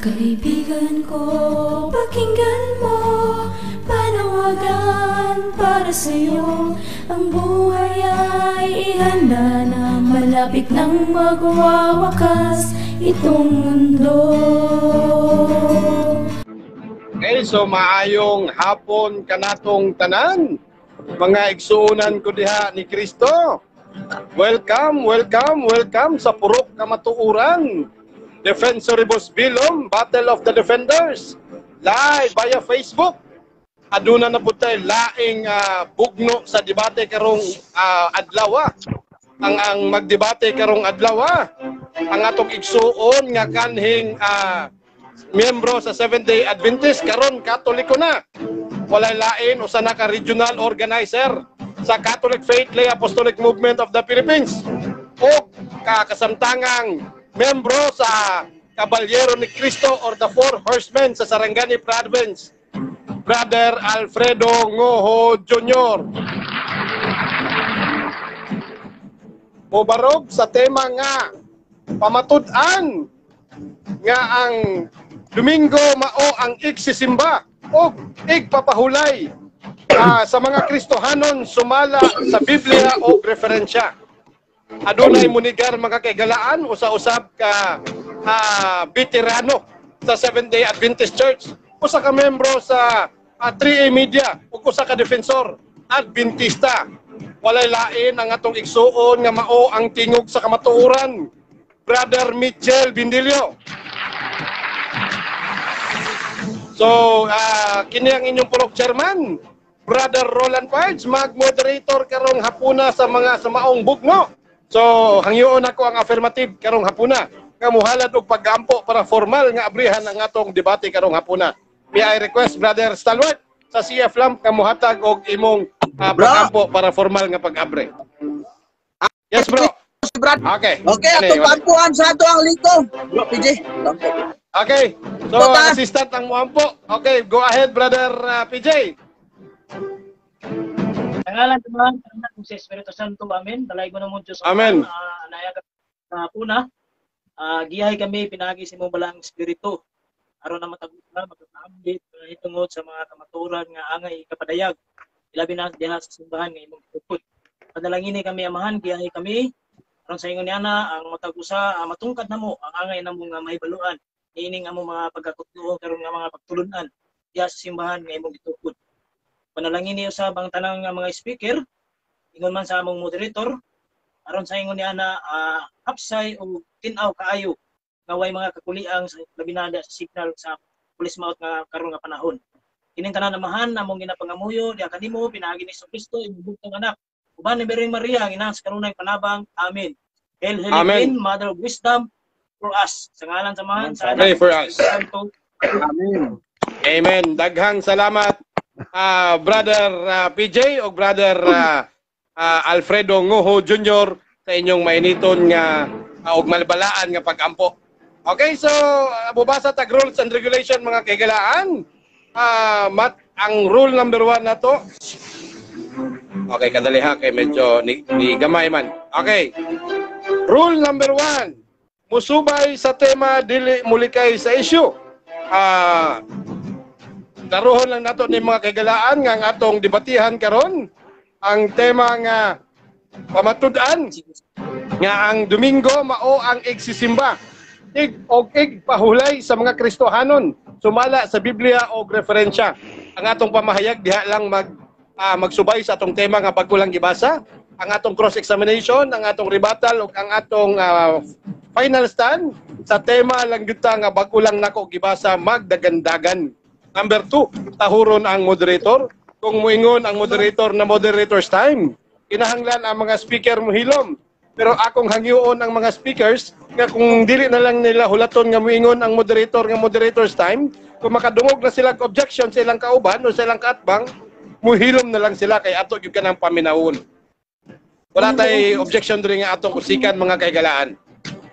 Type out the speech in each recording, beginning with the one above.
Kaibigan ko, pakinggan mo, panawagan para sa'yo. Ang buhay ay ihanda na, malapit nang magwawakas itong mundo. Okay, so maayong hapon kanatong tanan, mga igsuonan ko diha ni Kristo. Welcome, welcome, welcome sa Purok Kamatuoran. Defensoribus Billum, Battle of the Defenders. Live via Facebook. Aduna na po tayo laing bugno sa debate karong adlaw. Ang magdebate karong adlaw. Ang atong igsuon nga kanhing miyembro sa Seventh Day Adventist, karon Katoliko na. Walay lain, usa na ka regional organizer sa Catholic Faith Lay Apostolic Movement of the Philippines o kakasamtangang miyembro sa Kabalyero ni Cristo or the Four Horsemen sa Sarangani Province, Brother Alfredo Ngoho Jr. Mobarog sa tema nga pamatud-an nga ang Domingo mao ang igsisimba o igpapahulay sa mga Kristohanon sumala sa Biblia o referensya. Adunay munigar, mga kaigalaan, usa-usab ka veterano sa Seventh-day Adventist Church, usa ka membro sa 3A Media ug usa ka defensor Adventista. Walay lain ang atong igsuon nga mao ang tingog sa kamatuoran, Brother Mitchell Bindilio. So, kini ang inyong pulok chairman, Brother Roland Pards, mag-moderator karong hapuna sa mga sa maong bugno. So, hangyoon ako ang affirmative karong hapuna nga muhalad og pag-ampo para formal nga abrihan ang atong debate karong hapuna. May I request Brother Stalwart sa CF Lamp nga muhatag og imong pag-ampo para formal nga pag-abre. Yes, bro. Okay. Okay, atong paampuan sa ato ang liko. Bro, PJ. Okay. So, ang assistant ang muampo. Okay, go ahead, Brother PJ. Sa ngalan ng Amahan, Anak, sa Espiritu Santo. Amen. Dalaygon mo Diyos. Amen. Anaya ka puna. Giyahay kami pinaagi sa imong balaang espiritu aron na matag magkaambit hitungod sa mga kamatuoran nga angay kapadayag, ilabi na diha sa simbahan nga imong gitukod. Panalangini kami, Amahan, giyahay kami aron sa ingon ni ana ang matag usa matungkad namo ang angay namo nga mahibaluan niining among mga pagkakutlo karon nga mga pagtulun-an diha sa simbahan nga imong gitukod. Panalangini usab ang tanang nga mga speaker, ingon man sa among moderator, aron sa ingon ni ana hapsay o tin-aw kaayo nga way mga kakuliang sa labi na sa signal sa police mouth nga karon nga panahon. Kining tanan, Amahan, among ginapangamuyo diha kanimo pinaagi ni Kristo, imong bugtong anak, uban ni Birheng Maria ang ina sa kanunay panabang. Amen. Hail, Hail, Amen. Mother of Wisdom, for us. Sa ngalan sa Amahan, sa Pray Anak, for us. Santo. Amen. Amen. Daghang salamat, Brother PJ o Brother Alfredo Ngoho Jr. sa inyong mainiton nga og malbalaan nga pag-ampo. Okay, so bubasa tag rules and regulation, mga kaigalaan. Ang rule number 1 na to. Okay, kadali ha kay medyo ni gamay man. Okay. Rule number 1. Musubay sa tema, dili mulikay sa issue. Daruhon lang nato ni mga kaigalaan nga ang atong debatihan karon ang tema nga pamatud-an nga ang Domingo mao ang igsisimba ig og igpahulay sa mga Kristohanon sumala sa Biblia og referensya. Ang atong pamahayag diha lang magsubay sa atong tema nga bag-o lang gibasa, ang atong cross examination, ang atong rebuttal ug ang atong final stand sa tema lang gyud ta nga bag-o lang nako gibasa magdagandagan. Number 2, tahuron ang moderator. Kung muingon ang moderator na "Moderator's time," kinahanglan ang mga speaker mohilom. Pero akong hangyoon ang mga speakers nga kung dili na lang nila hulaton nga muingon ang moderator nga "Moderator's time," kung makadungog na sila objection sa ilang kauban o sa ilang kaatbang, muhilom na lang sila kay ato gyud kanang paminawon. Wala tay objection diri nga atong usikan, mga kaigalaan.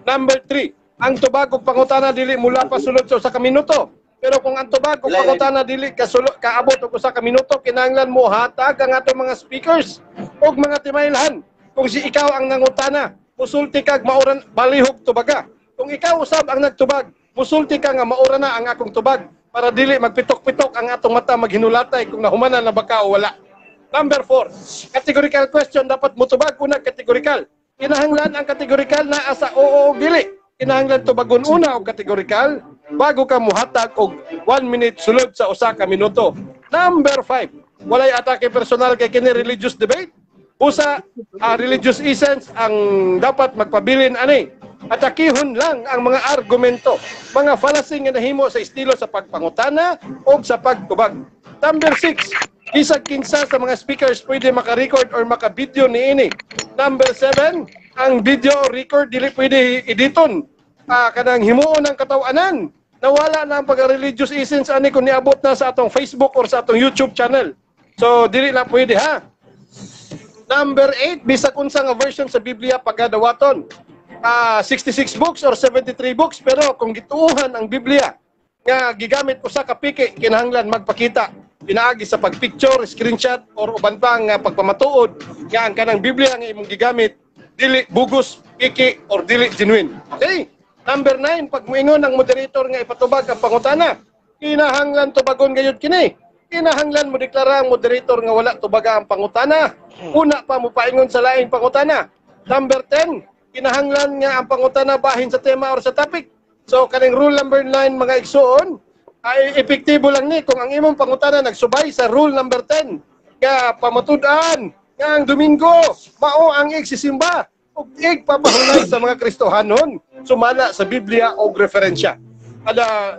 Number 3, ang tubag ug pangutana dili mula pa sulod sa usa ka minuto. Pero kung ang tubag ug pangutana dili kasulod kaabot og usa ka minuto, kinahanglan mo hatag ang atong mga speakers ug mga timailhan. Kung si ikaw ang nangutana, musulti kag mauran balihog tubaga. Kung ikaw usab ang nagtubag, Musulti ka nga maura na ang akong tubag para dili magpitok-pitok ang atong mata maghinulatay kung nahumanan na ba ka o wala. Number 4, categorical question, dapat mutubag una categorical. Kinahanglan ang categorical naa sa oo o dili. Kinahanglan tubagon una og categorical bago ka muhatag og 1 minute sulod sa usa ka minuto. Number 5, walay atake personal kay kini religious debate. Usa religious essence ang dapat magpabilin ani. Atakihon lang ang mga argumento, mga fallacy nga nahimo sa estilo sa pagpangutana o sa pagtubag. Number 6, bisag kinsa sa mga speakers pwede maka-record or maka-video niini. Number 7, ang video record dili pwede editon. Kanang himuon ng katawanan. Nawala na ang pagka-religious essence ani kung niabot na sa atong Facebook or sa atong YouTube channel. So dili na pwede, ha. Number 8, bisag unsa nga version sa Biblia pagkadawaton. 66 books or 73 books, pero kung gituohan ang Biblia nga gigamit usa ka piki, kinahanglan magpakita pinaagi sa pagpicture, screenshot or uban pa nga pagpamatuod nga ang kanang Biblia nga imong gigamit dili bugos, piki or dili genuine. Okay? Number 9, pag muingon ang moderator nga ipatubag ang pangutana, kinahanglan tubagon gayud kini. Kinahanglan mo deklara ang moderator nga wala tubaga ang pangutana. Una pa mo paingon sa laing pangutana. Number 10, kinahanglan nga ang pangutana bahin sa tema or sa topic. So kaning rule number 9, mga igsuon, ay epektibo lang ni kung ang imong pangutana nagsubay sa rule number 10 nga pamatud-an nga ang Domingo mao ang igsisimba ug igpapahulay sa mga Kristohanon sumala sa Biblia og referensya. Ada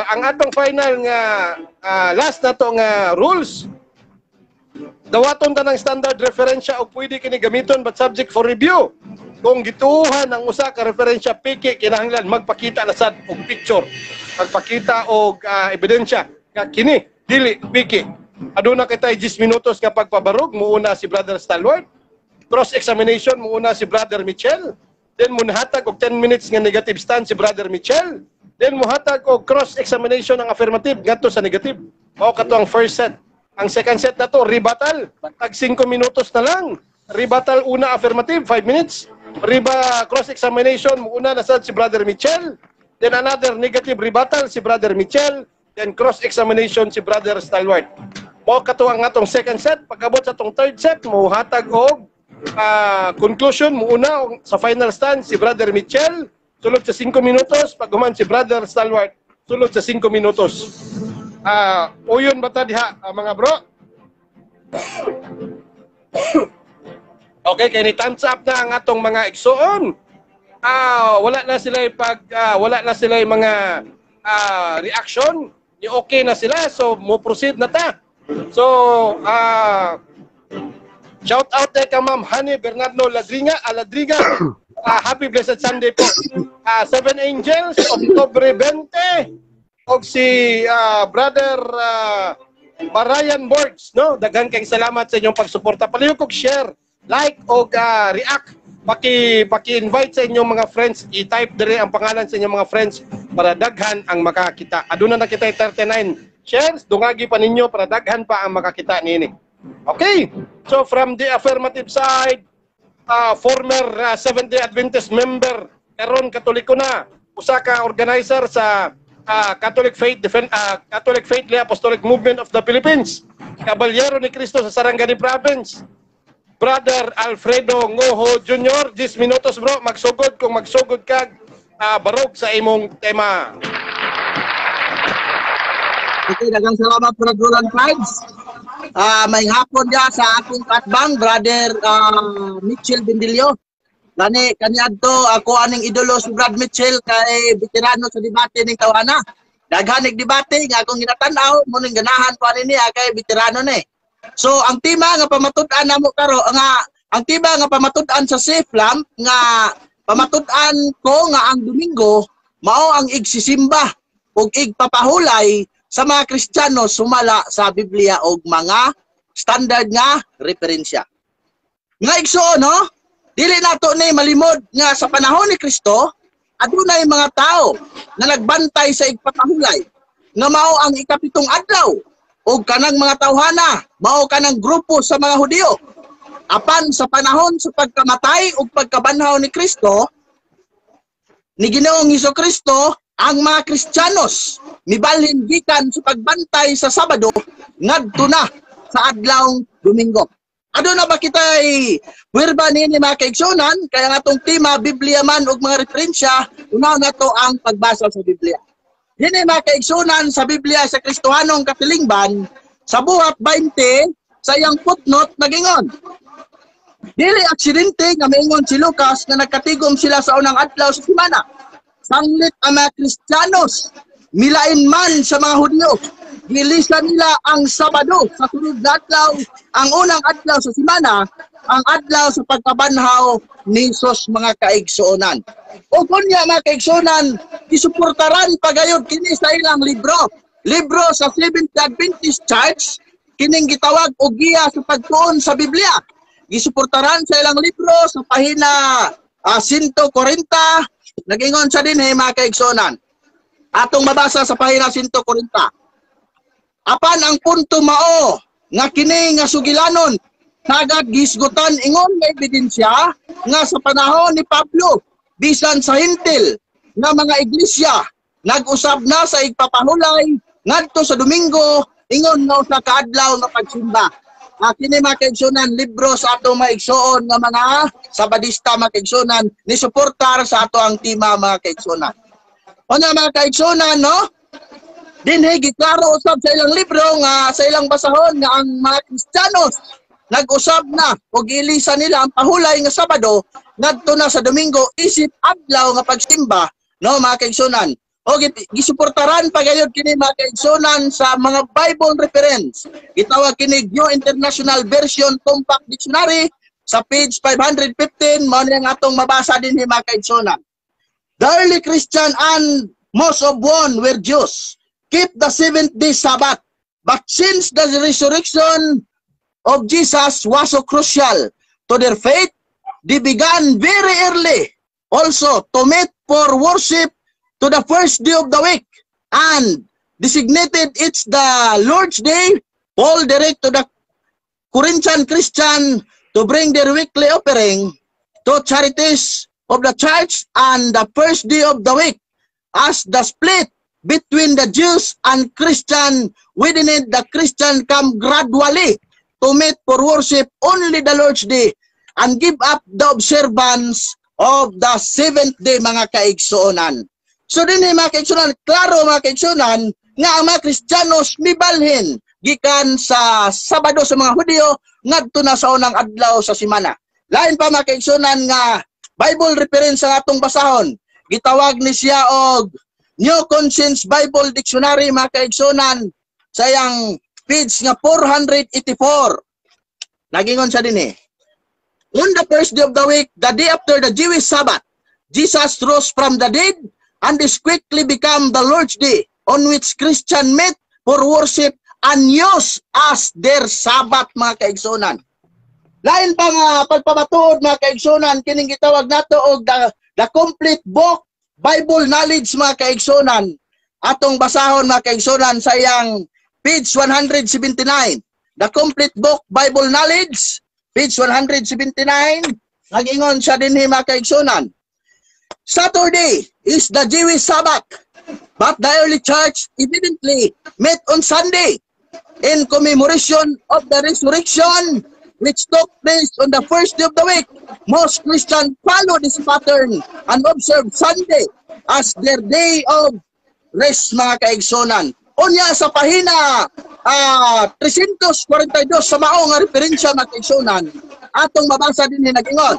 ang atong final nga last na to nga rules, dawaton ta ng standard referensya o pwede kini gamiton but subject for review. Kung gituohan ang usa ka referensya piki, kinahanglan magpakita na sad og picture, magpakita og ebidensya nga kini dili piki. Aduna kitay 10 minutos nga pagpabarog. Muuna si Brother Stalwart, cross examination muuna si Brother Michel, then muhatag og 10 minutes nga negative stand si Brother Michel, then muhatag og cross examination ang affirmative ngadto sa negative. Mao kato ang first set. Ang second set na to, rebuttal, tag 5 minutos na lang. Rebuttal una affirmative, 5 minutes. Riba cross examination muuna na sad si Brother Michel, then another negative rebuttal si Brother Michel, then cross examination si Brother Stalwart. Mao kato ang atong second set. Pag-abot sa atong third set, muhatag og conclusion muuna sa final stand si Brother Michel sulod sa 5 minutos, pag human si Brother Stalwart sulod sa 5 minutos. Uyon ba ta diha, mga bro? Okay, kay ni thumbs up na ang atong mga igsuon. Wala na sila mga reaction, ni okay na sila, so mo proceed na ta. So shout out kay ka Ma'am Honey Bernardo Ladringa, Aladriga. Happy blessed Sunday po. Seven Angels, October 20. Og si Brother Brian Borgs, no? Daghan kayong salamat sa inyong pagsuporta. Palihog og share, like og react. Paki-invite sa inyong mga friends, i-type dire ang pangalan sa inyong mga friends para daghan ang makakita. Aduna na kita 39 shares, dungagi pa ninyo para daghan pa ang makakita niini. Okay. So from the affirmative side, former Seventh-day Adventist member, karon Katoliko na, usa ka organizer sa Catholic Faith Lay Apostolic Movement of the Philippines. Kabalyero ni Cristo sa Sarangani Province. Brother Alfredo Ngoho Jr., 10 minutos, bro, magsugod kung magsugod kag barog sa imong tema. Okay, daghang salamat, Brother Roland Prides. May hapon niya sa akong katbang, Brother Mitchell Bendillo. Gani kaniadto ako aning idolo si Brad Mitchell kay veterano sa debate ning tawhana. Daghan nig debate nga akong ginatan-aw mo ning ganahan ko ani niya kay veterano ni. So ang tema nga pamatud-an namo karo nga ang tema nga pamatud-an sa Safe Lamp nga pamatud-an ko nga ang Domingo mao ang igsisimba ug igpapahulay sa mga Kristiyano sumala sa Biblia og mga standard nga referensya. Nga igsuon, no? Dili nato ni malimod nga sa panahon ni Kristo adunay mga tao na nagbantay sa igpapahulay nga mao ang ikapitong adlaw ug kanang mga tawhana mao kanang grupo sa mga Hudiyo. Apan sa panahon sa pagkamatay ug pagkabanhaw ni Kristo ni Ginoong Hesukristo, Ang mga Kristiyanos mibalhin gikan sa pagbantay sa Sabado ngadto na sa adlaw Domingo. Aduna ba kitay pwerba nini, mga kaigsunan? Kaya nga atong tema Biblia man ug mga referensya, una nato ang pagbasa sa Biblia. Dini, mga kaigsunan, sa Biblia sa Kristohanong Katilingban, sa Buhat 20, sa iyang footnote nagingon: "Dili aksidente nga maingon si Lucas nga nagkatigom sila sa unang adlaw sa semana. Sanglit ang mga Kristiyanos milain man sa mga Hudyo, gilisan nila ang Sabado sa sunod na adlaw, ang unang adlaw sa semana, ang adlaw sa pagkabanhaw ni Jesus, mga kaigsuonan." O kunya, mga kaigsuonan, gisuportaran pagayod kini sa ilang libro. Libro sa Seventh Adventist Church, kining gitawag og Giya sa Pagtuon sa Biblia. Gisuportaran sa ilang libro sa pahina 140, nagingon sa dinhi, mga kaigsuonan. Atong mabasa sa pahina 140. "Apan ang punto mao nga kini nga sugilanon sagad gisgutan ingon nga ebidensya nga sa panahon ni Pablo, bisan sa Hentil nga mga iglesia nag-usab na sa igpapahulay ngadto sa Domingo ingon nga usa ka adlaw nga pagsimba." Kini, mga kaigsunan, libro sa ato mga igsuon nga mga Sabadista, mga kaigsunan, ni suportar sa ato ang tema, mga kaigsunan. Una, mga kaigsunan, no? Dinhi giklaro usab sa ilang libro nga sa ilang basahon nga ang mga Kristiyanos nag-usab na og gilisan nila ang pahulay nga Sabado ngadto na sa Domingo isip adlaw nga pagsimba, no, mga kaigsunan. O gisuportaran pa gayud kini, mga kaigsunan, sa mga Bible reference. Gitawag kini New International Version Compact Dictionary sa page 515, mao ni ang atong mabasa dinhi, mga kaigsunan. "The early Christian, and most of one were Jews, keep the seventh day Sabbath. But since the resurrection of Jesus was so crucial to their faith, they began very early also to meet for worship to the first day of the week and designated it's the Lord's Day. Paul direct to the Corinthian Christian to bring their weekly offering to charities of the church and the first day of the week. As the split between the Jews and Christian within it, the Christian come gradually to meet for worship only the Lord's Day and give up the observance of the seventh day," mga kaigsuonan. So din mga kaigsuonan, klaro, mga kaigsuonan, nga ang mga Kristiyanos mibalhin gikan sa Sabado sa mga Hudyo ngadto na sa unang adlaw sa semana. Lain pa, mga kaigsuonan, nga Bible reference sa atong basahon. Gitawag ni siya og New Conscience Bible Dictionary, mga kaigsuonan, sa iyang page nga 484. Nagingon siya din eh: "On the first day of the week, the day after the Jewish Sabbath, Jesus rose from the dead and this quickly become the Lord's Day on which Christian met for worship and use as their Sabbath," mga kaigsunan. Lain pa nga pagpamatuod, mga kaigsunan, kining gitawag nato og the Complete Book Bible Knowledge, mga kaigsunan. Atong basahon, mga kaigsunan, sa iyang page 179. The Complete Book Bible Knowledge, page 179, nagingon siya dinhi, mga kaigsunan: "Saturday is the Jewish Sabbath, but the early church evidently met on Sunday in commemoration of the resurrection, which took place on the first day of the week. Most Christians follow this pattern and observe Sunday as their day of rest," mga kaigsunan. Unya sa pahina 342 sa mao nga referensya, mga kaigsunan, atong mabasa din nagingon: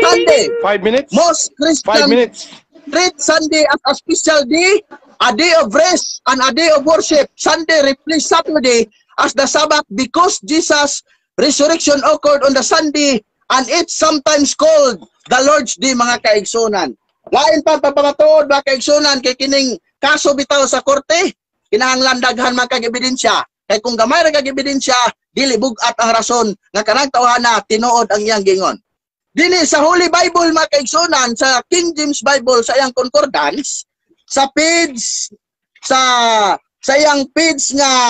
"Sunday, 5 minutes. most 5 Christian minutes. treat Sunday as a special day, a day of rest, and a day of worship. Sunday replaced Saturday as the Sabbath because Jesus' resurrection occurred on the Sunday and it's sometimes called the Lord's Day," mga kaigsunan. Lain pa pagpamatuod, mga kaigsunan, kay kining kaso bitaw sa korte, kinahanglan daghan man kag ebidensya. Kay kung gamay ra kag ebidensya, dili bug-at ang rason nga kanang tawhana tinuod ang iyang gingon. Dini sa Holy Bible, mga kaigsunan, sa King James Bible, sa iyang concordance, sa page sa iyang page nga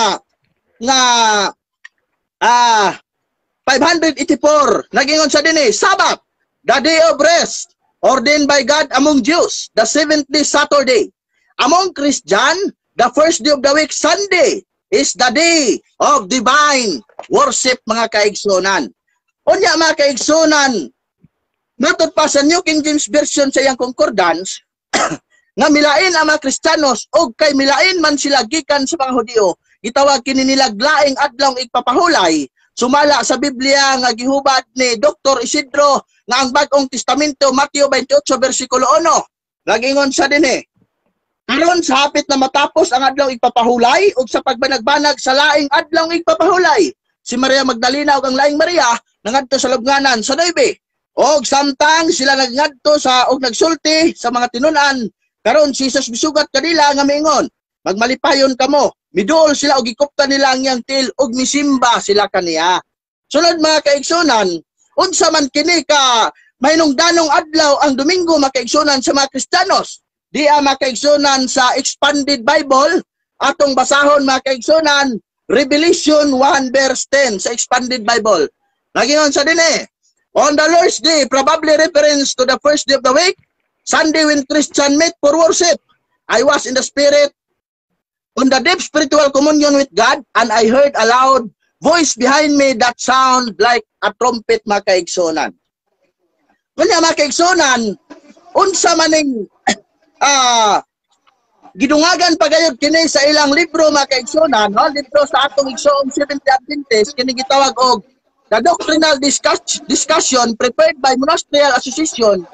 584, nagingon sa dinhi: "Sabbath, the day of rest, Ordained by God among Jews, the seventh day, Saturday. Among Christian, the first day of the week, Sunday, is the day of divine worship, mga kaigsunan. Unya, mga kaigsunan, matod pa sa New King James Version sa iyang concordance, nga milain ang mga Kristiyanos og kay milain man sila gikan sa mga Hudiyo, gitawag kini nila laing adlaw igpapahulay, sumala sa Biblia nga gihubad ni Dr. Isidro nga ang Bag-ong Testamento, Mateo 28 versikulo 1. Nagingon sa dinhi, karon sa hapit na matapos ang adlaw igpapahulay ug sa pagbanagbanag sa laing adlaw igpapahulay, si Maria Magdalena ug ang laing Maria nangadto sa lubnganan sa 9. Og samtang sila nagngadto sa og nagsulti sa mga tinun-an, karon si Jesus misugat kanila nga miingon, "Magmalipayon kamo." Miduol sila og gikuptan nila ang iyang tiil ug misimba sila kaniya. Sunod, mga kaigsunan, unsa man kini ka mahinungdanong adlaw ang Domingo, mga kaigsunan, sa mga Kristiyanos? Di ang mga kaigsunan sa Expanded Bible, atong basahon, mga kaigsunan, Revelation 1 verse 10 sa Expanded Bible. Nagingon sa dinhi, "On the Lord's Day," probably reference to the first day of the week, Sunday, when Christian meet for worship, "I was in the Spirit on the deep spiritual communion with God, and I heard a loud voice behind me that sound like a trumpet," mga kaigsunan. Kunya, mga kaigsunan, unsa maning gidungagan pagayod kini sa ilang libro, mga kaigsunan, no? Libro sa atong igsoong Seventh Adventist, kini gitawag og The Doctrinal Discussion prepared by Ministerial Association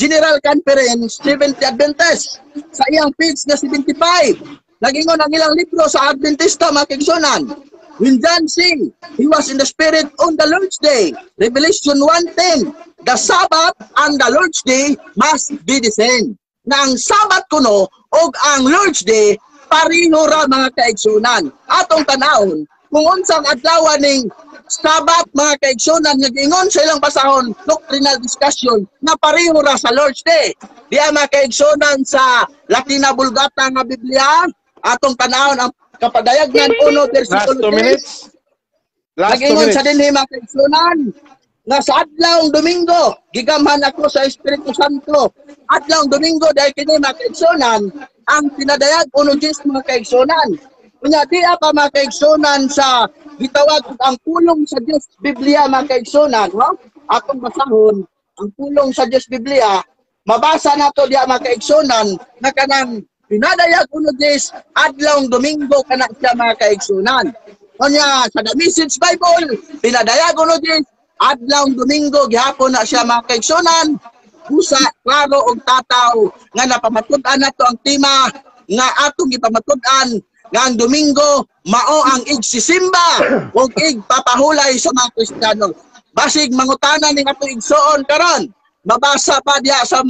General Conference Seventh Adventist sa iyang page na 75. Nagingon ang ilang libro sa Adventista, mga kaigsunan. "When John see, he was in the Spirit on the Lord's Day." Revelation 1:10. "The Sabbath and the Lord's Day must be the same." Na ang Sabbath kuno og ang Lord's Day pareho ra, mga kaigsunan. Atong tanawon kung unsang adlaw ning Sabbath, mga kaigsunan, nga giingon sa ilang basahon doctrinal discussion na pareho ra sa Lord's Day. Diya, mga kaigsunan, sa Latina Vulgata nga Biblia, atong tanawon ang kapadayagnan 1 Last versikulo 2 3. minutes. Last 2 Nagingon minutes. sa dinhi, mga kaigsunan, nga sa adlawng Domingo, gigamhan ako sa Espiritu Santo. Adlawng Domingo dahil kini, mga kaigsunan, ang pinadayag 1:10, mga kaigsunan. Unya di pa, mga kaigsunan, sa gitawag og ang Pulong sa Dios Biblia, mga kaigsunan, no? Atong basahon ang Pulong sa Dios Biblia, mabasa nato diya, mga kaigsunan, na kanang pinadayag 1:10, adlawng Domingo kana siya, mga kaigsunan. Unya sa The Message Bible, pinadayag 1:10, adlawng Domingo gihapon na siya, mga kaigsunan. Busa klaro og tataw nga napamatud-an nato ang tema nga atong gipamatud-an nga ang Domingo mao ang igsisimba ug igpapahulay sa mga Kristiyano. Basig mangutana ning atong igsoon karon, mabasa pa diya sa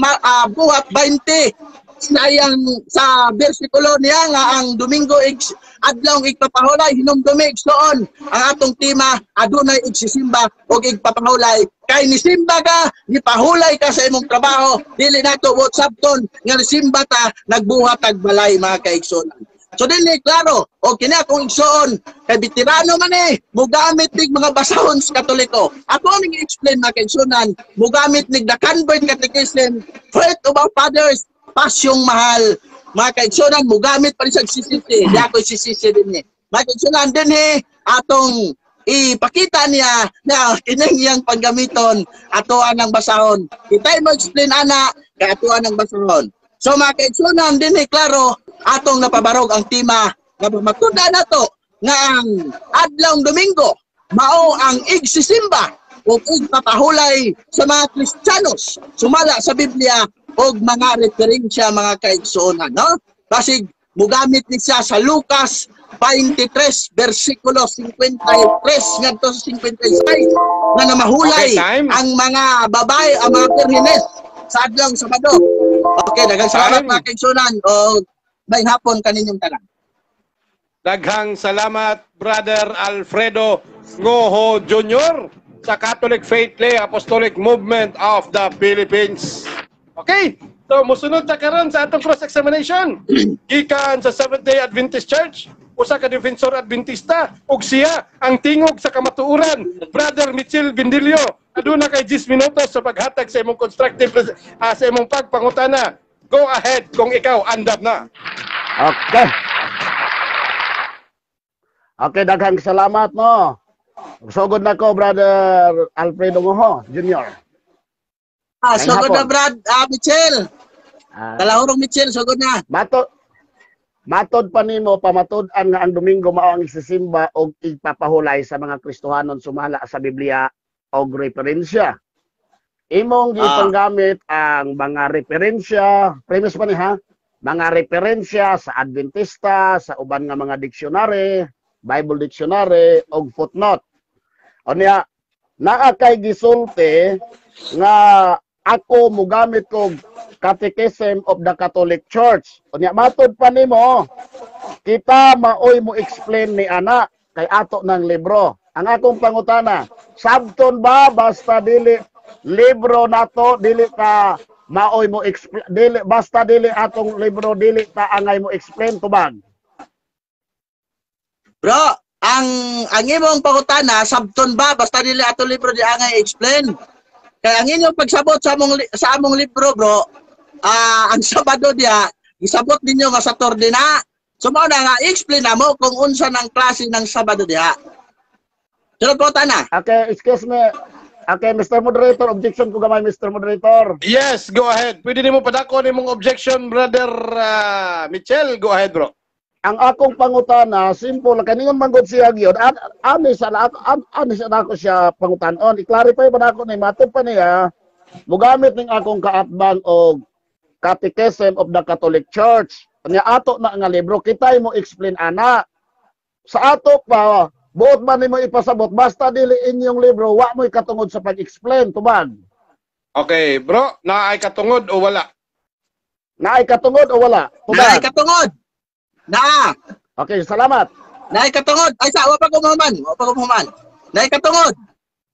Buhat 20 sa iyang sa bersikulo niya nga ang Domingo ig adlawng igpapahulay. Hinumdumi, igsoon, ang atong tema adunay igsisimba ug igpapahulay, kay nisimba ka, nipahulay ka sa imong trabaho. Dili nato buot sabton nga nisimba ta, nagbuhat tag balay, mga kaigsuonan. So dili klaro o kini akong igsoon kay veterano man eh, mugamit nig mga basahon sa Katoliko. Ako ning i-explain, mga kaigsuonan, mugamit nig The Convert Catechism, Faith of Our Fathers, Pasyong Mahal. Mga kaigsuonan, mugamit pa rin sa CCC. Di ako CCC din eh. Mga kaigsuonan, din eh, atong ipakita niya na kining iyang panggamiton, atoan ang basahon. Kita mo explain ana kay atoan ang basahon. So mga kaigsuonan, din eh, klaro atong napabarog ang tema nga matud-an nato nga ang adlawng Domingo mao ang igsisimba o igpapahulay sa mga Kristiyanos sumala sa Biblia og mga referensya, mga kaigsuonan, no? Basig mugamit ni siya sa Lucas 23 versikulo 53 ngadto sa 56 nga namahulay Okay, time. ang mga babae, ang mga birhenes sa adlawng Sabado. Okay, daghang salamat, Time. mga kaigsuonan, o may hapon kaninyong tanan. Daghang salamat, Brother Alfredo Ngoho Jr. sa Catholic Faith Lay Apostolic Movement of the Philippines. Okay, so musunod ta karon sa atong cross-examination. Gikan sa Seventh-day Adventist Church, usa ka defensor Adventista ug siya ang tingog sa kamatuoran. Brother Mitchell Bindilio, aduna kay 10 minutos sa paghatag sa imong constructive sa imong pagpangutana. Go ahead kung ikaw andam na. Okay. Okay, daghang salamat, no. Sugod na ko, Brother Alfredo Ngoho Jr. Sugod na, hapon. Brad Mitchell. Kalahurong Mitchell, sugod na. Matod pa nimo pamatud-an nga ang Domingo mao ang isisimba og ipapahulay sa mga Kristohanon sumala sa Biblia og referensya. Imong gipanggamit ang mga referensya, premise pa ni ha, mga referensya sa Adventista, sa uban nga mga dictionary, Bible dictionary og footnote. Unya, naa kay gisulti nga ako mugamit kog Catechism of the Catholic Church. Unya, matod pa nimo, kita maoy mo explain ni ana kay ato ng libro. Ang akong pangutana, sabton ba basta dili libro nato dili ka maoy mo explain, dili basta dili atong libro dili ta angay mo explain, tubag? Bro, ang imong pangutana, sabton ba basta dili ato libro di angay explain? Kaya ang inyong pagsabot sa among libro, bro, ang Sabado diya, isabot ninyo nga Saturday na. So mao na nga explain na mo kung unsa ng klase ng Sabado diha. Sunod po tana. Okay, excuse me. Okay, Mr. Moderator, objection ko gamay, Mr. Moderator. Yes, go ahead. Pwede nimo padako nimong objection, Brother Mitchell. Go ahead, bro. Ang akong pangutana, simple, kaningon man gud siya gyud, ani sa ani sa nako siya pangutanon. I-clarify ba nako ni matod pa niya, mugamit ning akong kaatbang og Catechism of the Catholic Church. Nya ato na nga libro, kitay mo explain ana. Sa ato pa, buot ba nimo ipasabot basta dili inyong libro, wa mo'y katungod sa pag-explain, tubag? Okay, bro, naay katungod o wala? Naay katungod o wala? Naay Tubag. Katungod. Naa. Okay, salamat. Naay katungod. Ay sa wa pa ko mahuman, wa pa ko mahuman. Naay katungod.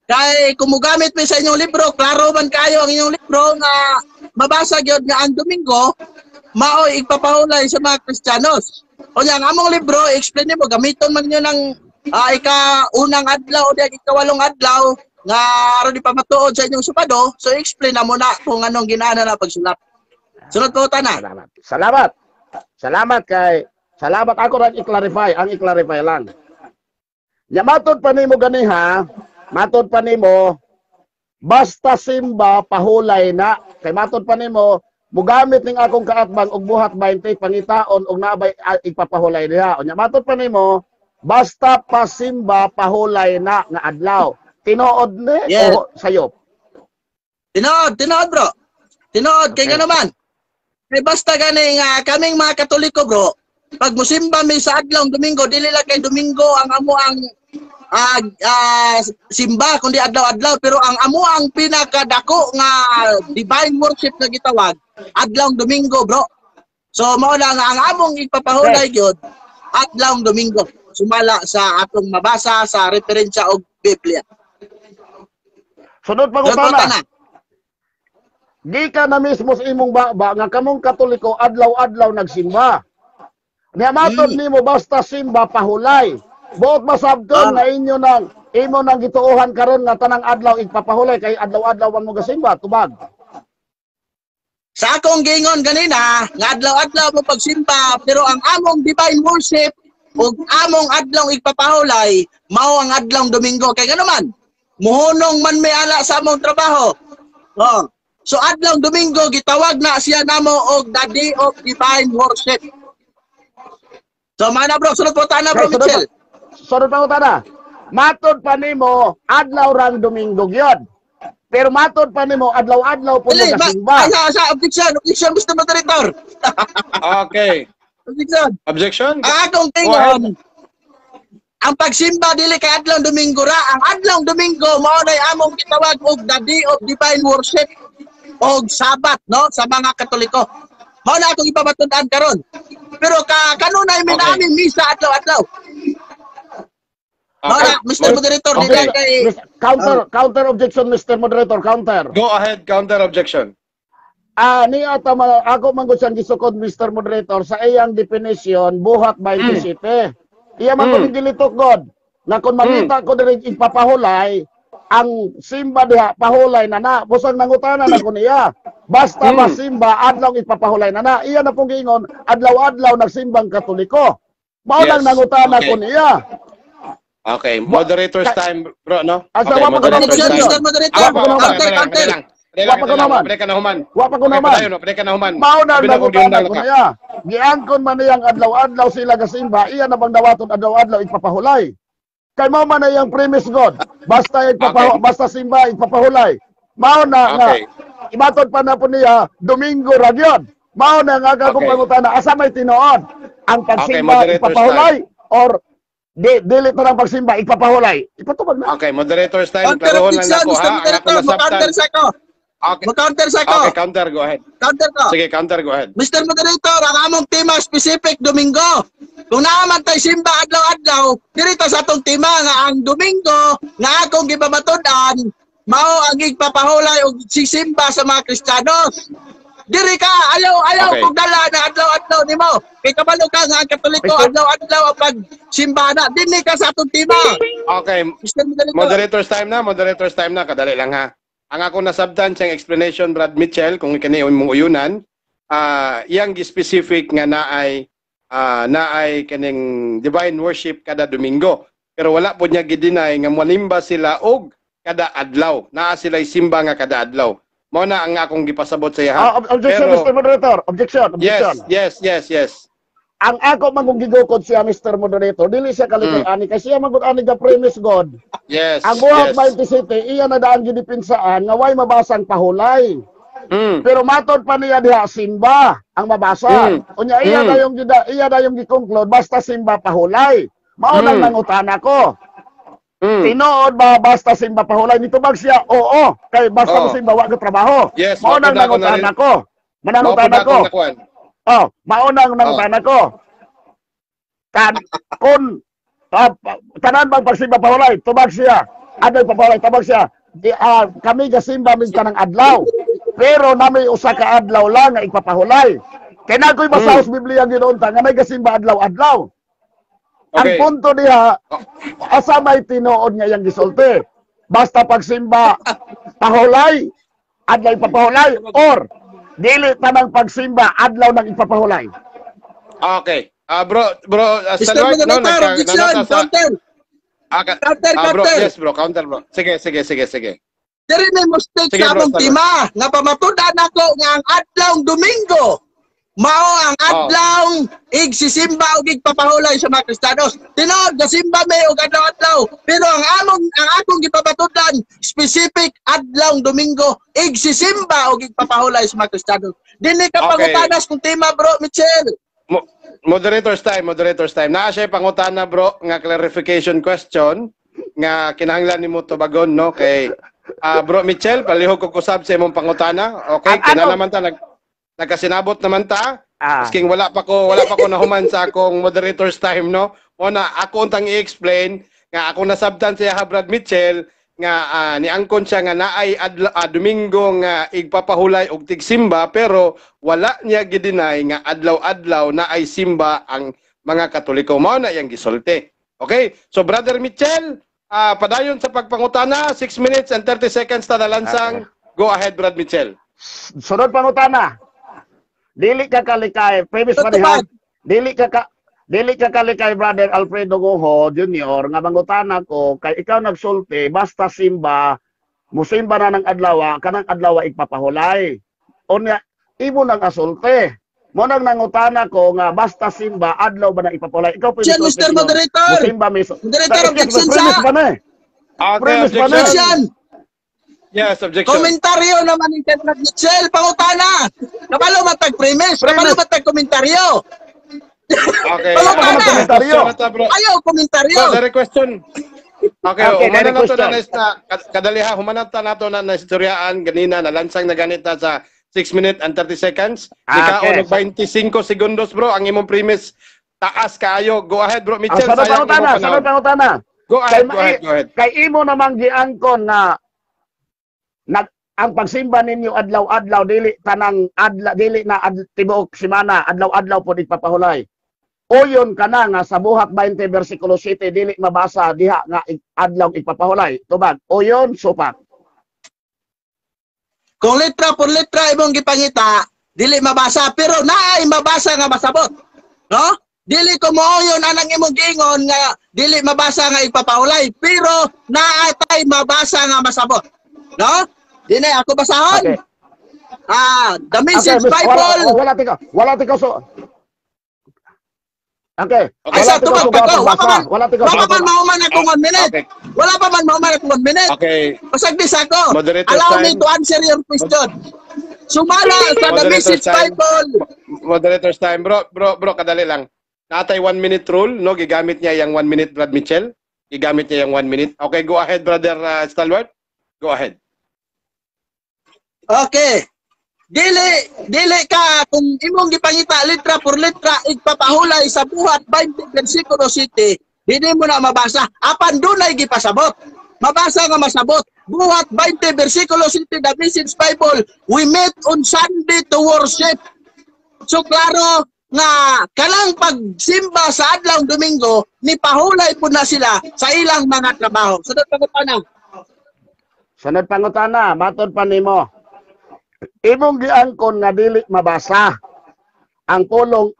Kay kung mugamit mi sa inyong libro, klaro man kayo ang inyong libro nga mabasa gyud nga ang Domingo maoy igpapahulay sa mga Kristiyanos. O ang among libro, explain nimo gamiton man niyo ng ika unang adlaw o diya ikawalong adlaw nga aron di pamatuod sa inyong Sabado, so explain na mo na kung anong ginaana na pagsulat. Sunod po tana. Salamat. Salamat. Salamat kay salamat ako ra i-clarify, ang i-clarify lang. Nya matod pa nimo ganiha, matod pa nimo basta simba pahulay na, kay matod pa nimo mugamit ning akong kaatbang og Buhat 20, pangitaon og naabay ipapahulay diha. Unya matod pa nimo basta pasimba pahulay na nga adlaw. Tinuod ni o sayop? Tinuod, tinuod, bro. Tinuod kay nga naman. Kay basta gani nga kaming mga Katoliko, bro, pag musimba mi sa adlaw Domingo, dili lang kay Domingo ang amo ang simba kundi adlaw-adlaw, pero ang amo ang pinakadako nga divine worship nga gitawag adlaw Domingo, bro. So mao na nga ang among ipapahulay gyud adlaw Domingo sumala sa atong mabasa sa referensya og Biblia. Sunod Sunod po pangutana. Tana. Gikan na mismo sa imong baba nga kamong Katoliko adlaw-adlaw nagsimba. Nya matod nimo basta simba pahulay. Buot masabton nga inyo nang imo nang gituohan karon nga tanang adlaw igpapahulay kay adlaw-adlaw man mo gasimba, tubag? Sa akong giingon ganina, nga adlaw-adlaw mo pagsimba, pero ang among divine worship ug among adlaw igpapahulay mao ang adlaw Domingo kay ngano man muhunong man may ala sa among trabaho. Oh. So adlaw Domingo gitawag na siya namo og the day of divine worship. So mana, bro, sunod po tana, bro. Okay, sunod Mitchell. Sunod pangutana. Matod pa nimo adlaw rang Domingo gyud. Pero matod pa nimo adlaw-adlaw po Dili, ma, gasimba. ay, sa objection, objection, Mr. Moderator. Okay. Objection. Objection? Ang akong Go ahead. tingon, ang pagsimba dili kay adlaw Domingo ra, ang adlaw Domingo mao nay among gitawag og the day of divine worship og Sabat, no, sa mga Katoliko. Mao na akong ipamatun-an karon. Pero ka kanunay mi namin misa adlaw-adlaw. Mao na, Mr. Moderator, dili kay Counter counter objection, Mr. Moderator, counter. Go ahead, counter objection. Ni ata ako man gud siyang gisukod, Mr. Moderator, sa iyang definition Buhat 27. Iya man mm. Gilitok God. Nga kung mangita ko diri ipapahulay, ang simba diha pahulay na na. Busang nangutana na ko niya. Basta masimba, adlaw ipapahulay na na. Iya na pong giingon, adlaw-adlaw nagsimbang Katoliko. Mao lang nangutana ko niya. Okay, moderator's time, bro, no? Asa, Okay, wa pa ko moderator's Objection, time. Mr. Moderator. Ah, pa, pa, pa, Counter, pa, counter. lang. Wa pa ko naman. Pwede ka na human. Wa pa ko Okay, naman. padayon, pwede ka na human. Mao na Sabi na kung nangutana giundang ko ka. niya. Giangkon man niyang adlaw-adlaw sila gasimba, iya na bang dawaton adlaw-adlaw ipapahulay? Kay mao man na iyang premise God. Basta basta simba ipapahulay. Mao na nga ibatod pa na po niya Domingo ra gyud. Mao na nga akong pangutana, asa may tinuod? Ang pagsimba Moderator's ipapahulay or di dili to ng pagsimba ipapahulay? Ipatubag na. Okay, moderator's time. Counter Klarohon lang objection, nako Mr. ha. Ang ako Moderator. nasabtan. Mo-counter sa ko. Okay. Mo-counter sa ko. Okay, counter, go ahead. Counter ko. Sige, counter, go ahead. Mr. Moderator, ang among tema specific Domingo. Kung naaman tay simba adlaw-adlaw, diri ta sa atong tema nga ang Domingo nga akong gibabatud-an mao ang igpapahulay og sisimba sa mga Kristiyanos. Diri ka, ayaw ayaw kog dala na adlaw-adlaw nimo. Kay kabalo ka nga ang Katoliko adlaw-adlaw ang pagsimba na. Dinhi ka sa atong tema. Okay, Mr. Moderator. moderator's time na, moderator's time na, kadali lang ha. Ang ako nasabtan siyang explanation, Brad Mitchell, kung kani imong uyunan, iyang specific nga naay kaning divine worship kada Domingo. Pero wala po niya gideny nga manimba sila og kada adlaw. Naa sila simba nga kada adlaw. Mao na ang akong gipasabot sa iya. Ah, objection, Mr. Moderator. Objection, objection. Yes. Ang ako man kung gigukod siya, Mr. Moderator, dili siya kalikay ani kay siya man gud ani ga premise God. Ang buhat 27, iya na daan gidipinsaan nga way mabasang pahulay. Pero matod pa niya diha simba ang mabasa. Unya iya iya na yung gi-conclude basta simba pahulay. Mao nang nangutana ko. Tinuod ba basta simba pahulay? Nitubag siya, oo. Kay basta mo simba wa ka trabaho. Yes, Mao nang mao pud ako na nangutana ko. Mao Manangutana pud ko. akong nakuan. Oh, mao nang nangutana ko. Kan kun tanan bang pagsimba pahulay, tubag siya. Aday pahulay, tubag siya. Di, kami gasimba mig tanang adlaw. Pero nami usa ka adlaw lang nga ipapahulay. Kay na ko'y basa sa Biblia ginoon ta nga may gasimba adlaw-adlaw. Ang punto diha, asa may tinuod nga iyang gisulti? Basta pagsimba pahulay, adlaw ipapahulay or dili tanang pagsimba adlaw nang ipapahulay. Okay. Ah, bro, Mr. Salwart, no, Moderator, objection, nanata sa counter. Ah, Counter, bro, counter. yes bro, counter bro. Sige, sige, sige, sige. Diri na mo stick Sige, sa bro, among Salwart. tema nga pamatud-an nako nga ang adlaw Domingo mao ang adlaw igsisimba ug igpapahulay sa mga Kristiyanos. Tinuod gasimba may og adlaw-adlaw, pero ang akong gipamatud-an specific adlaw Domingo igsisimba ug igpapahulay sa mga Kristiyanos. Dinhi ka pangutanas kung tema, bro Mitchell. Moderator's time, moderator's time. Naa siya pangutana, bro, nga clarification question nga kinahanglan nimo tubagon, no, kay bro Mitchell, palihog ko kusab sa imong pangutana. Okay, Ang kina naman ta nagkasinabot naman ta. Masking wala pa ko nahuman sa akong moderator's time, no. Mo na ako untang i-explain nga ako nasabtan siya ha, Brad Mitchell, nga niangkon siya nga naay Domingo nga igpapahulay og tigsimba, pero wala niya gideny nga adlaw-adlaw naay simba ang mga Katoliko. Mao na iyang gisulti. Okay? So Brother Mitchell, padayon sa pagpangutana, 6 minutes and 30 seconds ta nalansang. Go ahead, Brad Mitchell. Sunod pangutana. Dili ka kalikay, premise pa Totoo. diha. Dili ka kalikay, Brother Alfredo Goho Jr., nga mangutana ko kay ikaw nagsulti basta simba musimba na ng adlaw, kanang adlaw igpapahulay. Unya imo nang asulti. Mo nang nangutana ko nga basta simba adlaw ba na ipapahulay? Ikaw po Objection, Mr. Moderator. Musimba miso. Moderator, objection sa- Premise pa na eh. Okay, Premise pa na. objection. Objection. Yes, objection. Komentaryo naman ni Brad Mitchell, pangutana. Kabalo matag premise, kabalo matag komentaryo. Okay. Pangutana. Komentaryo. Question na ta, bro. Ayaw komentaryo. Bro, direct question. Okay, Okay, humana direct na to question. na kadali ha, humana ta nato na naistoryaan ganina, nalansang na ganita sa 6 minutes and 30 seconds. Ikaw og 25 segundos, bro, ang imong premise taas kaayo. Go ahead, bro Ang Mitchell, sunod sayang pangutana, imong sunod panahon. pangutana. Go ahead, Kay, go ahead, go ahead. Kay imo namang giangkon na ang pagsimba ninyo adlaw-adlaw, dili tanang adlaw, dili na tibuok semana adlaw-adlaw pod ipapahulay. Uyon ka na nga sa Buhat 20 versikulo 7 dili mabasa diha nga adlaw igpapahulay. Tubag, uyon, supak. Kung letra por letra imong gipangita, dili mabasa, pero naay mabasa nga masabot. No? Dili ko mooyon anang imong giingon nga dili mabasa nga ipapahulay, pero naay tay mabasa nga masabot. No? Dili ako basahon. Okay. Ah, the Message Okay, Bible. Wala, wala tika so. Okay. Ay, sa Wala tika tubag pa ko. Wala pa man, Wala tika wala pa man mahuman akong 1 minute. Okay. Wala pa man mahuman akong 1 minute. Okay. Pasagdi sa ako. Moderator Allow me time. to answer your question. Sumala sa The Moderator Message time. Bible. Moderator's time. Bro, bro, bro, kadali lang. Natay 1 minute rule, no? Gigamit niya yung 1 minute, Brad Mitchell. Gigamit niya yung 1 minute. Okay, go ahead, Brother Stalwart. Go ahead. Okay. Dili dili ka kung imong gipangita letra por letra igpapahulay sa Buhat 20 versikulo 7, dili mo na mabasa. Apan dunay gipasabot. Mabasa nga masabot. Buhat 20 versikulo 7, The Message Bible, "We meet on Sunday to worship." So klaro nga kanang pagsimba sa adlaw Domingo ni pahulay pud na sila sa ilang mga trabaho. Sunod pangutana. Sunod pangutana, matod pa nimo. Imong giangkon nga dili mabasa ang pulong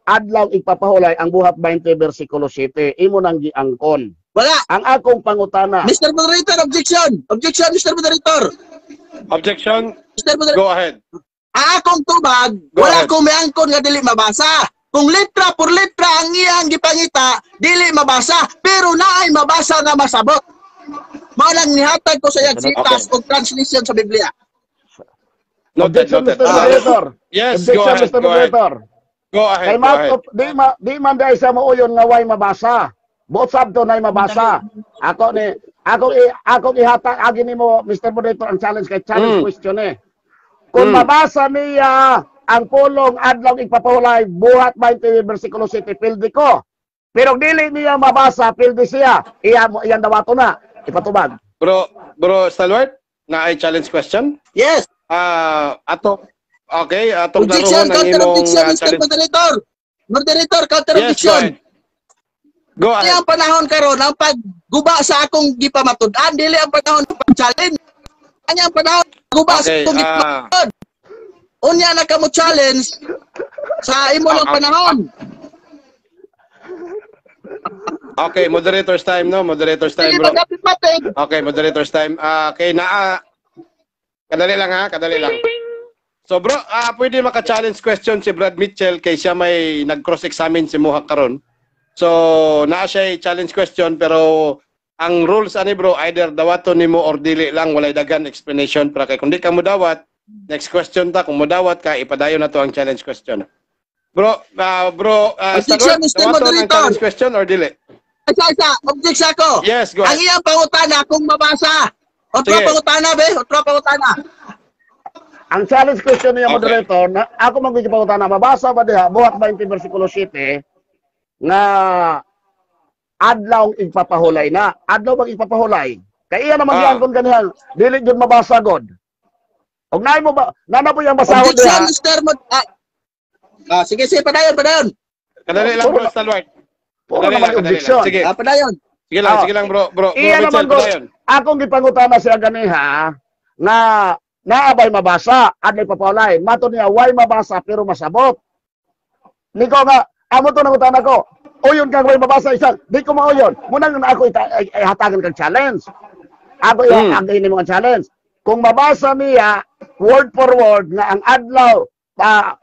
adlaw igpapahulay ang Buhat 20 versikulo 7. Imo nang giangkon. Wala. Ang akong pangutana, Mr. Moderator, objection. Objection, Mr. Moderator. Objection. Mr. Moderator. Go ahead. Ang akong tubag, Go wala ahead. ko miangkon nga dili mabasa. Kung letra por letra ang iyang gipangita, dili mabasa, pero naay mabasa nga masabot. Mao lang nihatag ko sa iyang sitas og translation sa Biblia. Noted, Objection, noted. Mr. Moderator. Yes, go Objection, ahead. Mr. Go ahead. Moderator. Go ahead. Kay Go ahead. di man dahil sa mauyon nga way mabasa. Buot sabto nay mabasa. Ako ni ako i akong ihatag agi nimo, Mr. Moderator, ang challenge kay challenge question eh. Kung mabasa niya ang pulong adlaw igpapahulay Buhat 20 versikulo 7, pildi ko. Pero dili niya mabasa, pildi siya. Iya mo iyang dawato na. Ipatubag. Bro, bro Stalwart, na ay challenge question? Yes. Ah, ato Okay, atong Objection, laruhon ang counter imong objection, Mr. challenge. Moderator. Moderator, counter Yes, go objection. ahead. Go Dili ahead. ang panahon karon ang pagguba sa akong gipamatud-an, dili ang panahon ng pag-challenge. Anya ang panahon guba sa Okay, akong gipamatud. Unya na kamo challenge sa imo lang panahon. Okay, moderator's time, no? Moderator's time, Dili bro. magapit-mapit. Okay, moderator's time. Ah, okay, naa kadali lang ha, kadali lang. So bro, pwede maka-challenge question si Brad Mitchell kay siya may nag-cross-examine si Muha karon. So, naa siya challenge question, pero ang rules ani, bro, either dawaton nimo or dili lang, walay dagan explanation para kay kung di ka mo dawat, next question ta. Kung modawat ka, ipadayon na to ang challenge question. Bro, bro, Objection, Stalwart, Mr. dawaton ang Moderator. challenge question or dili? Isa, isa, object sa ako. Yes, go Ang ahead. iyang pangutana kung mabasa. Otro Sige. pangutana, be. Otro pangutana. Ang challenge question niya, Okay. moderator, na ako magiging pangutana, mabasa ba diha Buhat 20 versikulo 7 nga adlaw igpapahulay na? Adlaw bang igpapahulay? Kay iya naman giangkon ganihan, dili jud mabasa god. Og naay mo ba nana po yung basahon Objection, diha? Mr. Mod ah, ah, sige, sige, padayon, padayon. Kadali lang, bro, Stalwart. Puro Kadali naman lang, kadali lang. objection. Sige. Ah, padayon. Sige lang, Ah. sige lang, bro, bro, bro Iya Mitchell, naman god. padayon. Akong gipangutana siya ganiha nga naabay mabasa adlay papahulay. Mato niya way mabasa pero masabot. Niko nga amo to nangutana ko. Uyon kang way mabasa isang di ko mauyon. Muna na ako ay hatagan kang challenge. Ako ihatagin nimo ang challenge. Kung mabasa niya word for word nga ang adlaw pa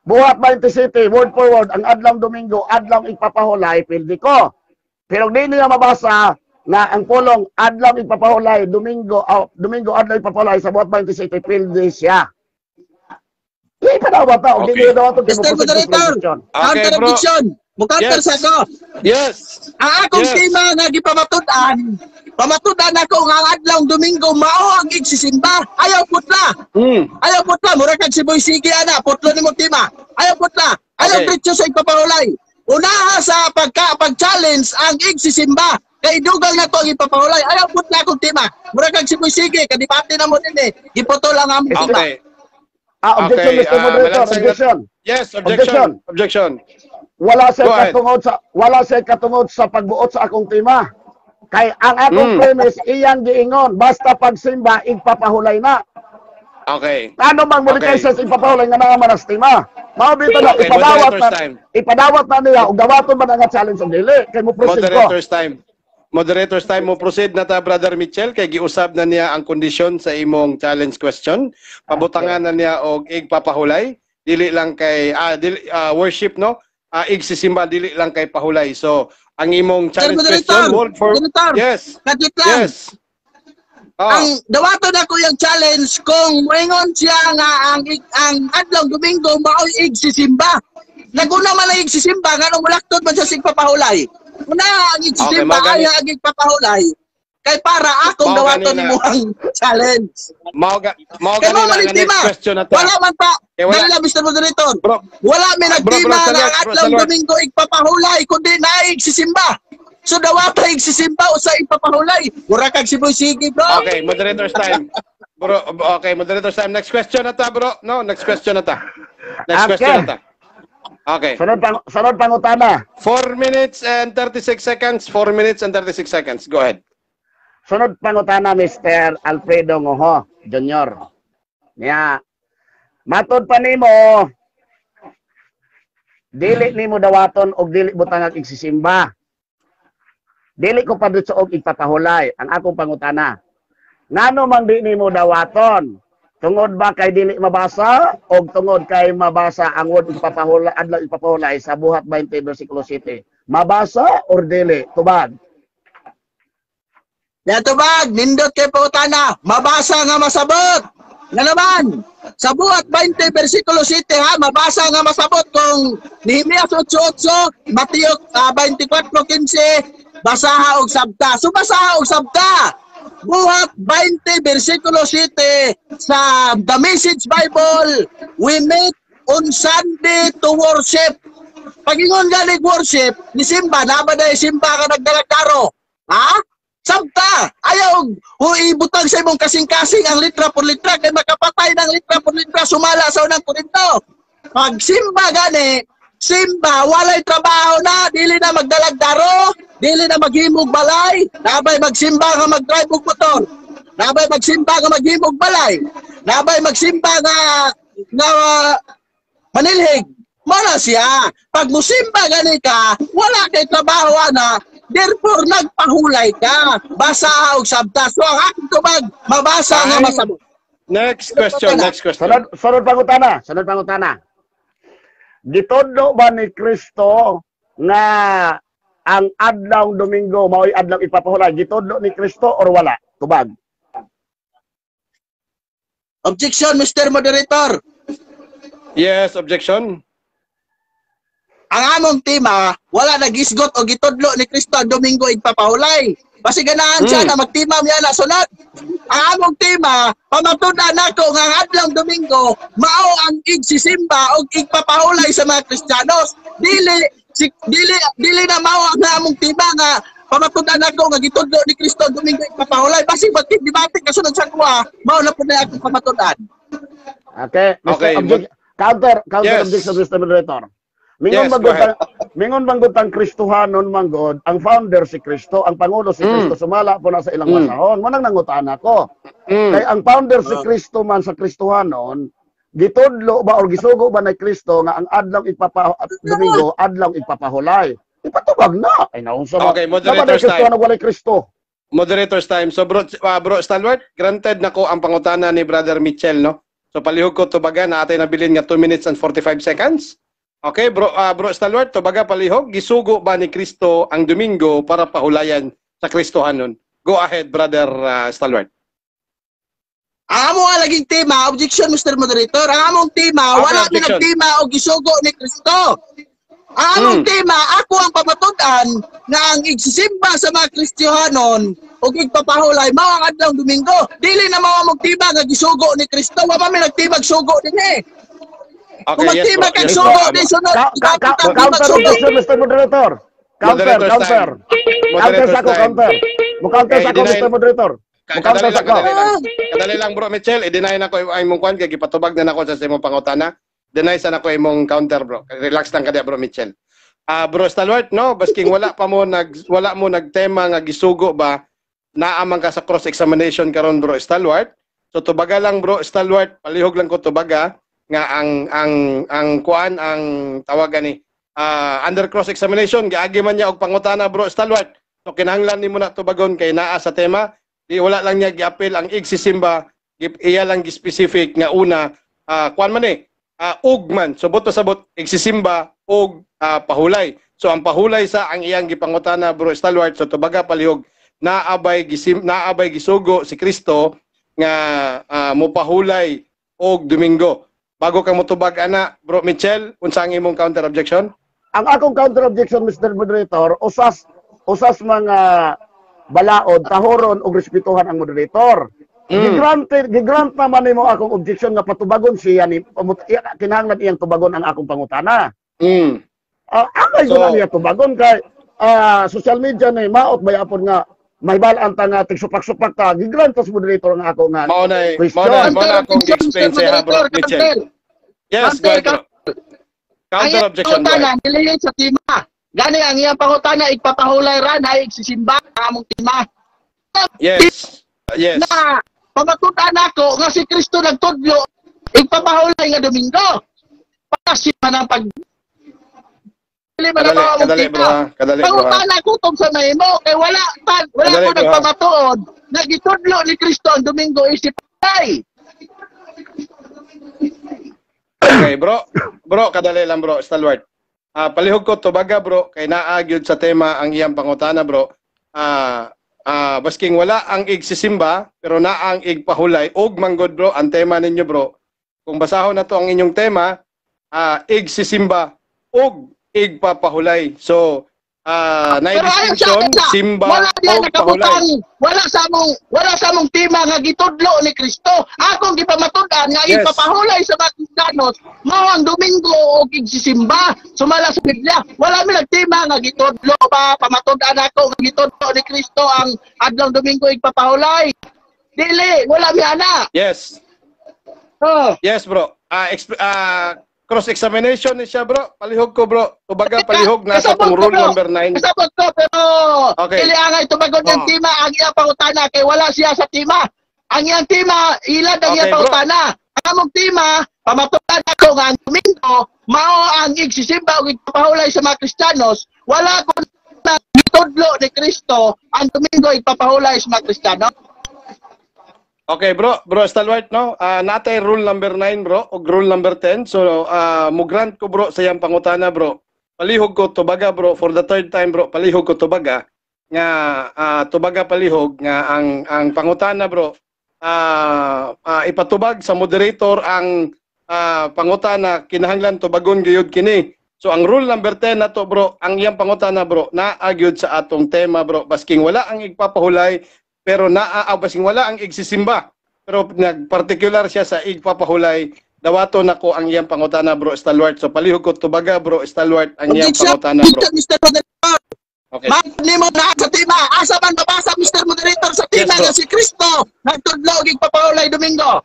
Buhat 27 word for word ang adlaw Domingo adlaw ipapahulay, pildi ko. Pero di niya mabasa na ang pulong adlaw ipapahulay Domingo, oh, Domingo adlaw ipapahulay sa Buhat 27, pildi siya. Di pa daw ba ta? Okay. Di daw to. Mr. Moderator, Okay, counter bro. objection. Mo-counter Yes. sa ako. Yes. Ang akong tema nga gipamatud-an, pamatud-an ako nga ang adlaw Domingo mao ang igsisimba. Ayaw putla. Ayaw putla, mura kag si Boy Sige ana, putlo nimo tema. Ayaw putla. Ayaw diretso sa ipapahulay. Unaha sa pagka pag-challenge ang igsisimba. Kay dugang na to ang ipapahulay. Ayaw putla akong tema. Mura kag si Boy Sige, kadibate na mo din eh. Giputol ang among tema. Okay. Ah, objection, Okay, Mr. Moderator, malansang objection. Yes, objection. Objection. Wala siya Go ahead. Katungod sa wala siya katungod sa pagbuot sa akong tema. Kay ang akong premise iyang giingon, basta pagsimba igpapahulay na. Ano bang muli kay sa ipapahulay nga naa man ang tema? Mao bitaw na Okay, ipadawat moderator's na time. Ipadawat na niya og dawaton ba na nga challenge og dili kay mo proceed ko. Moderator's time. Moderator's time, mo proceed na ta, Brother Mitchell, kay giusab na niya ang kondisyon sa imong challenge question. Pabutangan na niya og igpapahulay, dili lang kay dili, worship, no? Igsisimba, dili lang kay pahulay. So, ang imong Sir challenge Moderator, question hold for Moderator, Yes. kadlit lang. Yes. Oh. Ang dawaton ako yung challenge kung moingon siya nga ang adlaw Domingo maoy igsisimba. Naguna man ang igsisimba, nganong mulaktod man siya sig papahulay? Una ang igsisimba Okay, ay ang igpapahulay. Kay para akong Mao dawaton ganina. nimo ang challenge. Mao Kay ganina mo man nga next tema. question na ta. Wala man pa. Eh, wala. Dali lang, Mr. Moderator. Bro, Wala may Bro, bro, nagtima salute, nga ang bro, adlaw salute. Domingo igpapahulay kundi naay igsisimba. So dawata igsisimba usa ipapahulay. Mura kag siboy sige, bro. Okay, moderator's time. Bro, okay, moderator's time. Next question na ta, bro. No, next question na ta. Next question na ta. Okay. Sunod pangutana. 4 minutes and 36 seconds. 4 minutes and 36 seconds. Go ahead. Sunod pangutana, Mr. Alfredo Ngoho Jr. Niya. Matod pa nimo, dili nimo dawaton og dili butangag igsisimba. Dili ko padutso og igpapahulay ang akong pangutana. Ngano man di nimo dawaton? Tungod ba kay dili mabasa og tungod kay mabasa ang word igpapahulay, adlaw igpapahulay sa Buhat 20 versikulo 7? Mabasa or dili? Tubag. Ya tubag, nindot kay pangutana, mabasa nga masabot. Nga naman, sa Buhat 20 versikulo 7 ha, mabasa nga masabot kung Nehemias 8:8, Mateo 24:15, basaha og sabta. So basaha og sabta. Buhat 20 versikulo 7 sa The Message Bible, "We meet on Sunday to worship." Pagingon galing worship, ni simba, na ba dahil simba ka nagdalagkaro? Ha? Sabta! Ayaw, hu ibutang sa imong kasing-kasing ang litra por litra kay makapatay ng litra por litra sumala sa Unang Korinto. Pag simba gani, simba, walay trabaho na, dili na magdalagdaro, dili na maghimog balay, nabay magsimba nga mag-drive og motor, nabay magsimba nga maghimog balay, nabay magsimba nga manilhig. Muna siya. Pag musimba gani ka, wala kay trabaho ana, therefore nagpahulay ka. Basa og sabta. So ang akong tubag, mabasa nga Fine. masabot. Next question, next question. Sunod pangutana, sunod pangutana. Gitudlo ba ni Kristo nga ang adlaw Domingo mao'y adlaw ipapahulay? Gitudlo ni Kristo or wala? Tubag. Objection, Mr. Moderator. Yes, objection. Ang among tema, wala nagisgot o gitudlo ni Kristo ang Domingo igpapahulay. Basi ganahan siya na magtima niya na sunod. Ang among tema, pamatud-an nako nga ang adlaw Domingo mao ang igsisimba o igpapahulay sa mga Kristiyanos. Dili si, dili dili na mao ang among tema nga pamatud-an nako nga gitudlo ni Kristo ang Domingo igpapahulay. Basi magdebate ka sunod sa kuha, mao na pud na akong pamatud-an. Okay. Mr. Okay, Counter, counter objection, Mr. Moderator. Mingon Yes, man go gud mingon man gud tang Kristohanon man gud, ang founder si Kristo, ang pangulo si Kristo sumala po na sa ilang basahon. Mo nang nangutan ako. Kay ang founder si Kristo man sa Kristohanon, gitudlo ba or gisugo ba ni Kristo nga ang adlaw igpapa Domingo adlaw igpapahulay? Ipatubag na. Ay, naunsa ba? Okay, moderator's Naman Kristo time. walay Kristo. Moderator's time. So bro Stalwart, granted nako ang pangutana ni Brother Mitchell, no? So palihog ko tubagan na atay nabilin nga 2 minutes and 45 seconds. Okay, bro Stalwart, tubaga palihog, gisugo ba ni Kristo ang Domingo para pahulayan sa Kristohanon? Go ahead, Brother Stalwart. Ang amo nga laging tema, objection, Mr. Moderator, ang among tema, Okay, wala mi objection. nagtema og gisugo ni Kristo. Ang among tema, ako ang pamatud-an nga ang igsisimba sa mga Kristiyanon ug igpapahulay mao ang adlaw Domingo. Dili na mao among tema nga gisugo ni Kristo. Wa man mi nagtimag sugo dinhi. Okay, Kung yes, magtima bro. kag Yes, sugo bro. di sunod, ipapita Counter sugo. objection, Mr. Moderator. Counter, Moderator's counter. time. Counter Moderator's sa ako, time. counter. Mo counter Okay, sa ako, Mr. Moderator. Mo counter Kadali sa lang, ako. kadali lang. Kadali lang, bro Mitchell, i-deny na ko ay imong kwan kay gipatubag na nako sa imong pangutana. Deny sa nako imong counter, bro. Relax lang ka bro Mitchell. Bro Stalwart, no, basking wala mo nagtema nga gisugo ba, naa man ka sa cross examination karon, Bro Stalwart. So tubaga lang, Bro Stalwart, palihog lang ko tubaga nga ang kuan, ang tawagan ni under cross examination giagi man niya og pangutana, Bro Stalwart. So kinahanglan nimo na tubagon kay naa sa tema. Di wala lang niya giapil ang igsisimba, iya lang gi-specific nga una, kuan man eh, ug man. So buto sabot igsisimba og pahulay. So ang pahulay sa ang iyang gipangutana, Bro Stalwart. So tubaga palihog, naabay gisugo si Kristo nga mopahulay og Domingo? Bago ka motubag ana, Bro Michel, unsa ang imong counter objection? Ang akong counter objection, Mr. Moderator, usas usas mga balaod, tahoron og respetuhan ang moderator. Gigrant naman nimo akong objection nga patubagon siya ni kinahanglan iyang tubagon ang akong pangutana. Angay so, niya tubagon kay social media ni maot bayapon nga mahibal-an ta nga tigsupak-supak ta. Gigrant tas moderator ang ako nga Mao na question. Mao na akong gi-explain sa iya, Bro Michel. Yes, go ahead, bro. Counter objection, go Pangutana, ahead. dili sa tema. Gani ang iyang pangutana, igpapahulay ra na igsisimba ang among tema. Na pamatudan ako nga si Kristo nagtudlo igpapahulay nga Domingo. Pasi man ang pag dili man Kadali, ang among kadali, tema. bro, ha. Kadali, bro, ha. Pangutana kutob sa mahimo kay wala Kadali, ko bro, ha. nagpamatuod na gitudlo ni Kristo ang Domingo isip ay. Okay, bro. Bro, kadali lang, bro, Stalwart. Palihog ko tubaga, bro, kay naa gyud sa tema ang iyang pangutana, bro. Basking wala ang igsisimba pero naa ang igpahulay og manggod, bro, ang tema ninyo, bro. Kung basahon na to ang inyong tema, igsisimba og igpapahulay. So, na Pero ayon sa distinction, akin sa, simba wala diyan og pahulay. nakabutang, wala sa among tema nga gitudlo ni Kristo. Akong gipamatud-an nga ipapahulay sa mga Kristiyanos mao ang Domingo og igsisimba sumala sa Biblia. Wala mi nagtema nga gitudlo ba, pamatud-an ako nga gitudlo ni Kristo ang adlaw Domingo igpapahulay. Dili, wala mi ana. Oh. Yes, bro. Cross-examination ni siya, bro. Palihog ko, bro. Tubaga palihog nasa Kasabot tong ko, rule bro. number 9. Kasabot ko, pero dili angay tubagon ng tema ang iyang pangutana kay wala siya sa tema. Ang iyang tema, ilad ang iyang Okay, bro. pangutana. Ang among tema, pamatudan ako nga ang Domingo mao ang igsisimba ug igpapahulay sa mga Kristiyanos. Wala ko na gitudlo ni Kristo ang Domingo igpapahulay sa mga Kristiyano. Okay, bro. Bro Stalwart, no? Natay rule number 9, bro, o rule number 10. So, mo-grant ko, bro, sa iyang pangutana, bro. Palihog ko tubaga, bro, for the third time, bro. Palihog ko tubaga nga tubaga palihog nga ang pangutana, bro. Ipatubag sa moderator ang pangutana, kinahanglan tubagon gyud kini. So ang rule number 10 nato, bro, ang iyang pangutana, bro, naa gyud sa atong tema, bro. Basking wala ang igpapahulay pero naa basking wala ang igsisimba pero nagparticular siya sa igpapahulay, dawato nako ang iyang pangutana, Bro Stalwart. So palihog ko tubaga, Bro Stalwart, ang iyang Objection, pangutana, bro. Mr. Moderator. Okay. Nimo na sa tema. Asa man mabasa, Mr. Moderator, sa tema Yes, bro. nga si Kristo nagtudlo og igpapahulay Domingo?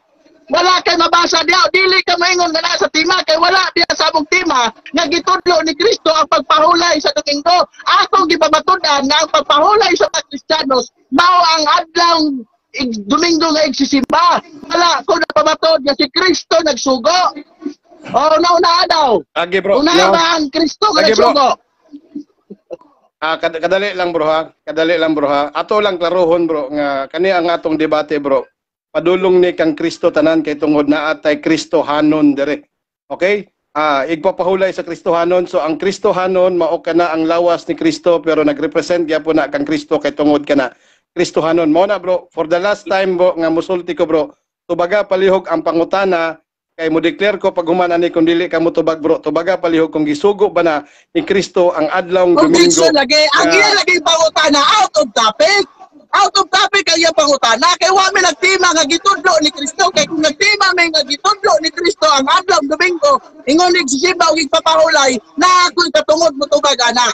Wala kay mabasa diha. Dili ka maingon nga naa sa tema kay wala diha sa among tema nga gitudlo ni Kristo ang pagpahulay sa Domingo. Akong gipamatud-an nga ang pagpahulay sa mga Kristiyanos mao ang adlaw Domingo nga igsisimba. Wala ko napamatod nga si Kristo nagsugo. Oh, nauna daw. Agi, bro. Una No? ba ang Kristo nga Lagi, bro. nagsugo? Kadali lang, bro, ha. Kadali lang, bro, ha. Ato lang klarohon, bro, nga kani ang atong debate, bro. Padulong ni kang Kristo tanan kay tungod naa tay Kristohanon dire. Okay? Igpapahulay sa Kristohanon. So ang Kristohanon mao kana ang lawas ni Kristo pero nagrepresent gyapon na kang Kristo kay tungod kana Kristohanon. Mao na, bro, for the last time, bro, nga musulti ko, bro. Tubaga palihog ang pangutana kay mo declare ko pag human ani kung dili ka mo tubag, bro. Tubaga palihog kung gisugo ba na ni Kristo ang adlawng Domingo. Objection lagi. Ang iya lagi pangutana out of topic. Out of topic ang iyang pangutana kay wa mi nagtima nga gitudlo ni Kristo, kay kung nagtima mi nga gitudlo ni Kristo ang adlaw Domingo ingon nagsisimba og igpapahulay, na ako'y katungod mo tubag ana.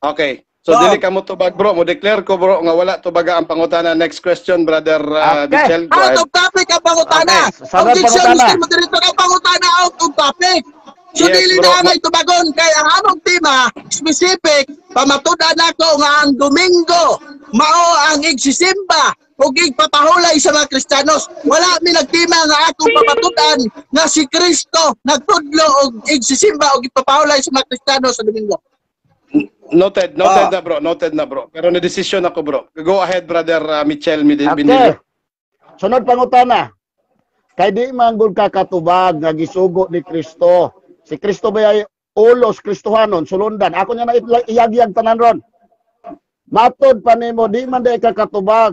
Okay. So Oh. dili ka mo tubag, bro. Mo declare ko, bro, nga wala tubaga ang pangutana. Next question, Brother Michel. Go Out ahead. of topic ang pangutana. Okay, sagot Objection, pangutana. Mr. Moderator, ang pangutana out of topic. So Yes, dili bro. na angay tubagon kay ang among tema specific, pamatud-an nako nga ang Domingo mao ang igsisimba ug igpapahulay sa mga Kristiyanos. Wala mi nagtima nga akong pamatud-an nga si Kristo nagtudlo og igsisimba ug igpapahulay sa mga Kristiyano sa Domingo. Noted, noted Ah. na, bro, noted na, bro. Pero na decision ako, bro. Go ahead, Brother Michel Okay. Bindilio. Sunod pangutana. Kay di man gud ka katubag nga gisugo ni Kristo. Si Kristo ba ay ulos Kristohanon sulundan. Ako niya na iyagyag tanan ron. Matod pa nimo, di man di ka katubag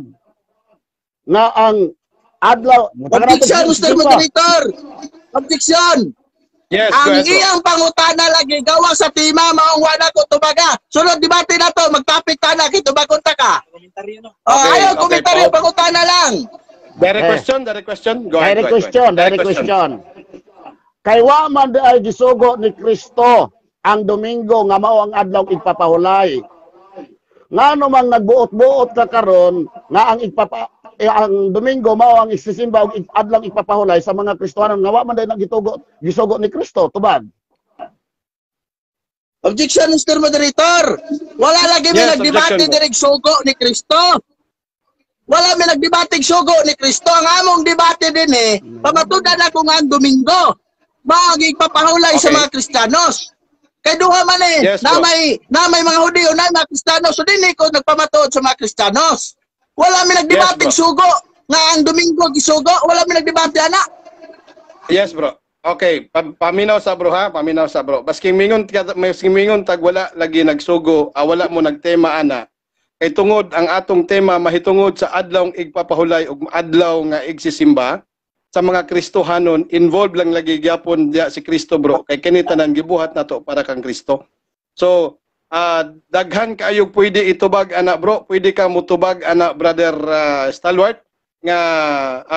nga ang adlaw. Objection, Mr. Moderator. Objection. Yes, go Ang ahead, bro. iyang pangutana lagi gawa sa tema, maong wala ko tubaga. Sunod debate na to, magtapik ta na kay tubagon ta ka. Komentaryo no. Oh, Okay, ayaw okay, komentaryo, Paul. pangutana lang. Direct Eh. question, direct question. Go ahead, Direct go ahead, question, go ahead. direct question. Kay wa man di ay gisugo ni Kristo ang Domingo nga mao ang adlaw igpapahulay. Ngano mang nagbuot-buot ka karon nga ang igpapa eh, ang Domingo mao ang igsisimba og adlaw igpapahulay sa mga Kristohanon nga wa man day nagitugo gisugo ni Kristo? Tubag. Objection, Mr. Moderator. Wala lagi may Yes, nagdebate objection, bro. direk sugo ni Kristo. Wala may nagdebate sugo ni Kristo. Ang among debate din eh, pamatudan ako nga ang Domingo mao ang igpapahulay sa mga Kristiyanos. Kay duha man eh, Yes, na bro. may mga Hudiyo, na may mga Kristiyano. So dinhi ko nagpamatuod sa mga Kristiyanos. Wala may nagdebate Yes, bro. sugo nga ang Domingo gisugo, wala may nagdebate ana. Yes, bro. Okay, paminaw sa bro ha, paminaw sa bro. Basking mingon tag wala lagi nagsugo, ah, wala mo nagtema ana. Kay tungod ang atong tema mahitungod sa adlaw igpapahulay ug adlaw nga igsisimba sa mga Kristohanon, involved lang lagi gyapon diya si Kristo, bro. Kay kini tanan gibuhat nato para kang Kristo. So, daghan kaayo pwede itubag ana, bro. Pwede ka mutubag ana, Brother Stalwart, nga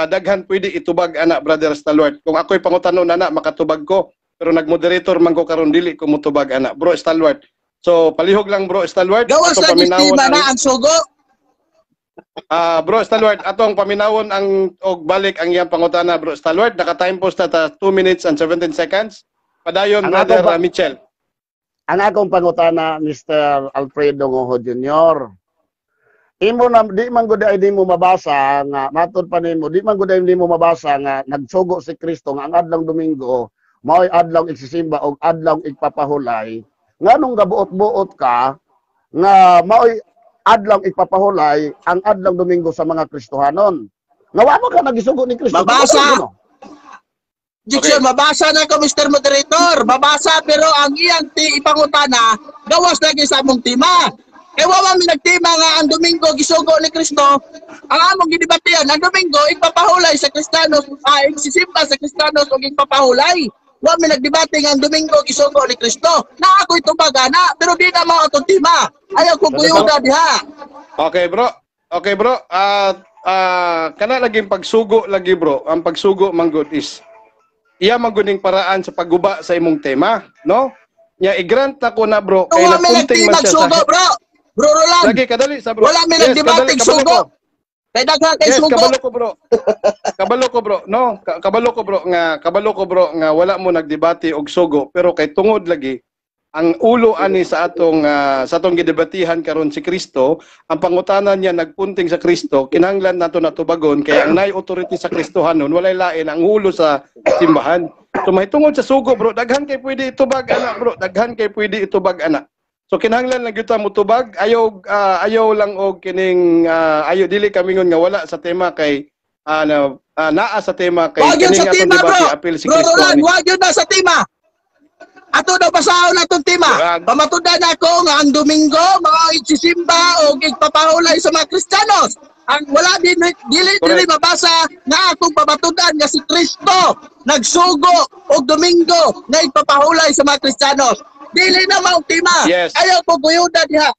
daghan pwede itubag ana, Brother Stalwart. Kung ako'y pangutanon ana, makatubag ko. Pero nagmoderator man ko karon, dili ko mutubag ana, Bro Stalwart. So palihog lang, Bro Stalwart. Gawas Atong lagi paminawon tema na ang sugo. Ah, Bro Stalwart, atong paminawon ang og balik ang iyang pangutana, Bro Stalwart. Naka-time post na ta 2 minutes and 17 seconds. Padayon, Ang Brother ako ba- Michel. Ang akong pangutana, Mr. Alfredo Ngoho Jr. Imo na di man gud ay di mo mabasa nga matod pa nimo, di man gud ay di mo mabasa nga nagsugo si Kristo nga ang adlaw Domingo mao'y adlaw igsisimba og adlaw igpapahulay. Nganong gabuot-buot ka nga mao'y adlaw igpapahulay ang adlaw Domingo sa mga Kristohanon? Nga wa mo ka nagisugo ni Kristo. Mabasa! Ano? Objection, mabasa na ko, Mr. Moderator. Mabasa, pero ang iyang ti ipangutana gawas lagi sa among tema. Kay wa man mi nagtima nga ang Domingo gisugo ni Kristo. Ang among gidebatihan, ang Domingo ipapahulay sa Kristiyanos, igsisimba sa Kristiyanos ug ipapahulay. Wa mi nagdebate nga ang Domingo gisugo ni Kristo. Na ako'y tubaga na, pero di na mao atong tema. Ayaw ko kuyuda diha. Okay, bro. Okay, bro. Kana laging pagsugo lagi, bro. Ang pagsugo manggod is iya manguning paraan sa pagguba sa imong tema, no? Nya i-grant ako na, bro, kay Wa mi napunting nagtima man siya sa sugo, bro. Bro Roland, Lagi kadali sa bro. wala mi Yes, nagdebate kadali, kabalo sugo. ko. Kay daghan kay Yes, sugo. kabalo ko, bro. Kabalo ko, bro. No, kabalo ko, bro, nga wala mo nagdebate og sugo, pero kay tungod lagi ang ulo ani sa atong gidebatihan karon si Kristo, ang pangutana niya nagpunting sa Kristo, kinahanglan nato natubagon kay ang nay authority sa Kristohanon walay lain ang ulo sa simbahan. So mahitungod sa sugo, bro, daghan kay pwede itubag ana, bro, daghan kay pwede itubag ana. So kinahanglan lang gyud ta motubag, ayaw lang og kining ayaw dili kamingon nga wala sa tema kay naa sa tema kay Wag yun kining sa atong tema, bro. debate apil si Bro Kristo Roland, ani. wag yun na sa tema. Ato daw basahon atong tema. Pamatudan ako nga ang Domingo mga igsisimba o igpapahulay sa mga Kristiyanos. Ang wala din dili dili mabasa nga akong pamatudan nga si Kristo nagsugo og Domingo nga igpapahulay sa mga Kristiyanos. Dili na mao tema. Ayaw ko guyuda diha.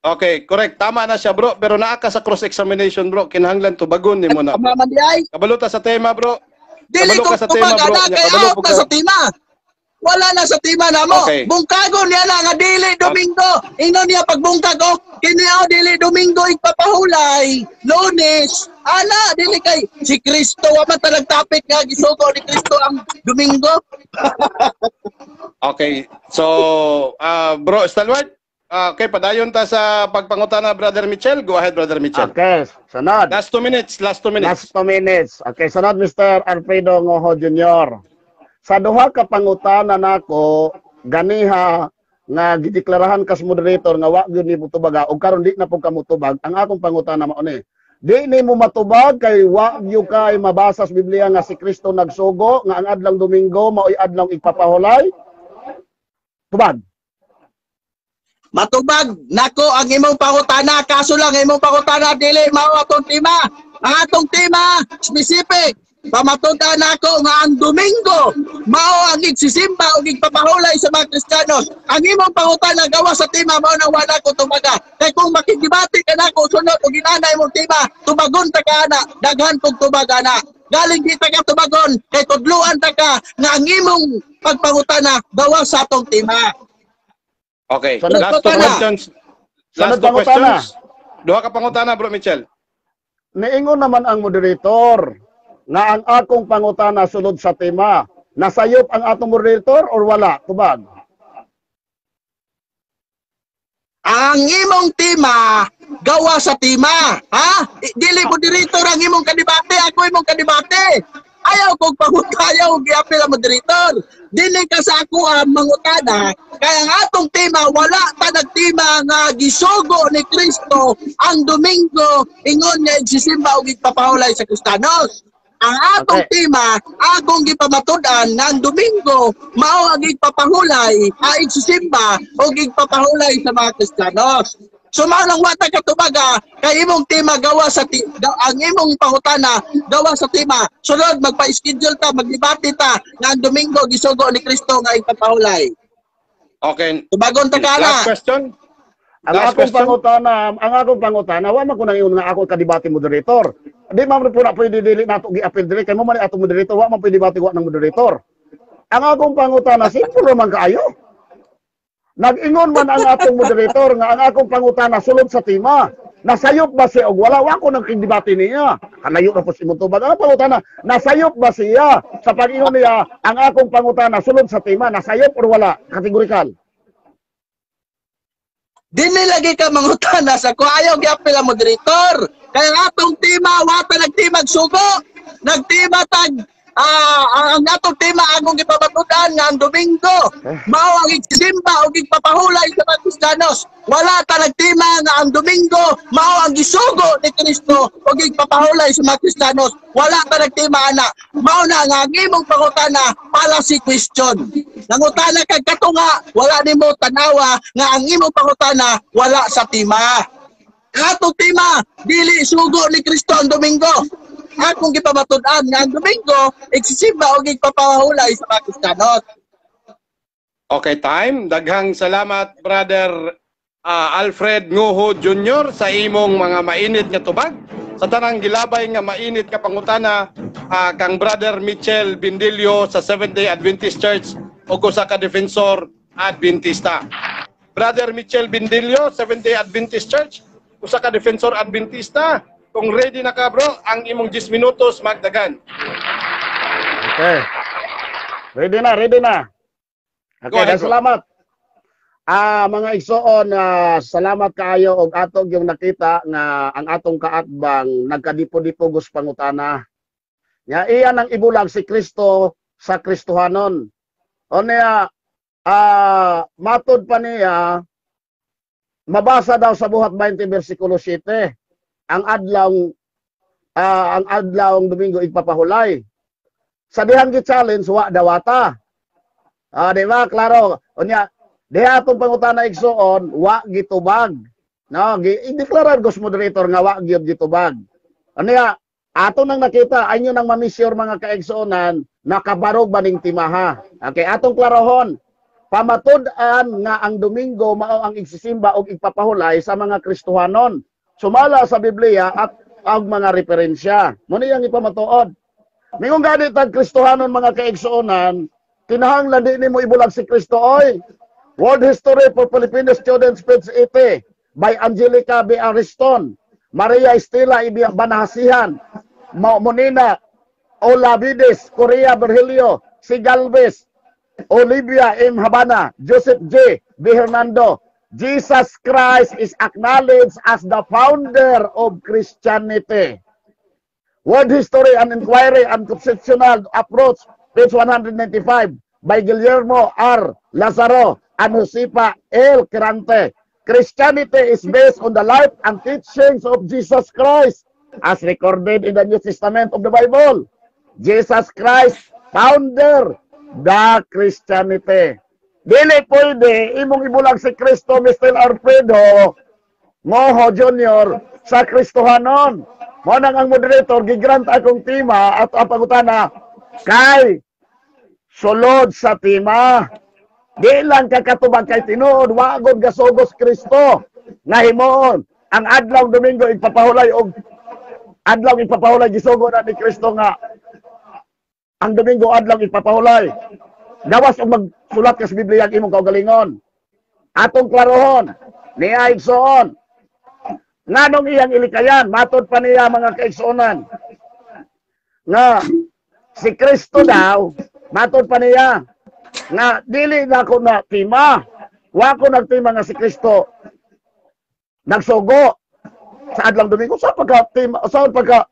Okay, correct. Tama na siya, bro. Pero naa ka sa cross-examination, bro. Kinahanglan tubagon nimo na. Tama man di ay. Kabalo ta sa tema, bro. Dili Kabalo ko ka sa tema, tubag bro. ana Nya, kay kabalo out po na ka. sa tema. Wala na sa tema namo. Okay. Bungkagon niya na nga dili Domingo. Ingnon niya pagbungkag oh, kini oh, dili Domingo igpapahulay. Lunes. Ana, dili kay si Kristo wa man ta nagtopic nga gisugo ni Kristo ang Domingo. Okay. So, bro Stalwart, okay, padayon ta sa pagpangutana, Brother Mitchell. Go ahead, Brother Mitchell. Okay, sunod. Last 2 minutes, last 2 minutes. Last 2 minutes. Okay, sunod, Mr. Alfredo Ngoho Jr. Sa duha ka pangutana nako ganiha nga gideklarahan kas moderator nga wa gyud ni mutubaga og karon di na pud ka mutubag, ang akong pangutana mao ni: Di ni mo matubag kay wa gyud kay mabasa sa Biblia nga si Kristo nagsugo nga ang adlong Domingo mao'y adlong igpapahulay? Tubag. Matubag nako ang imong pangutana, kaso lang ang imong pangutana dili mao atong tema. Ang atong tema specific. Pamatud-an nako nga ang Domingo mao ang igsisimba ug igpapahulay sa mga Kristiyanos. Ang imong pangutana gawa sa tema, mao nang wala ko tubaga. Kay kung makigdebate ka nako sunod ug inana imong tema, tubagon ta ka ana, daghan kog tubag ana. Galing di ta ka tubagon kay tudluan ta ka nga ang imong pagpangutana gawa sa atong tema. Okay. Sunod Last two pangutana. Questions. Last Sunod two pangutana. Questions. Duha ka pangutana, Bro Mitchell. Niingon naman ang moderator nga ang akong pangutana sulod sa tema. Nasayop ang atong moderator or wala? Tubag. Ang imong tema gawa sa tema, ha? Dili moderator ang imong kadebate, ako imong kadebate. Ayaw kog pangutayaw giapil ang moderator. Dili ka sa ako ang mangutana kay ang atong tema, wala ta nagtema nga gisugo ni Kristo ang Domingo ingon nga igsisimba og igpapahulay sa Kristiyanos. Ang atong tema, akong gipamatud-an nga ang Domingo mao ang igpapahulay, ang igsisimba og igpapahulay sa mga Kristiyanos. So mao lang wa ta katubaga kay imong tema gawa sa ang imong pangutana gawa sa tema. Sunod magpa-schedule ta, magdebate ta nga ang Domingo gisugo ni Kristo nga igpapahulay. Okay. Tubagon ta ka na. Last question. Ang Last akong question. pangutana, ang akong pangutana, wa man ko nang ingon nga ako kadebate moderator. Di man po na pwede dili nato gi-appeal diri kay mo man ni atong moderator, wa man pwede debate wa ng moderator. Ang akong pangutana simple man kaayo. Nag-ingon man ang atong moderator nga ang akong pangutana sulod sa tema. Nasayop ba siya og wala? Wa ko nang debate niya. Kalayo na po si tubag. Ang pangutana, nasayop ba siya sa pag-ingon niya ang akong pangutana sulod sa tema? Nasayop or wala? Kategorikal. Dili lagi ka mangutana sa ko, ayaw giapil ang moderator. Kaya ang atong tema wa ta nagtimag sugo. Nagtima tag ang atong tema, akong gipamatud-an nga ang Domingo mao ang igsimba ug igpapahulay sa mga Kristiyanos. Wala ta nagtima nga ang Domingo mao ang gisugo ni Kristo ug igpapahulay sa mga Kristiyanos. Wala ta nagtima ana. Mao na nga ang imong pangutana fallacy question. Nangutana kag katunga, wala nimo tanawa nga ang imong pangutana wala sa tema. Ang atong tema, dili sugo ni Kristo ang Domingo. Akong gipamatud-an nga ang Domingo igsisimba ug igpapahulay sa mga Kristiyanos. Okay, time. Daghang salamat, Brother Alfred Nguho Jr. sa imong mga mainit nga tubag. Sa tanang gilabay nga mainit nga pangutana kang Brother Mitchell Bindilio sa Seventh-day Adventist Church o usa ka defensor Adventista. Brother Mitchell Bindilio, Seventh-day Adventist Church, usa ka defensor Adventista. Kung ready na ka, bro, ang imong 10 minutos magdagan. Okay. Ready na, ready na. Go Okay, ahead, bro. salamat. Mga igsoon, salamat kaayo og atong yung nakita nga ang atong kaatbang nagkadipo-dipo gus pangutana. Nya iyan ang ibulag si Kristo sa Kristohanon. O niya, matod pa niya, mabasa daw sa Buhat 20 versikulo 7 ang adlawng Domingo igpapahulay. Sa dihang gi-challenge, wa dawata. Di ba? Klaro. Unya, diha atong pangutana, igsoon, wa gitubag. No, gi i-declare ghost moderator nga wa gyud gitubag. Unya, ato nang nakita, anyo nang mamisure, mga kaigsuonan, nakabarog ba ning timaha. Okay, atong klarohon. Pamatud-an nga ang Domingo mao ang igsisimba og igpapahulay sa mga Kristohanon. Sumala sa Biblia at ang mga referensya. Muna yang ipamatuod. Mingon gani tag Kristohanon, mga kaigsuonan, Kinahanglan di nimo ibulag si Kristo oy. World History for Filipino Students, page 80, by Angelica B. Ariston, Maria Estela E. Banahasihan, Monina Olavides, Korea Virgilio, C. Galvez, Olivia M. Habana, Joseph J. B. Hernando. Jesus Christ is acknowledged as the founder of Christianity. World History and Inquiry and Conceptual Approach, page 195, by Guillermo R. Lazaro and Josefa L. Quirante. Christianity is based on the life and teachings of Jesus Christ as recorded in the New Testament of the Bible. Jesus Christ, founder the Christianity. Dili pwede imong ibulag si Kristo, Mr. Alfredo Ngoho Jr., sa Kristohanon. Mo nang ang moderator gigrant akong tema at ang pangutana kay sulod sa tema. Di lang kakatubag kay tinuod wa gud gasugos Kristo nga himuon ang adlaw Domingo ipapahulay og adlaw ipapahulay. Gisugo na ni Kristo nga ang Domingo adlaw ipapahulay. Gawas og magsulat ka sa Biblia ang imong kaugalingon. Atong klarohon niya, igsoon, nganong iyang ilikayan. Matod pa niya, mga kaigsuonan, nga si Kristo daw, matod pa niya nga dili na ako na tima, wa ko nagtima nga si Kristo nagsugo sa adlaw Domingo. Sa pagka tima, sa pagka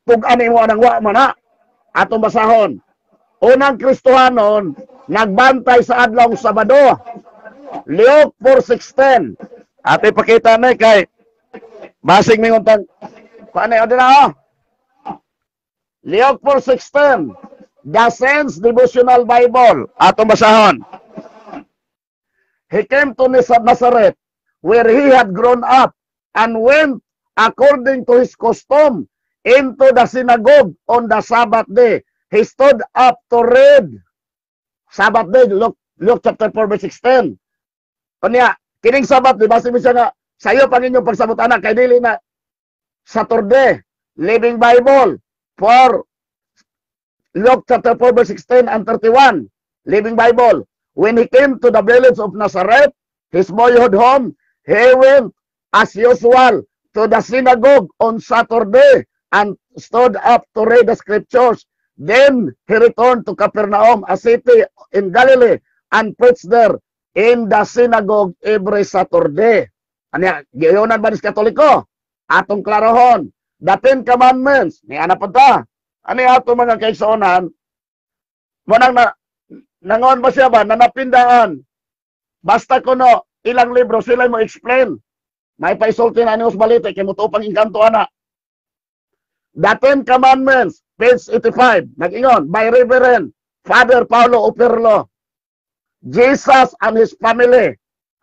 tug-an mo anang wa man na? Atong basahon. Unang Kristohanon nagbantay sa adlaw Sabado. Luke 4:16. Ate pakita na kay basig mingon tang paano o na oh. Luke 4:16. The Sense Devotional Bible. Atong basahon. He came to Nazareth, where he had grown up, and went according to his custom into the synagogue on the Sabbath day. He stood up to read. Sabbath day, Luke chapter 4 verse 16. Unya, kining Sabbath, di ba siya nga, sayo pang inyong pagsabot anak, kay dili na Saturday. Living Bible for Luke chapter 4 verse 16 and 31. Living Bible. When he came to the village of Nazareth, his boyhood home, he went as usual to the synagogue on Saturday and stood up to read the scriptures. Then he returned to Capernaum, a city in Galilee, and preached there in the synagogue every Saturday. Ano, giyonan ba ni Katoliko? Atong klarohon. The Ten Commandments. Ni ana pa ta. Ano ato, mga kaigsuonan? Manang na, nangon ba siya ba? Nanapindaan. Basta kuno ilang libro sila mo explain. May paisulti na ni Balite kay mutuo pang engkanto ana. The Ten Commandments, page 85, nag-ingon, by Reverend Father Paulo Operlo. Jesus and his family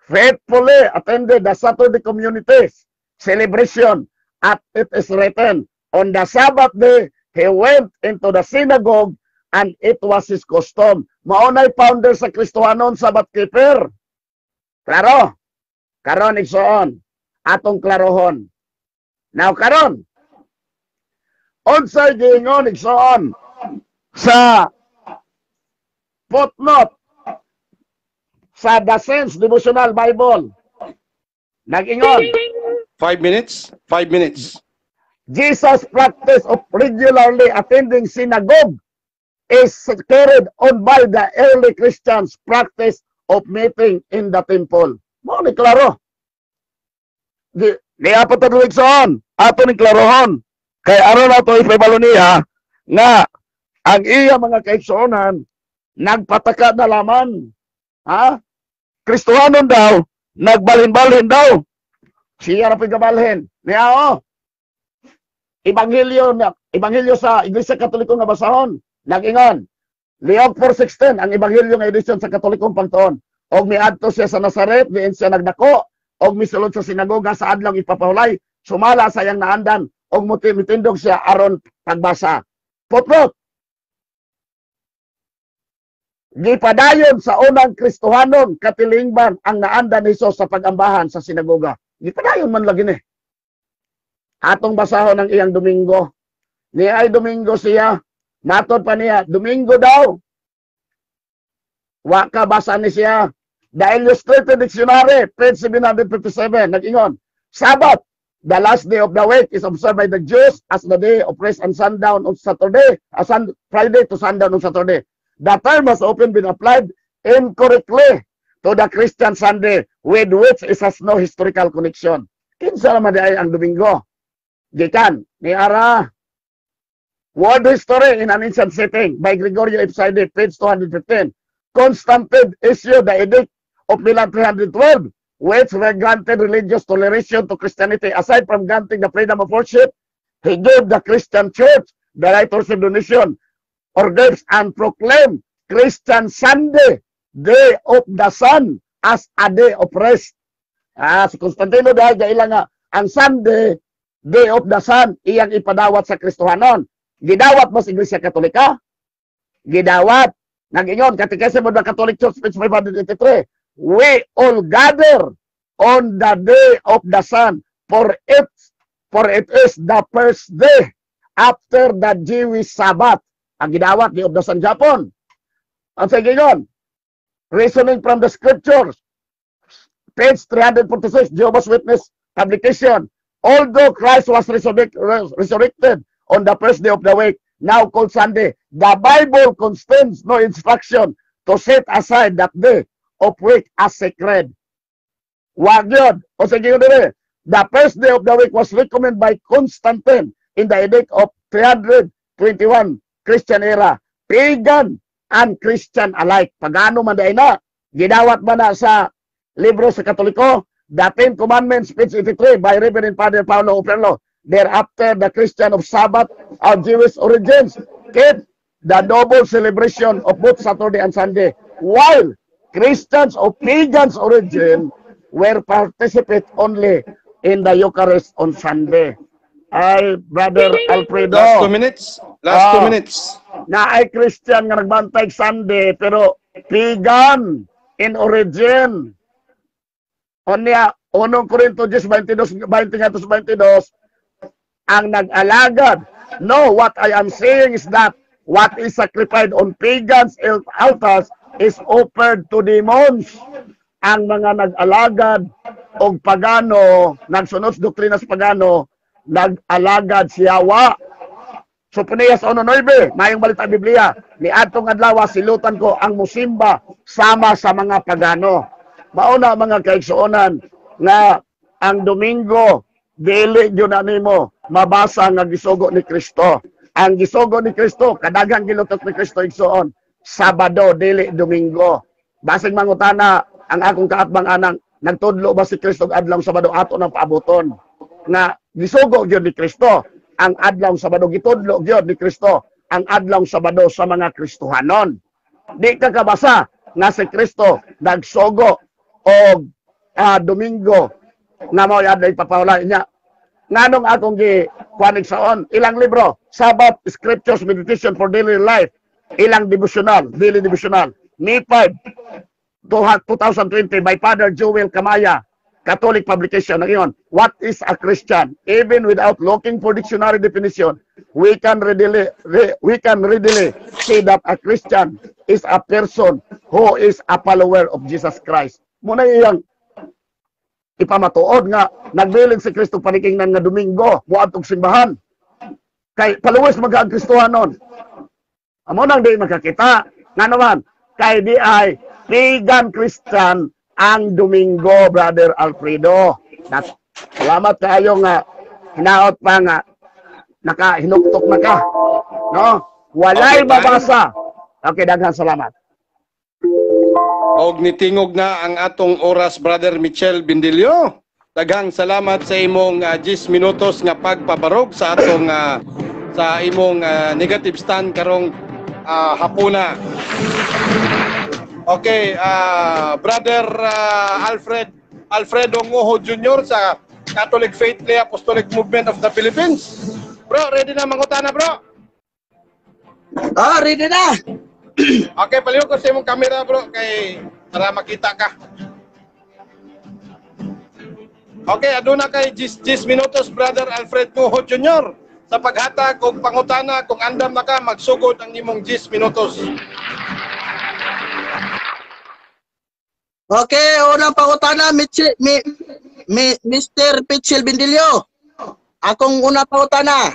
faithfully attended the Saturday communities celebration at it is written, on the Sabbath day, he went into the synagogue and it was his custom. Maunay founder sa Kristohanon, Sabbath keeper. Klaro? Karon, igsoon, atong klarohon. Now karon, unsay giingon, igsoon, sa footnote sa The Sense Devotional Bible? Nag-ingon, 5 minutes. 5 minutes. Jesus' practice of regularly attending synagogue is carried on by the early Christians' practice of meeting in the temple. Mo ni klaro. Di, niya pa to, igsoon. Ato ni klarohon. Kay aron ato ipahibalo niya nga ang iya mga kaigsuonan nagpataka na laman. Ha? Kristohanon daw, nagbalhin-balhin daw. Siya ra gabalhin. Niya oh. Ebanghelyo na Ebanghelyo sa Iglesia Katoliko nga basahon. Nag-ingon. Luke 4:16 ang Ebanghelyo nga edisyon sa Katolikong pagtuon. Og miadto siya sa Nazaret, diin siya nagdako, og misulod sa sinagoga sa adlaw ipapahulay, sumala sa iyang naandan, og muti mitindog siya aron pagbasa. Footnote. Gipadayon sa unang Kristohanon katilingban ang naandan ni Jesus sa pagambahan sa sinagoga. Gipadayon man lagi ni. Atong basahon ang iyang Domingo. Ni ay Domingo siya. Matod pa niya, Domingo daw. Wa ka basa ni siya. The Illustrated Dictionary, page 757, nag-ingon, "Sabbath, the last day of the week, is observed by the Jews as the day of rest and sundown on Saturday, Friday to sundown on Saturday. The term has often been applied incorrectly to the Christian Sunday, with which it has no historical connection." Kinsa naman diay ang Domingo? Gikan ni Ara World History in an Ancient Setting by Gregorio F. Saide, page 215. "Constantine issued the Edict of Milan 312, which granted religious toleration to Christianity. Aside from granting the freedom of worship, he gave the Christian Church the right to receive donation or gifts and proclaimed Christian Sunday, day of the sun, as a day of rest." Ah, si Constantino dahil gaila nga ang Sunday, day of the sun, iyang ipadawat sa Kristohanon. Gidawat ba sa Iglesia Katolika? Gidawat. Nag-ingon, Catechism of the Catholic Church, page 583, "We all gather on the day of the sun, for it is the first day after the Jewish Sabbath." Ang gidawat, day of the sun Japon. Ang sige, Reasoning from the Scriptures, page 346, Jehovah's Witness publication. "Although Christ was resurrected on the first day of the week, now called Sunday, the Bible contains no instruction to set aside that day of week as sacred." Wag yun. O sige yun dire. "The first day of the week was recommended by Constantine in the Edict of 321 Christian era. Pagan and Christian alike." Pagano man diay na? Gidawat ba na sa libro sa Katoliko? The Ten Commandments, page 83, by Reverend Father Paolo Operlo. "Thereafter, the Christian of Sabbath of Jewish origins keep the double celebration of both Saturday and Sunday, while Christians of pagans origin were participate only in the Eucharist on Sunday." Ay, Brother Alfredo. Last 2 minutes. Last two Ah. minutes. Na ay Christian nga nagbantay Sunday pero pagan in origin. Unya, unong Korinto 10, 22, 20 22, ang nag-alagad. "No, what I am saying is that what is sacrificed on pagans' altars is offered to demons." Ang mga nag-alagad og pagano, nagsunod sa doktrina sa pagano, nag-alagad sa yawa. Soponías 1:9, mayong balita Biblia, "Ni adtong adlaw silutan ko ang musimba sama sa mga pagano." Mauna, mga kaigsuonan, nga ang Domingo dili gyud na nimo mabasa nga gisugo ni Kristo. Ang gisugo ni Kristo, kadaghang gilutok ni Kristo, igsuon, Sabado, dili Domingo. Basig mangutana ang akong kaatbang anang nagtudlo ba si Kristo og adlaw Sabado, ato nang paabuton nga gisugo gyud ni Kristo ang adlaw Sabado, gitudlo gyud ni Kristo ang adlaw Sabado sa mga Kristohanon. Di ka kabasa nga si Kristo nagsugo og Domingo nga mao adlaw ipapahulay niya. Nganong akong gi kuan, saon ilang libro, Sabbath Scriptures Meditation for Daily Life, ilang devotional, daily devotional, May 5 2020 by Father Joel Camaya, Catholic publication. Ngayon, what is a Christian? "Even without looking for dictionary definition, we can readily say that a Christian is a person who is a follower of Jesus Christ." Muna iyang ipamatuod nga nagbilin si Kristo panikingnan nga Domingo moadtong simbahan. Kay followers mga ang Kristohanon. Amo nang di makakita. Nga naman, kay di ay pagan Christian ang Domingo, Brother Alfredo. Salamat kayo nga hinaot pa nga nakahinuktok na ka. No? Walay Okay, mabasa. Okay, daghang salamat. Og nitingog na ang atong oras, Brother Michel Bindilio. Daghang salamat sa imong 10 minutos nga pagpabarog sa atong sa imong negative stand karong hapuna. Okay, Brother Alfred Alfredo Ngoho Jr. sa Catholic Faith Lay Apostolic Movement of the Philippines. Bro, ready na mangutana, bro? Ah, ready na. Okay, palihog ko sa imong camera, bro, kay para makita ka. Okay, aduna kay 10 minutos, Brother Alfred Ngoho Jr., sa paghatag og pangutana. Kung andam na ka, magsugod ang imong 10 minutos. Okay, unang pangutana, Mitchell, mi, Mr. Pitchel Bindilio. Akong una pangutana.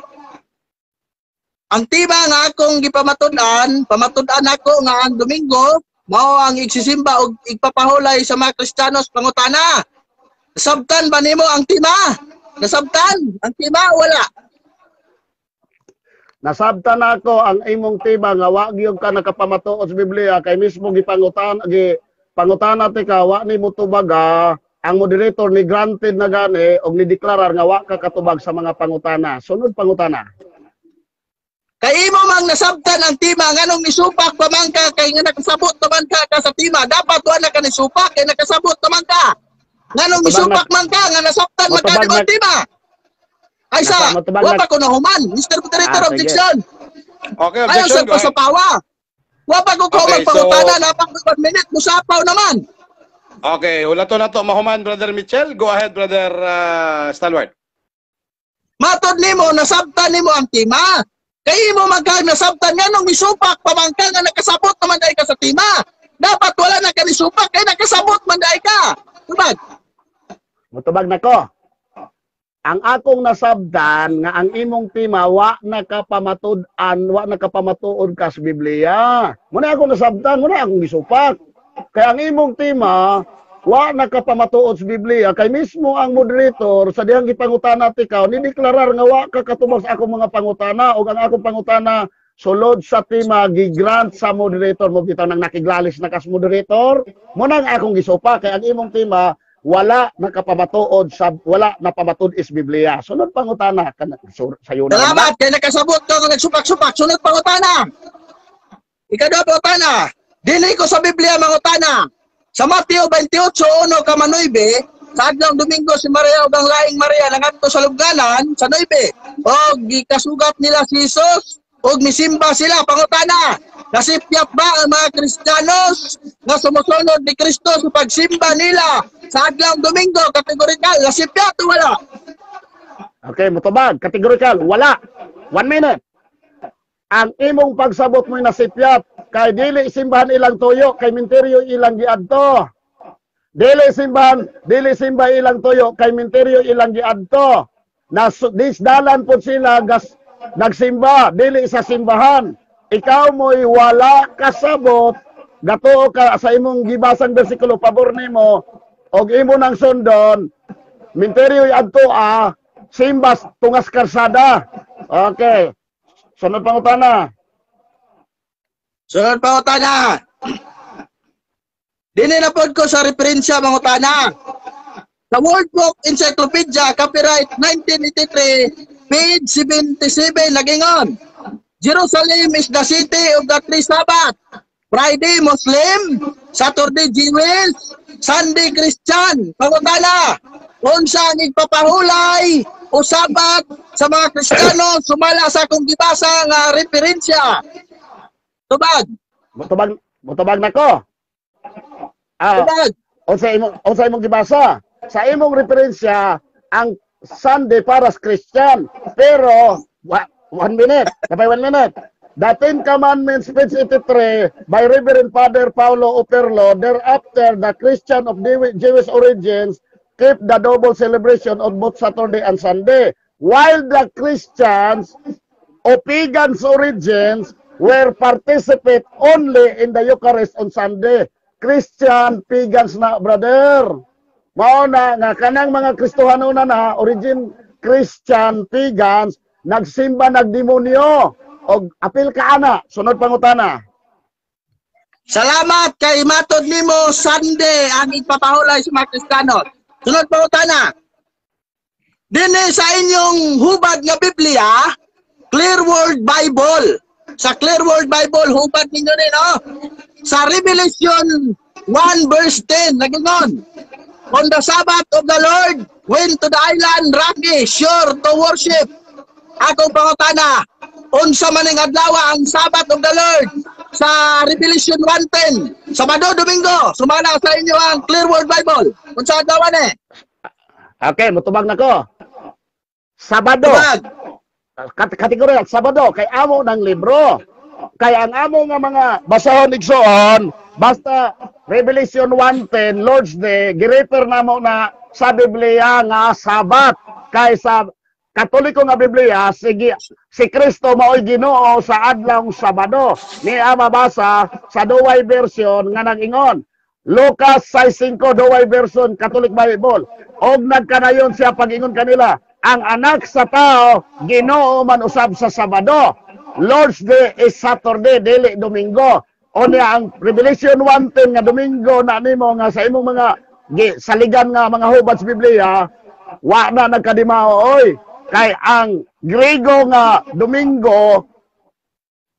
Ang tema nga akong gipamatud-an, pamatud-an ako nga ang Domingo mao ang igsisimba og igpapahulay sa mga Kristiyanos, pangutana. Nasabtan ba nimo ang tema? Nasabtan ang tema, wala? Nasabtan nako ang imong tema nga wa gyud ka nakapamatuod sa Biblia kay mismo gipangutan gi pangutana ti ka, wa nimo tubaga. Ang moderator ni granted na gani og ni deklarar nga wa ka katubag sa mga pangutana. Sunod pangutana. Kay imo mang nasabtan ang tema, nganong nisupak pa man ka kay nga nakasabot naman ka sa tema? Dapat wala ka nisupak kay nakasabot naman ka. Nganong nisupak man ka nga nasabtan man ka ang tema? Ay sa, wa pa ko nahuman. Mr. Moderator, objection. Okay, objection. Ayaw sa sa pawa. Wa pa ko okay, magpangutana, so, napak 1 minute musapaw naman. Okay, wala to na to mahuman, Brother Mitchell. Go ahead, Brother Stalwart. Matod nimo nasabtan nimo ang tema. Kay imo magkag nasabtan, nganong misupak pa man ka nga nakasabot naman dai ka sa tema? Dapat wala na ka nisupak kay nakasabot man dai ka. Tubag. Mutubag nako. Ang akong nasabtan nga ang imong tema wa nakapamatud-an, wa nakapamatuod ka sa Biblia. Muna akong nasabtan, muna akong gisupak. Kaya ang imong tema wa nakapamatuod sa Biblia kay mismo ang moderator sa dihang gipangutana tikaw ni deklarar nga wa ka katubag sa akong mga pangutana, ug ang akong pangutana sulod sa tema gigrant sa moderator mo bitaw nang nakiglalis na kas moderator. Muna ang akong gisupak kay ang imong tema wala nakapamatuod sa wala napamatud is Biblia. Sunod pangutana sayo na. Salamat kay nakasabot ka nga nagsupak-supak. Sunod pangutana. Ikaduha pangutana. Dili ko sa Biblia mangutana. Sa Mateo 28:1 kama 9, sa adlawng Domingo si Maria ug ang laing Maria nangadto sa lubnganan sa 9. Og gikasugat nila si Jesus og misimba sila. Pangutana, nasipyat ba ang mga Kristiyanos nga sumusunod ni Kristo sa pagsimba nila sa adlawng Domingo? Kategorikal, nasipyat o wala? Okay, mutubag, kategorikal, wala. 1 minute. Ang imong pagsabot mo'y nasipyat kay dili simbahan ilang tuyo kay minteryo ilang giadto. Dili simbahan, dili simba ilang tuyo kay minteryo ilang giadto. Disdalan po sila gas nagsimba, dili sa simbahan. Ikaw mo'y wala kasabot, gatuo ka sa imong gibasang bersikulo pabor nimo og imo nang sundon, minteryo adto simbas tungas karsada. Okay. Sunod pangutana. Sunod pangutana. Dili na pod ko sa referensya mangutana. Sa World Book Encyclopedia, copyright 1983, page 77, nagingon. Jerusalem is the city of the three Sabbath. Friday, Muslim. Saturday, Jewish. Sunday, Christian. Pangutana, unsa ang igpapahulay o Sabat sa mga Kristiyano sumala sa akong gibasa nga referensya? Tubag. Mutubag nako. Tubag. Unsa imong gibasa? Sa imong referensya ang Sunday para sa Christian. Pero 1 minute, napay 1 minute. The Ten Commandments, page 83, by Reverend Father Paulo Operlo, thereafter the Christian of Jewish origins keep the double celebration on both Saturday and Sunday, while the Christians of pagans origins were participate only in the Eucharist on Sunday. Christian pagans na, brother. Mao na nga kanang mga Kristohano na origin Christian pagans nagsimba nagdemonyo og apil ka ana. Sunod pangutana. Salamat kay matod nimo Sunday ang ipapahulay sa mga Kristiyano. Sunod pangutana. Dinhi sa inyong hubad nga Biblia, Clear Word Bible. Sa Clear Word Bible, hubad ninyo ni, no? Sa Revelation 1 verse 10, nagingon. On the Sabbath of the Lord, went to the island rocky, sure to worship. Akong pangutana, unsa man ning adlaw ang Sabbath of the Lord sa Revelation 1:10? Sabado, Domingo, sumala sa inyo ang Clear Word Bible. Unsa adlaw ni? Okay, mutubag na ko. Sabado. Tubag. Kategorya Sabado kay amo ng libro. Kay ang amo nga mga basahon igsoon, Basta Revelation 1:10, Lord's Day, gi-refer namo na sa Biblia nga Sabat. Kay sa Katoliko nga Biblia, sige, si Kristo mao'y Ginoo sa adlawng Sabado. Niya mabasa sa Douay Version nga nag-ingon. Lucas 6:5, Douay Version, Catholic Bible. Og nagkanayon siya pag-ingon kanila, ang Anak sa Tao, Ginoo man usab sa Sabado. Lord's Day is Saturday, dili Domingo. O niya ang Revelation 1:10 nga Domingo na nimo nga sa imong mga saligan nga mga hubad sa Biblia, wa na nagkadimao oy. Kay ang Grego nga Domingo,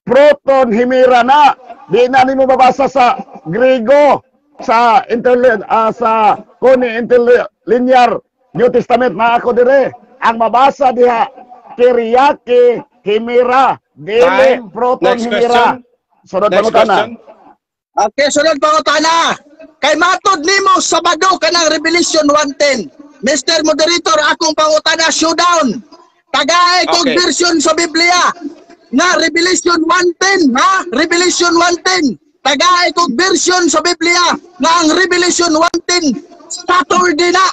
proton himira na. Di na nimo mabasa sa Grego sa interlin sa Kuni Interlinear New Testament na ako dire. Ang mabasa diha, Kyriake himira, dili Time. proton Next himira. question. Sunod Next pangutana. question. Okay, sunod pangutana. Kay matod nimo Sabado kanang Revelation 1:10. Mr. Moderator, akong pangutana, showdown. Tagay kog version sa Biblia nga Revelation 1:10, ha? Revelation 1:10. Tagay kog version sa Biblia nga ang Revelation 1:10 Saturday na.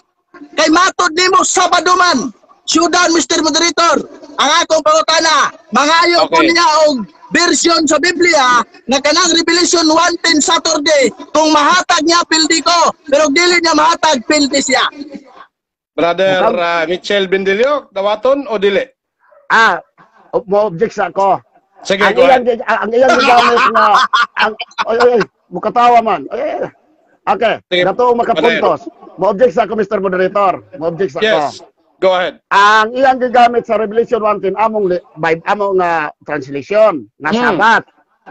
Kay matod nimo Sabado man. Showdown, Mr. Moderator. Ang akong pangutana, mangayo ko niya og version sa Biblia nga kanang Revelation 1:10 Saturday, kung mahatag niya, pildi ko, pero dili niya mahatag, pildi siya. Brother Michel Bendilio, dawaton o dili? Ah, mo object sa ako. Sige, Ang go iyang ahead. ang iyang gigamit nga ang, oy oy oy, mukatawa man. Oy, oy, oy. Okay, Sige, dato makapuntos. Mo object sa ako, Mr. Moderator. Mo object sa ako. Yes. Go ahead. Ang iyang gigamit sa Revelation 1:10, among among nga translation nga Sabat.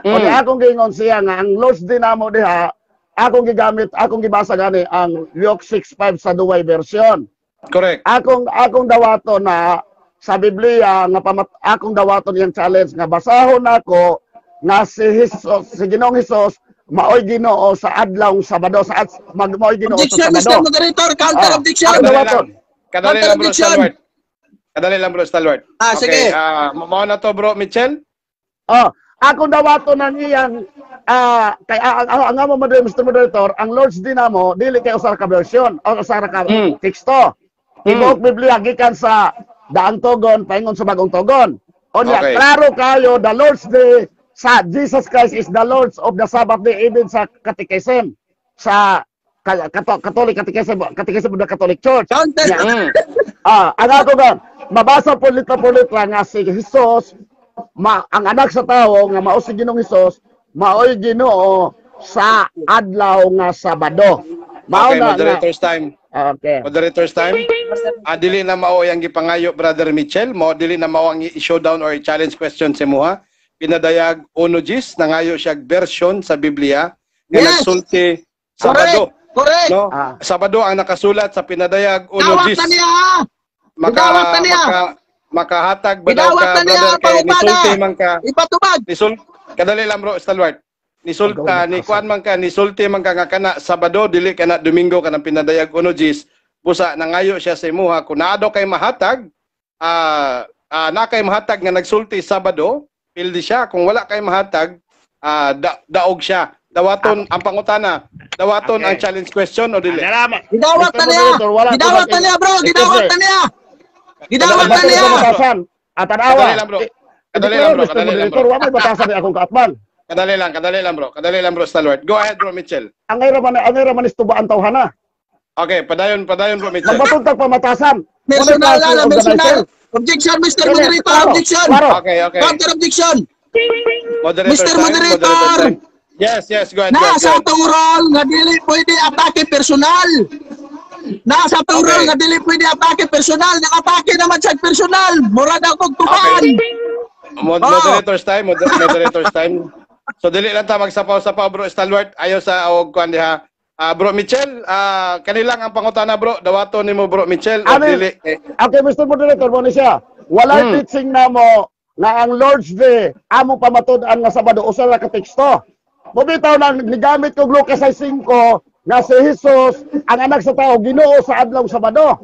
O di akong giingon siya nga ang Lord's Day namo diha, akong gigamit, akong gibasa gani ang Luke 6:5 sa Douay Version. Correct. Akong dawato na sa Biblia nga akong dawaton iyang challenge nga basahon nako nga si Jesus, si Ginoong Hesus maoy Ginoo sa adlawng Sabado, sa maoy Ginoo sa Objection, Mr. Sabado. Moderator, counter objection. Ang Kadali dawaton. lang. Kadali lang, bro Contradiction. Stalwart. Kadali lang, bro Stalwart. Ah, Okay, sige. Mao na to, bro Michel. Oh, akong dawaton ang iyang kay ang amo mo, Mr. Moderator, ang Lord's Day namo dili kay usa ka version o usa ka teksto. Tibuok Biblia gikan sa Daang Togon paingon sa Bagong Togon. Unya, klaro kayo the Lord's Day sa Jesus Christ is the Lord of the Sabbath day, even sa catechism sa Catholic catechism, catechism of the Catholic Church. Counter. Yeah. Ang ako ba, mabasa po litra po litra nga si Jesus, ang Anak sa Tao nga mao si Ginoong Hesus, maoy Ginoo sa adlaw nga Sabado. Mao Okay, na moderator's time. Okay. Moderator's time. Dili na mao ang gipangayo, Brother Michel, mo dili na mao ang i-showdown or i-challenge question sa imuha. Pinadayag uno gis nangayo siya version sa Biblia nga nagsulti Sabado. Correct. No? Ah. Sabado ang nakasulat sa Pinadayag uno Gidawat gis. na niya, ha. Maka, Gidawat na niya. Makahatag ba daw Gidawat ka, na niya, brother, kay pangutana. nisulti man ka Ipatubag. nisul kadali lang, bro Stalwart, nisul ni kuan man ka, nisulti man ka nga kana Sabado, dili kana Domingo, kanang Pinadayag uno gis. Busa nangayo siya sa imuha kung naa daw kay mahatag, na kay mahatag nga nagsulti Sabado, pildi siya. Kung wala kay mahatag, daog siya. Dawaton ang pangutana, dawaton ang challenge question o dili? Salamat. Gidawat Mr. na niya. Moderator, wala ko Gidawat na niya, bro. Gidawat na niya. Gidawat na Wala niya. ko batasan. At tanawa. Kadali lang, bro. Kadali lang, bro. Mr. Kadali lang, bro. Moderator, wa may batasan ni akong kaatbang. Kadali lang, kadali lang, bro. Kadali lang, bro Stalwart. Go ahead, bro Mitchell. Ang ira man istubaan tawhana. Okay, padayon, padayon, bro Mitchell. Magbatong tag pamatasan. Personal Wala na, klase personal. organizer. Objection, Mr. Dili, Moderator. klaro, Objection. klaro. Okay. Counter objection. Moderator Mr. time, Moderator. moderator time. Yes, go ahead. Go Na ahead, go sa ahead. atong role nga dili pwede atake personal. Na sa atong role nga dili pwede atake personal, nang-atake naman siya personal. Mura daw kog tubaan. Oh. Moderator's time, moderator's time. So dili lang ta magsapaw-sapaw, bro Stalwart. Ayo sa og kuan diha. Bro Mitchell, kanilang ang pangutana, bro. Dawaton nimo, bro Mitchell, o Ano? dili? Eh, Okay, Mr. Moderator, mo ni siya. Walay teaching namo nga ang Lord's Day among pamatud-an nga Sabado, usa ra ka teksto. Mobitaw nang nigamit kog Lucas 5 nga si Jesus ang Anak sa Tao, Ginoo sa adlaw Sabado.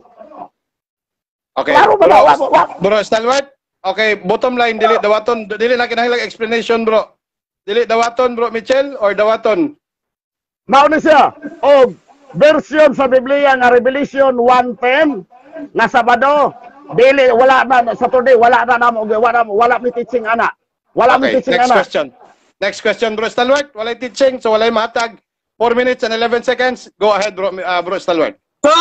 Okay. Klaro ba Bro, na? Bro Stalwart. Okay, bottom line, dili dawaton, dili na kinahanglan explanation, bro. Dili dawaton, bro Mitchell, or dawaton? Mao ni siya. Og version sa Biblia nga Revelation 1:10 nga Sabado, dili, wala na Saturday, wala na namo, wala wala mi teaching ana. Wala mi Okay, teaching next ana. Question. Next question, Bro Stalwart. Walay teaching, so walay mahatag. 4 minutes and 11 seconds. Go ahead, bro Stalwart. So,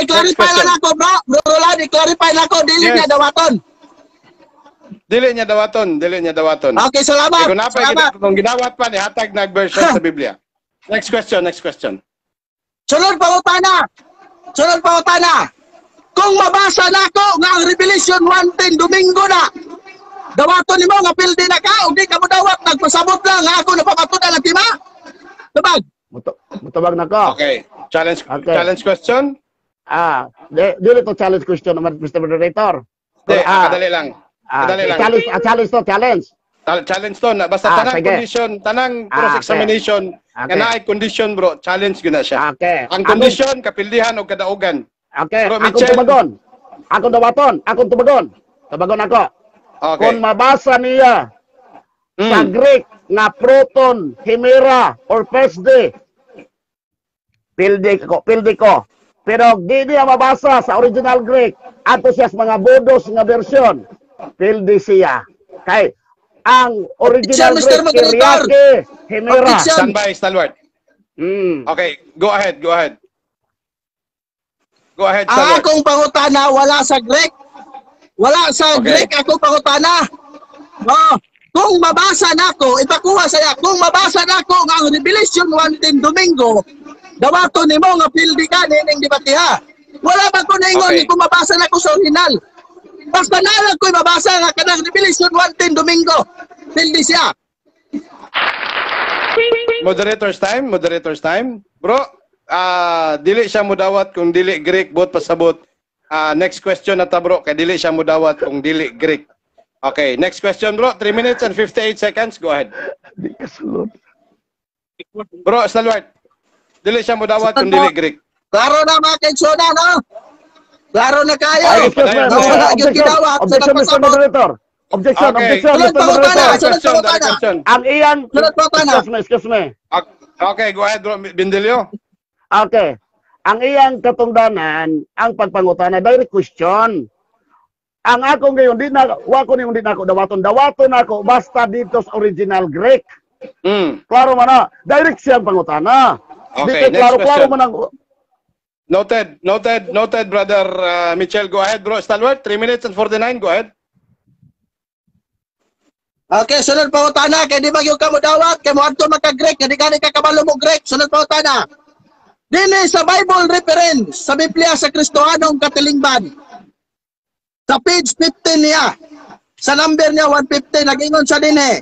i-clarify Next question. Lang ako, bro. Bro Roland, i-clarify lang ako. Dili Yes. niya dawaton. Dili niya dawaton, dili niya dawaton. Okay, salamat. Kung napay Salamat. Kung ginawat pa ni hatag nag version sa Biblia. Next question, next question. Sunod pangutana. Sunod pangutana. Kung mabasa nako nga ang Revelation 1:10 Domingo na, dawaton nimo nga pildi na ka o di ka mo dawat, nagpasabot lang nga ako napamatud-an ang tima? Tubag. Mutubag na ko. Okay. Challenge Okay. challenge question? Dili to challenge question naman, Mr. Moderator. Di, kadali lang. Kadali lang. Challenge, challenge to, challenge. Challenge to na basta tanang sige. Condition, tanang cross examination nga naay condition, bro, challenge gyud na siya. Ang condition, kapildihan o kadaugan. Okay, Bro akong Mitchell. tubagon. Akong dawaton, akong tubagon. Tubagon ako. Okay. Kung mabasa niya sa Greek nga proton, himera, or first day, pildi ko, pildi ko. Pero di niya mabasa sa original Greek, ato siya sa mga bodos nga version, pildi siya. Kay ang original Objection, Mr. Greek, Moderator. Kyriake, himera. Objection. Stand by, Stalwart. Okay, go ahead, go ahead. Go ahead, Ang Stalwart. akong pangutana, wala sa Greek. Wala sa Greek akong pangutana. Oh, kung mabasa nako, ipakuha saya, kung mabasa nako nga ang Revelation 1:10 Domingo, dawaton nimo nga pildi ka nining debatiha. Wala ba ko naingon kung mabasa nako sa original? Basta na lang ko'y mabasa nga kanang Revelation 1:10 Domingo, pildi siya. Moderator's time, moderator's time. Bro, dili siya mudawat kung dili Greek, bot pasabot. Next question na ta, bro, kay dili siya mudawat kung dili Greek. Okay, next question, bro. 3 minutes and 58 seconds. Go ahead. Di ka sulod. Bro, Stalwart. Dili siya mudawat kung dili Greek. Klaro na, mga kaigsoona, no? Klaro na kayo. Ay, excuse me, Padayon. Na wala gyud objection, gidawat sa objection, Mr. nagpasabot. Moderator. Objection, objection, Sunod Mr. pangutana, Moderator. sunod Question, pangutana. question. Ang iyang, Sunod pangutana. Excuse me, excuse me. Okay, go ahead, bro. Bindilio. Okay. Ang iyang katungdanan, ang pagpangutana, direct question. Ang akong gayon, di na, wa ko niyong di na ako dawaton. Dawaton ako, basta dito sa original Greek. Klaro man na. Direct siyang pangutana. Okay, Di kay next klaro, klaro question. man ang. Noted, noted, noted, Brother Mitchell. Go ahead, bro. Stalwart, 3 minutes and 49. Go ahead. Okay, sunod pangutana kay di ba gyud ka mo dawat kay moadto maka Greek nga di gani ka kabalo mo Greek. Sunod pangutana. Dinhi sa Bible reference sa Biblia sa Kristohanong Katilingban. Sa page 15 niya, sa number niya 115, nag-ingon sa dinhi.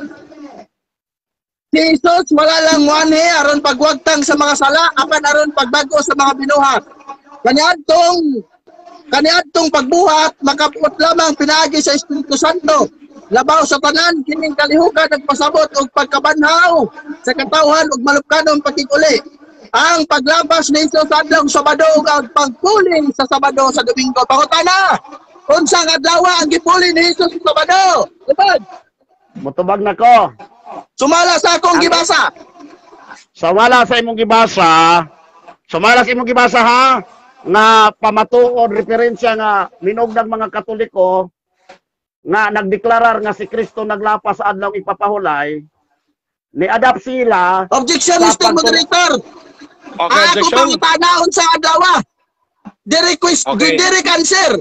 Si Jesus wala lang muanhi aron pagwagtang sa mga sala apan aron pagbago sa mga binuhat. Kaniadtong pagbuhat makabuot lamang pinaagi sa Espiritu Santo. Labaw sa tanan, kining kalihukan nagpasabot og pagkabanhaw sa katawhan ug malupkanong pakiguli. Ang paglabas ni Jesus sa adlawng Sabado ug ang pagpuli sa Sabado sa Domingo. Pangutana, unsang adlaw ang gipuli ni Jesus sa Sabado? Tubag. Mutubag na ko. Sumala sa akong gibasa. Sa wala sa imong gibasa, sumala sa imong gibasa ha, nga pamatuod referensya nga minugdag mga Katoliko nga nagdeklarar nga si Kristo naglapas sa adlaw ipapahulay, ni-adapt sila Objection, sa Mr. Moderator. Okay, Ako objection. pangutana, unsa adlaw? Diri quiz, diri cancer.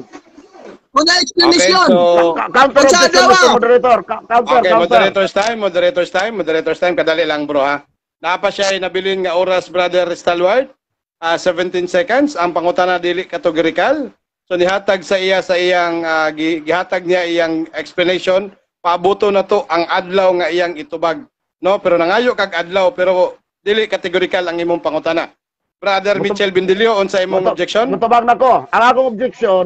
Una Okay, explanation. so Counter Unsa objection, adlaw? Mr. Moderator. Counter, Okay, counter. moderator's time, moderator's time, moderator's time. Kadali lang, bro, ha. Naa pa siya nabilin nga oras, Brother Stalwart. 17 seconds. Ang pangutana dili categorical. So nihatag sa iya sa iyang gihatag niya iyang explanation. Paabuto na to ang adlaw nga iyang itubag. No, pero nangayo kag adlaw pero dili categorical ang imong pangutana. Brother Mitchell Bindilio, unsa imong objection? Mutubag na ko. Ang akong objection,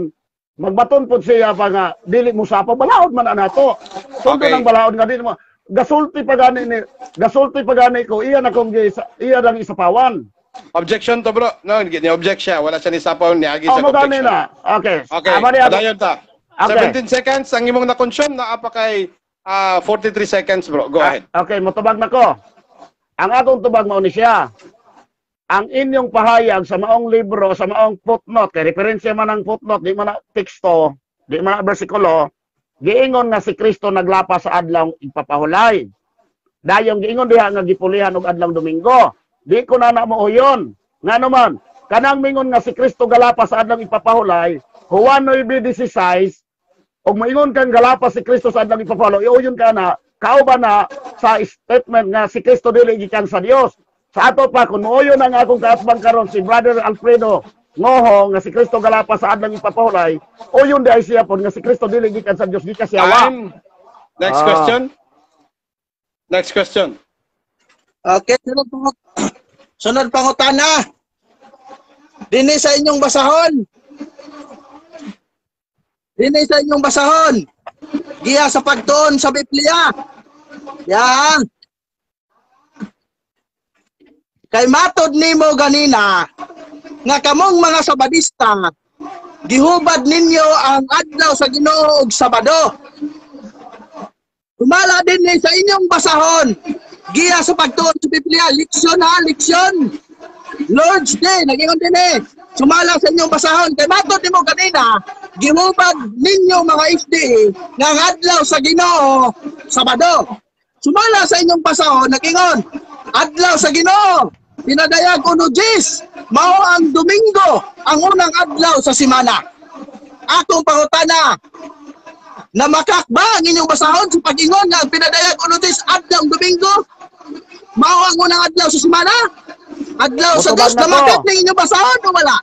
magbaton po siya pa nga dili mo sapa balaod man ana to. Sundo ng balaod nga dili mo gasulti pa gani ni gasulti pa gani ko iya na kong iya lang isapawan. Objection to, bro. No, ni object siya. Wala siya ni sapaw ni agi Oh, sa mo gani objection. na. Okay. Okay, Ama ni padayon ta. Okay. 17 seconds ang imong na-consume naa pa kay 43 seconds, bro. Go ahead. Okay, motubag na ko. Ang akong tubag mao ni siya. Ang inyong pahayag sa maong libro, sa maong footnote, kay referensya man ang footnote, di man na teksto, di man na bersikulo, giingon nga si Kristo naglapas sa adlaw ipapahulay. Dayong giingon diha nga gipulihan og adlaw Domingo. Di ko na na mo uyon. Nga naman, kanang mingon nga si Kristo galapas sa adlaw ipapahulay, Juan 9:16, og moingon kang galapas si Kristo sa adlaw ipapahulay, iuyon ka na, kauban na sa statement nga si Kristo dili gikan sa Dios. Sa ato pa, kung mooyon ang akong kaatbang karon si Brother Alfredo Ngoho nga si Kristo galapas sa adlaw ipapahulay, uyon di ay siya pod nga si Kristo dili gikan sa Dios, gikan siya wa. Time. Next Ah. question. Next question. Okay, sunod pangutana. Dini sa inyong basahon. Dini sa inyong basahon. Giya sa pagtuon sa Biblia. Yan. Kay matod nimo ganina nga kamong mga Sabadista gihubad ninyo ang adlaw sa Ginoo og Sabado. Tumala din ni sa inyong basahon. Giya sa pagtuon sa Biblia, leksyon ha, leksyon. Lord's Day, nagingon din eh. Sumala sa inyong basahon. Kay matod nimo kanina, gihubad ninyo mga SDA nga ang adlaw sa Ginoo, Sabado. Sumala sa inyong basahon, nagingon, adlaw sa Ginoo, pinadayag uno Diyes, mao ang Domingo, ang unang adlaw sa simana. Akong pangutana, na makakba ang inyong basahon sa pag-ingon nga ang pinadayag uno Diyes adlaw Domingo, mao ang unang adlaw sa simana? Adlaw sa Mutubag Diyos, na ko. namakak ning inyong basahon o wala?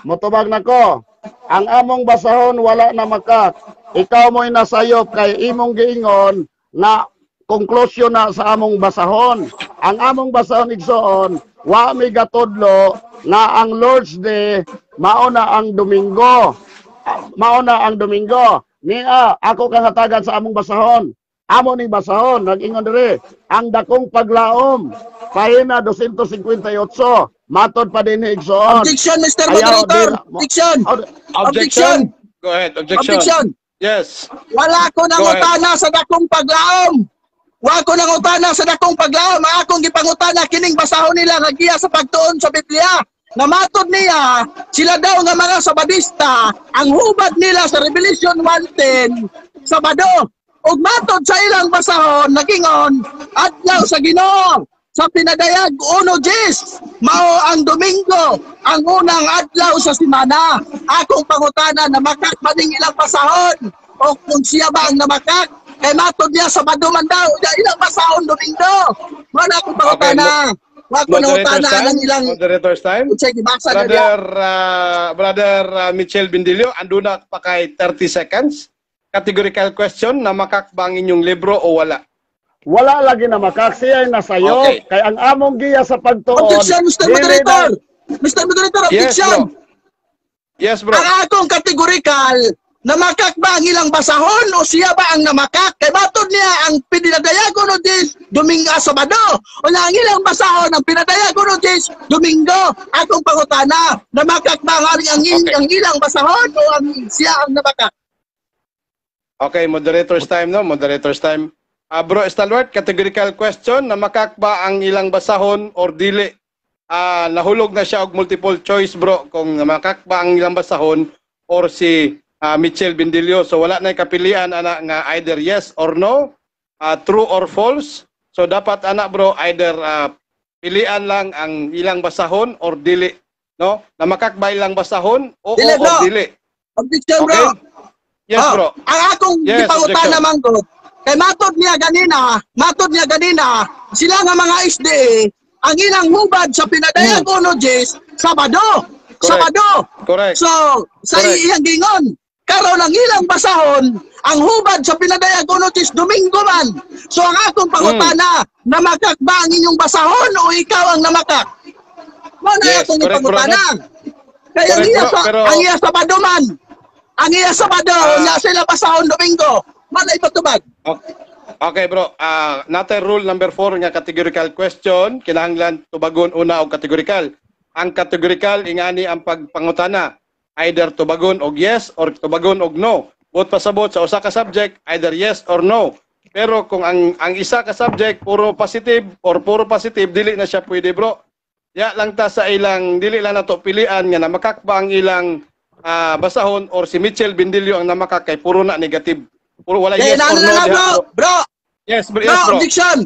Motubag nako. Ang among basahon wala na makak. Ikaw mo'y nasayop kay imong giingon nga konklusyon na sa among basahon. Ang among basahon, igsoon, wa mi gatudlo nga ang Lord's Day mao na ang Domingo. Mao na ang Domingo. Niya, ako kang hatagan sa among basahon. Amo ning basahon, nag-ingon diri, ang dakong paglaom, pahina 258, matod pa din ni igsoon. Objection, Mr. Ayaw, Moderator. di- Objection. Objection. Go ahead. Objection. Objection. Yes. Wala ko Go ahead. nangutana sa dakong paglaom. Wa ko nangutana sa dakong paglaom. Ang akong gipangutana kining basahon nila nga giya sa pagtuon sa Biblia. Na matod niya, sila daw nga mga Sabadista, ang hubad nila sa Revelation 1:10, Sabado. Ug matod sa ilang basahon, nagingon, adlaw sa Ginoo sa pinadayag uno Diyes, mao ang Domingo, ang unang adlaw sa simana. Akong pangutana, namakak ba ning ilang basahon? O kung siya ba ang namakak? Kay matod niya, Sabado man daw, ilang basahon Domingo. Wala akong pangutana. Wa ko Moderator's nangutana time. ng ilang Moderator's time. unsay gibasa na diya. Brother Mitchell Bindilio, anduna pa kay 30 seconds. Categorical question, na makak ba ang inyong libro o wala? Wala lagi na makak, siya ay nasayop. Okay. Kay ang among giya sa pagtuon. Objection, Mr. dili Moderator. na- Mr. Moderator, Yes, objection. bro. Yes, bro. Ang akong kategorikal, namakak ba ang ilang basahon o siya ba ang namakak? Kay matod niya ang pinadayag uno Diyes, Domingo, Sabado. O na ang ilang basahon, ang pinadayag uno Diyes, Domingo. Akong pangutana, namakak ba ang ilang basahon o ang siya ang namakak? Okay, moderator's time, no? Moderator's time. Bro Stalwart, categorical question, namakak ba ang ilang basahon or dili? Nahulog na siya og multiple choice, bro, kung namakak ba ang ilang basahon or si Mitchell Bindilio. So wala na kapilian ana nga either yes or no, true or false. So dapat ana, bro, either pilian lang ang ilang basahon or dili, no? Namakak ba ilang basahon o Dili, or bro. dili? Objection, Okay? bro. Yes, Oh, bro. Ang akong Yes, gipangutana objection. man ko, kay matod niya ganina, sila nga mga SDA, ang ilang hubad sa pinadayag uno Diyes, Sabado. Correct. Sabado. Correct. So, sa Correct. iyang gingon, karon ang ilang basahon, ang hubad sa pinadayag uno Diyes, Domingo man. So, ang akong pangutana, namakak ba ang inyong basahon o ikaw ang namakak? Mao na Yes, akong correct, bro. ipangutana. Kaya ang Correct, iya bro, sa, ang iya Sabado man. Ang iya Sabado, nya sila basahon Domingo. Mao na ipatubag. Okay. Okay, bro. Nate rule number 4 nga categorical question, kinahanglan tubagon una og categorical. Ang categorical ingani ang pagpangutana, either tubagon og yes or tubagon og no. Buot pasabot sa usa ka subject, either yes or no. Pero kung ang isa ka subject puro positive or puro positive, dili na siya pwede, bro. Ya lang ta sa ilang, dili lang nato pilian nga namakak ba ang ilang basahon or si Mitchell Bindilio ang namakak kay puro na negative. Puro wala Kaya yes or inana no na lang, diha, bro. bro. Bro, Yes, bro. bro, Yes, bro. objection.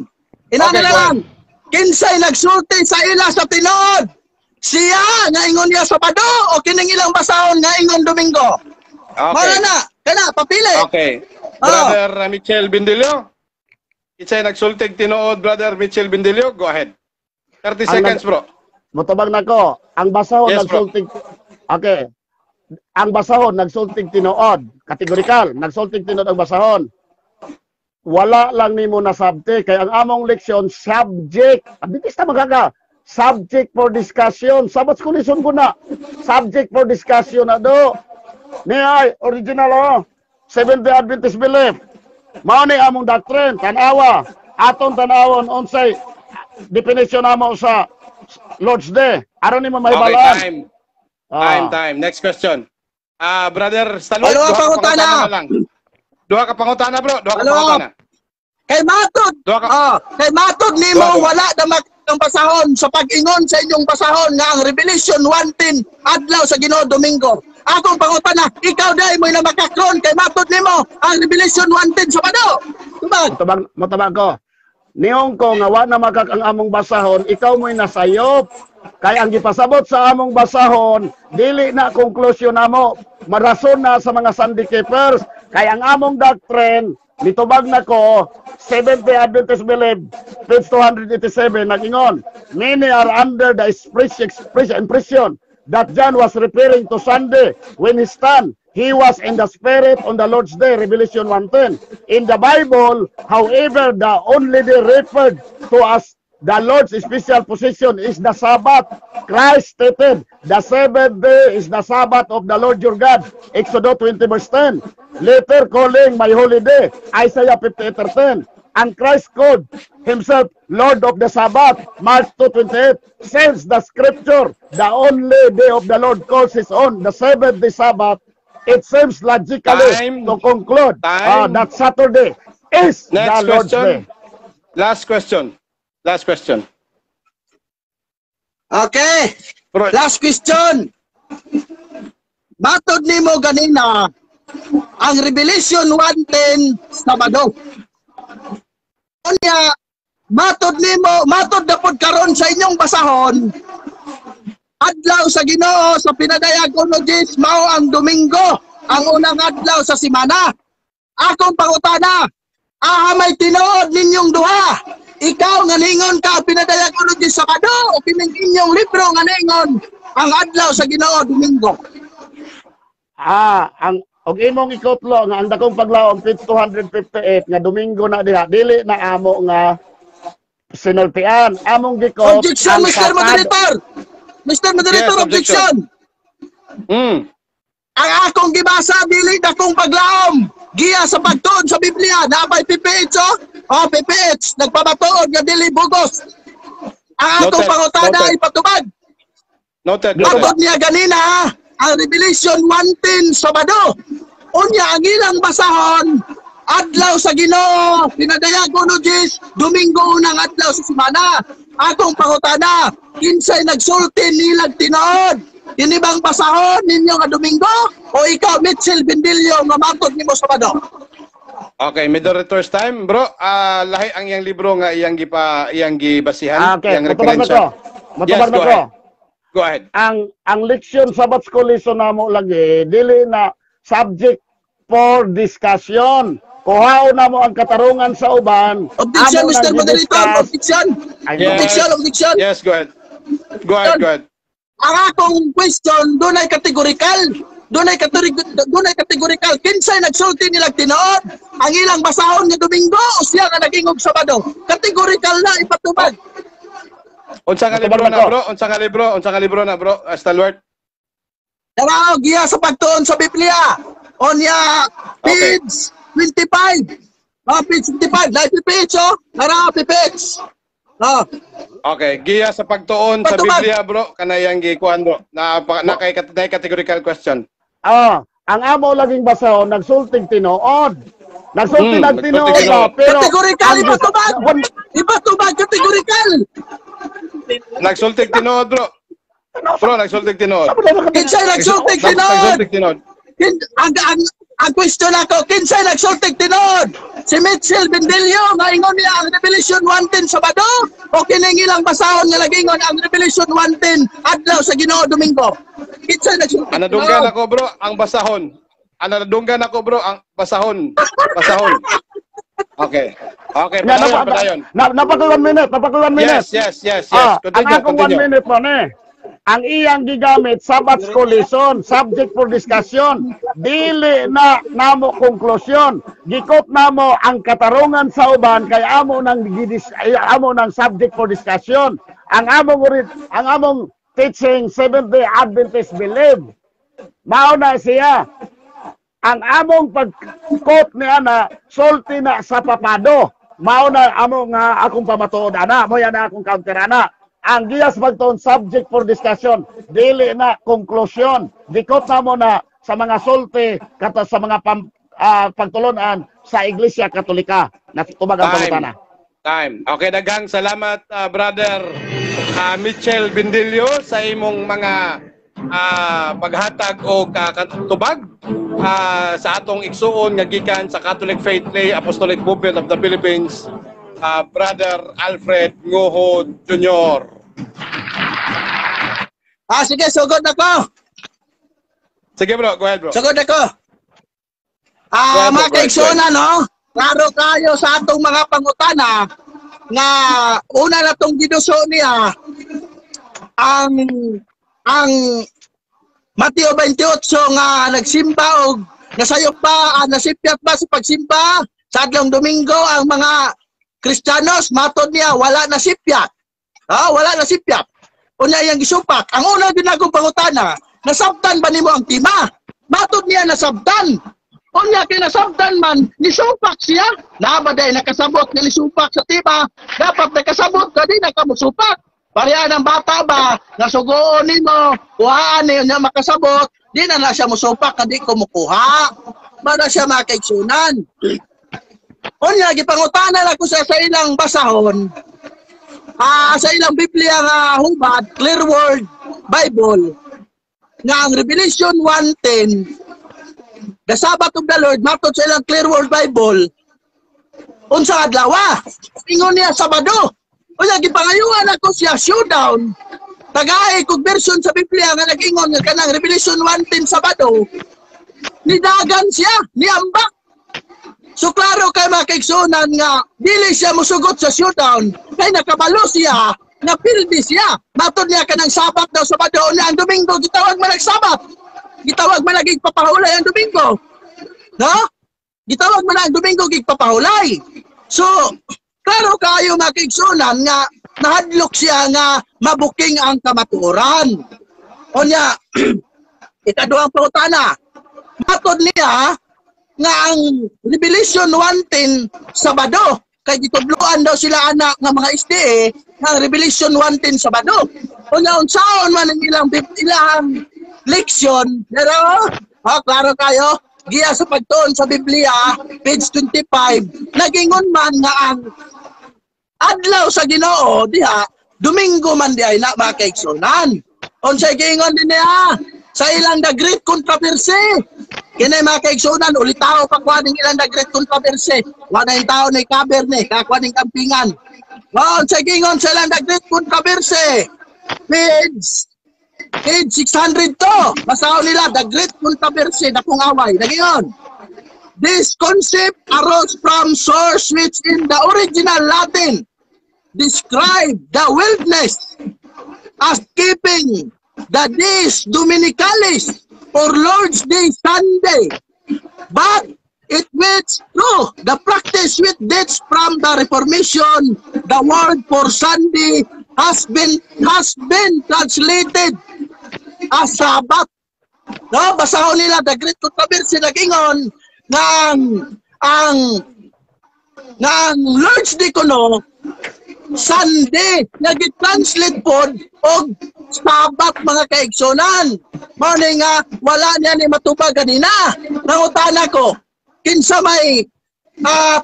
Inana Okay, na go lang. Kinsay nagsulti sa ila sa tinuod? Siya nga ingon niya Sabado o kining ilang basahon nga ingon Domingo? Okay. Mao na. Kana papili. Okay. Brother Mitchell Bindilio. Kinsay nagsultig tinuod, Brother Mitchell Bindilio? Go ahead. 30 Ang seconds, bro. Motubag nako, ang basahon Yes, bro. nagsultig. Okay. Ang basahon nagsultig tinuod, kategorikal, nagsultig tinuod ang basahon. Wala lang nimo nasabti kay ang among leksyon subject. Adventista magaga. Subject for discussion. Sabot ko lison ko na. Subject for discussion na do. Ni ay original oh. Seventh Day Adventist Belief. Mao ni among doctrine, tanawa. Aton tanawon unsay definition namo sa Lord's Day. Aron nimo Okay, mahibalaan. time. Ah. Time, time. Next question. Ah, Brother Stalwart, Dalawa duha ka pangutana. pangutana na lang. Duha ka pangutana, bro. Duha ka Dalawa. pangutana. Kay matod, Duha ka. ah, kay matod nimo Duha, duha. wala na ang basahon sa pag-ingon sa inyong basahon nga ang Revelation 1:10 adlaw sa Ginoo Domingo. Akong pangutana, ikaw dai mo'y namakakron kay matod nimo ang Revelation 1:10 Sabado. Tubag. Motabang, motabang ko. Niong ko nga wa na makak ang among basahon, ikaw mo'y nasayop. Kay ang gipasabot sa among basahon, dili na konklusyon namo, marason na sa mga Sunday keepers. Kay ang among doctrine, nitubag na ko, Seventh Day Adventist Belief, page 287, nag-ingon, "Many are under the express impression that John was referring to Sunday when he stand. He was in the Spirit on the Lord's Day," Revelation 1:10. "In the Bible, however, the only day referred to as the Lord's special possession is the Sabbath. Christ stated, 'The seventh day is the Sabbath of the Lord your God.' Exodus 20 verse 10. Later calling my holy day," Isaiah 58:13. "And Christ called himself Lord of the Sabbath," Mark 2:28. "Since the scripture, the only day of the Lord calls his own, the seventh day Sabbath, it seems logically Time. To conclude Time. That Saturday is Next the Lord's question. Day." Last question. Last question. Okay. Bro, Last question. Matod nimo ganina ang Revelation 1:10 Sabado. Unya, matod nimo, matod na pud karon sa inyong basahon, adlaw sa Ginoo sa pinadayag 1:10 mao ang Domingo, ang unang adlaw sa semana. Akong pangutana, aha may tinuod ninyong duha? Ikaw nga ningon ka pinadayag 1:10 Sabado o kining inyong libro nga ningon ang adlaw sa Ginoo Domingo? Ah, ang og imong ikutlo nga ang dakong paglaom page 258 nga Domingo na diha, dili na amo nga sinultian. Among gikot Objection, ang Mr. Moderator. Mr. Moderator, Yes, objection. objection. Ang akong gibasa dili dakong paglaom. Giya sa pagtuon sa Biblia, napay PPH oh. Oh, PPH nagpamatuod nga dili bugos. Ang akong Noted, pangutana noted. ay patubag. Noted, noted. Matod niya ganina ang Revelation 1:10 Sabado. Unya ang ilang basahon adlaw sa Ginoo, pinadayag 1:10, Domingo unang adlaw sa semana. Akong pangutana, kinsay nagsulti nilag tinuod? Kini bang basahon ninyo nga Domingo o ikaw Mitchell Bendillo nga matod nimo Sabado? Okay, moderator's time, bro. Ah, lahi ang iyang libro nga iyang gipa iyang gibasihan, Ah, okay, iyang motubag na referensya. ko. Motubag Yes, na go ko. ahead. Go ahead. Ang leksyon Sabbath School lesson namo lagi dili na subject for discussion. Kuhaon namo ang katarungan sa uban. Objection, amo Mr. nang Moderator, gi-discuss. objection. Ay, Yes. Objection, objection. Yes, go ahead. Go ahead, go ahead. Ang akong question dunay kategorikal. Dunay kategorikal. Kinsay nagsulti nilag tinuod? Ang ilang basahon nga Domingo o siya nga nagingog Sabado? Kategorikal na ipatubag. Unsa nga Motubag libro na na, ko. bro? Unsa nga libro? Unsa nga libro na, bro? Stalwart. Dara giya sa pagtuon sa Biblia. Onya page 25. Ah, page 25. Live page oh. Dara page. Ah, Okay, giya sa pagtuon sa Patubag. Biblia, bro. Kanayang gikuan, bro. Na kay categorical question. Ah, ang amo laging basahon nagsulting tinuod. Nagsulti nag Nagsulti tinuod tinuod. ba, pero Categorical, ipatubag! Ipatubag, categorical! Nagsultig tinuod, bro. Bro, nagsultig tinuod. Kinsay nagsultig tinuod? Nagsultig tinuod. Ang question ako, kinsay nagsultig tinuod? Si Mitchell Bendillo, nga ingon niya ang Revelation 1:10 Sabado? O kining ilang basahon nga nagingon ang Revelation 1:10 adlaw sa Ginoo Domingo? Kinsay nagsultig Anadunggan tinuod? ako, bro, ang basahon. Anadunggan ako, bro, ang basahon. Basahon. Okay. Okay, Na, padayon, na, padayon. na, napaka 1 minute, napaka 1 minute. Yes. Ah, ang Continue, akong 1 continue. minute po ni. Ang iyang gigamit Sabbath school lesson, subject for discussion. Dili na namo konklusyon. Gikot namo ang katarungan sa uban kay amo nang ay, amo nang subject for discussion. Ang among teaching, Seventh Day Adventist believe. Mao na siya. Ang among pag-quote ni ana, sulti na sa papado. Mao na among akong pamatuod ana, mo yan na akong counter ana. Ang giyas magtuon, subject for discussion, dili na konklusyon. Dikot na mo na sa mga sulti kato sa mga pagtulunan sa Iglesia Katolika. Natubag ang Time. pangutana. Time. Okay, daghang salamat, brother Mitchell Bindilio, sa imong mga paghatag o katubag sa atong igsuon nga gikan sa Catholic Faith Lay Apostolic Movement of the Philippines, brother Alfred Ngoho Jr. Ah, sige, sugod na ko. Sige, bro, go ahead, bro. Sugod na ko. Go Ah, ahead, bro, mga go ahead, kaigsuonan, no? Klaro kayo sa atong mga pangutana nga una na tong giduso niya ang Mateo 28 nga nagsimba og nasayop ba, nasipyat ba sa pagsimba sa adlong Domingo ang mga Kristiyanos. Matod niya, wala nasipyat. Ah, wala nasipyat. Unya iyang gisupak. Ang una ginagong pangutana, nasabtan ba nimo ang tima? Matod niya, nasabtan. Unya kay nasabtan man, nisupak siya. Naa ba day nakasabot nga nisupak sa tima? Dapat nakasabot ka, di na ka musupak. Pareha ng bata ba, nga sugoon nimo, kuhaan niyo niya makasabot, di na na siya musupak ka di ko mukuha. Para siya makaigsunan. Unya, gipangutana lang ko sa ilang basahon, sa ilang Biblia nga hubad, Clear Word Bible, nga ang Revelation 1:10, the Sabbath of the Lord, matod sa ilang Clear Word Bible, unsa adlaw? Ingon niya, Sabado. Unya, gipangayuan ako siya showdown. Tagay kog version sa Biblia nga nag-ingon nga kanang Revelation 1:10 Sabado. Nidagan siya, niambak. So klaro kay mga kaigsuonan nga dili siya musugot sa showdown kay nakabalo siya nga pildi siya. Matod niya kanang Sabat daw Sabado niya, ang Domingo gitawag man Sabat. Gitawag man naging papahulay ang Domingo. No? Gitawag man ang Domingo gigpapahulay. So, klaro kayo mga kaigsuonan nga nahadlok siya nga mabuking ang kamatuoran. Unya, ikaduhang pangutana. Matod niya nga ang Revelation 1:10 Sabado kay gitudloan daw sila anak nga mga SDA nga ang Revelation 1:10 Sabado. Unya unsaon man ang ilang leksyon, pero ha, klaro kayo giya sa pagtuon sa Biblia, page 25, nagingon man nga ang adlaw sa Ginoo diha Domingo man di ay na, mga kaigsunan. Unsay giingon din niya sa ilang The Great Controversy? Kini mga kaigsunan, ulitaw pa kwa ning ilang The Great Controversy. Wa na yung tao ni cover ni kakuha ning kampingan. Oh, unsay giingon sa ilang The Great Controversy? Page 602. Basahon nila The Great Controversy, dakong away. Nagingon. This concept arose from source which in the original Latin describe the wilderness as keeping the dies dominicalis or Lord's Day Sunday. But it which through the practice with dates from the Reformation, the word for Sunday has been translated as Sabbath. No, basahon nila The Great Controversy, nagingon nga ang Lord's Day kuno Sunday, nag-translate pod og Sabat, mga kaigsunan. Mao ni nga wala niya ni matubag kanina. Nangutana ko, kinsa may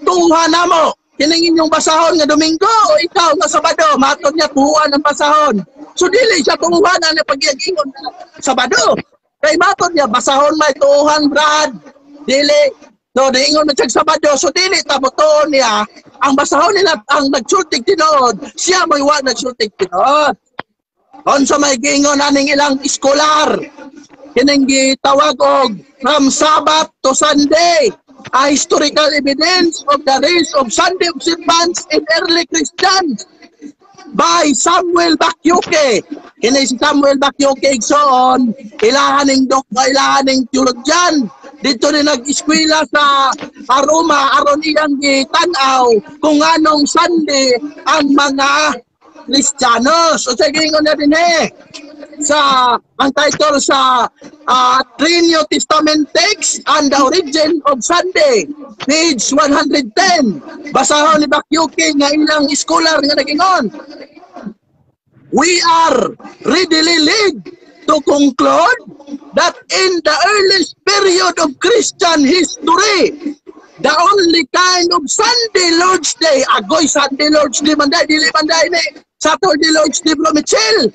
Tuhan namo. Kining inyong basahon nga Domingo o ikaw nga Sabado, matod niya tuhan ang basahon. So dili siya tuhan ang pagyagingon na Sabado. Kay matod niya basahon may tuhan, Brad. Dili. So diingon man siya Sabado, so dili tabuton niya ang basahon nila ang nagsultig tinuod, siya mo'y wa nagsultig tinuod. Unsa may giingon aning ilang iskolar? Kining gitawag og From Sabbath to Sunday, a historical evidence of the rise of Sunday observance in early Christians by Samuel Bakyuke. Kini si Samuel Bakyuke, igsoon, ilahan ning dok, ilahan ning theologian. Dito ni nag-eskwela sa Roma aron iyang gitan-aw kung anong Sunday ang mga Kristiyanos. O sige, ingon na din eh. Sa ang title sa Three New Testament Text and the Origin of Sunday, page 110. Basahon ni Bakyuki nga ilang scholar nga nagingon. We are readily led to conclude that in the earliest period of Christian history, the only kind of Sunday Lord's Day, agoy Sunday Lord's Day man day, dili man day ni Saturday Lord's Day, Bro Mitchell,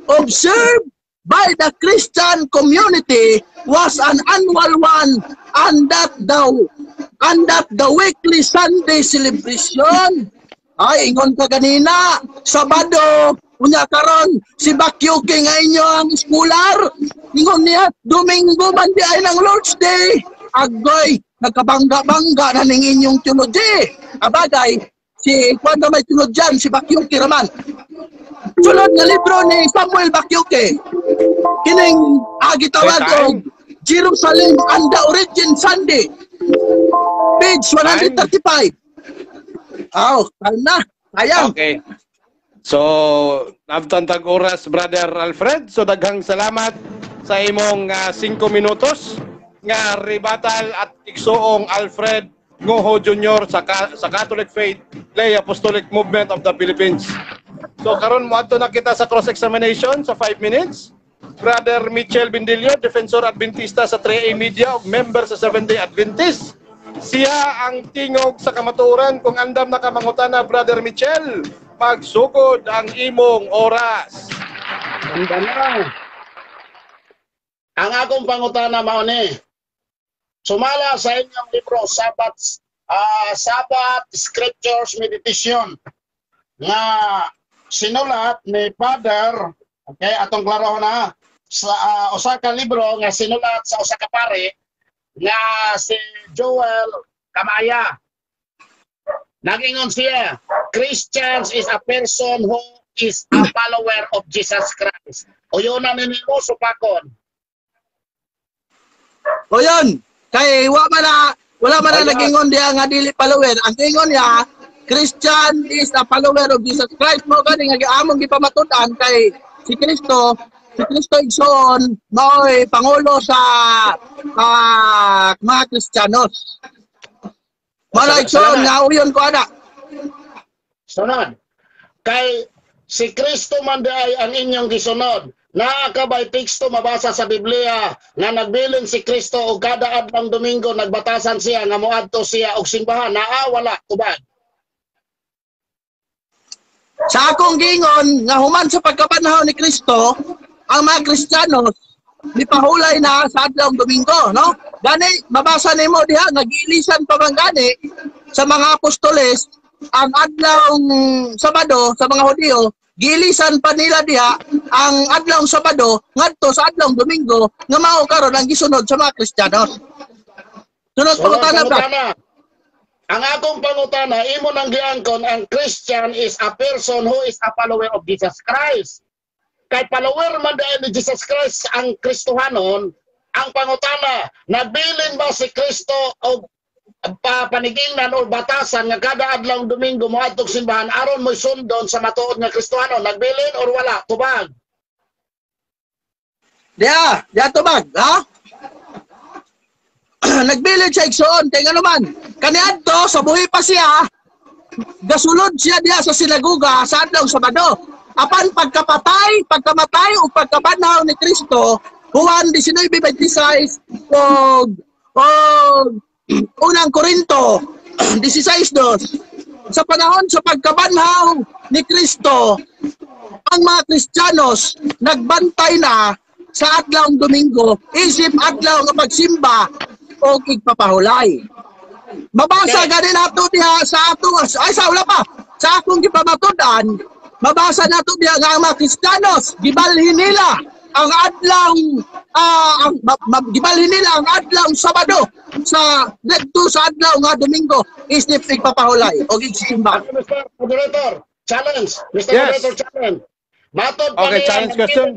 observed by the Christian community was an annual one and that the weekly Sunday celebration. Ay, ingon ka ganina, Sabado, unya karon si Bakyuki nga inyo ang scholar. Ingon niya, Domingo man di ay ng Lord's Day. Agoy, nagkabangga-bangga na ning inyong theology. Abagay, si Juan na may theologian, si Bakyuki raman. Sulod nga libro ni Samuel Bakyuki, kining agi tawag og Jerusalem and the Origin Sunday. Page 135. Aw, time na. Sayang. Okay. So, nabtan tag oras, Brother Alfred. So, daghang salamat sa imong 5 minutos nga ribatal at igsuong Alfred Ngoho Jr. Sa Catholic Faith Lay Apostolic Movement of the Philippines. So, karon moadto na kita sa cross-examination sa 5 minutes. Brother Michel Bindilio, Defensor Adventista sa 3A Media ug member sa Seventh-day Adventist. Siya ang tingog sa kamatuoran. Kung andam na ka mangutana, Brother Michel, magsugod ang imong oras. Ganda na. Ang akong pangutana mao ni. Sumala sa inyong libro Sabbath Scriptures Meditation nga sinulat ni Father, okay, atong klaro na sa usa ka libro nga sinulat sa usa ka pare nga si Joel Kamaya. Nagingon siya, Christians is a person who is a follower of Jesus Christ. O yun na ninyo supakon. O yun, kay wa man na wala man na Ayun. Nagingon diya nga dili follower. Ang ingon niya, Christian is a follower of Jesus Christ. Mo gani nga among gipamatud-an kay si Kristo igsoon mao'y pangulo sa mga Kristiyanos. Mao na, igsoon, Salamat. nga uyon ko ana. Sunod. Kay si Kristo man di ay ang inyong gisunod. Naa ka bay teksto mabasa sa Biblia nga nagbilin si Kristo og kada adlong Domingo nagbatasan siya nga moadto siya og simbahan? Naa, wala? Tubag. Sa akong gingon nga human sa pagkabanhaw ni Kristo, ang mga Kristiyanos nipahulay na sa adlong Domingo, no? Gani mabasa nimo diha nga giilisan pa man gani sa mga apostoles ang adlong Sabado sa mga Hudiyo, giilisan pa nila diha ang adlong Sabado ngadto sa adlong Domingo nga mao karon ang gisunod sa mga Kristiyanos. Sunod Sunod pangutana ba? Pangutana. Ang akong pangutana, imo nang giangkon ang Christian is a person who is a follower of Jesus Christ. Kay follower man dahil ni Jesus Christ ang Kristohanon, ang pangutana, nagbilin ba si Kristo og panigingnan o batasan nga kada adlong Domingo moadtog simbahan aron mo'y sundon sa matuod nga Kristohanon? Nagbilin or wala? Tubag. Diya, diya tubag, ha? Nagbilin siya, igsoon, kay ngano man, kaniadto sa buhi pa siya, gasulod siya diya sa sinaguga sa adlaw Sabado. Apan pagkapatay, pagkamatay o pagkabanhaw ni Kristo, Juan 19:26 og unang Korinto 16:2, sa panahon sa pagkabanhaw ni Kristo, ang mga Kristiyanos nagbantay na sa adlawng Domingo isip adlaw nga pagsimba o igpapahulay. Mabasa gani nato diha sa atong, ay, sa wala pa sa akong gipamatud-an, mabasa nato diha nga ang mga Kristiyanos gibalhin nila ang adlaw ang gibalhin nila ang adlaw Sabado sa didto sa adlaw nga Domingo isip igpapahulay o igsisimba. Mr. Moderator, challenge. Mr. Yes. Moderator, challenge. Matod pa Okay, niya, challenge question.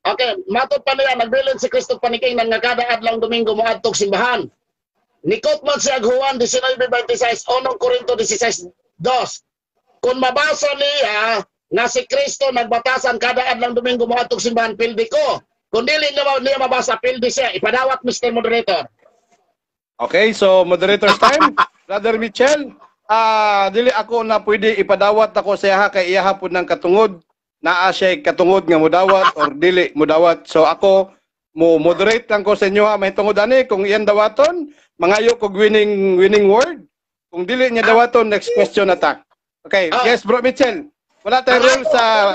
Okay, matod pa niya, nagbilin si Kristo paniking nga kada adlaw Domingo moadtog simbahan. Nikot man siya Juan 19:26, 1 Korinto 16:2. Kung mabasa niya nga si Kristo nagbatasan kada adlaw Domingo moadtog simbahan, pildi ko. Kung dili niya mabasa, pildi siya. Ipadawat, Mr. Moderator. Okay, so moderator's time. Brother Mitchell, dili ako na pwede ipadawat ako sa iyaha kay iyaha pud ng katungod. Naa siya katungod nga mudawat or dili mudawat. So ako mo moderate lang ko sa inyo ha mahitungod ani kung iyang dawaton, mangayo kog winning winning word. Kung dili niya dawaton, next question na ta. Okay, yes, Bro Mitchell. Wala tayong rule sa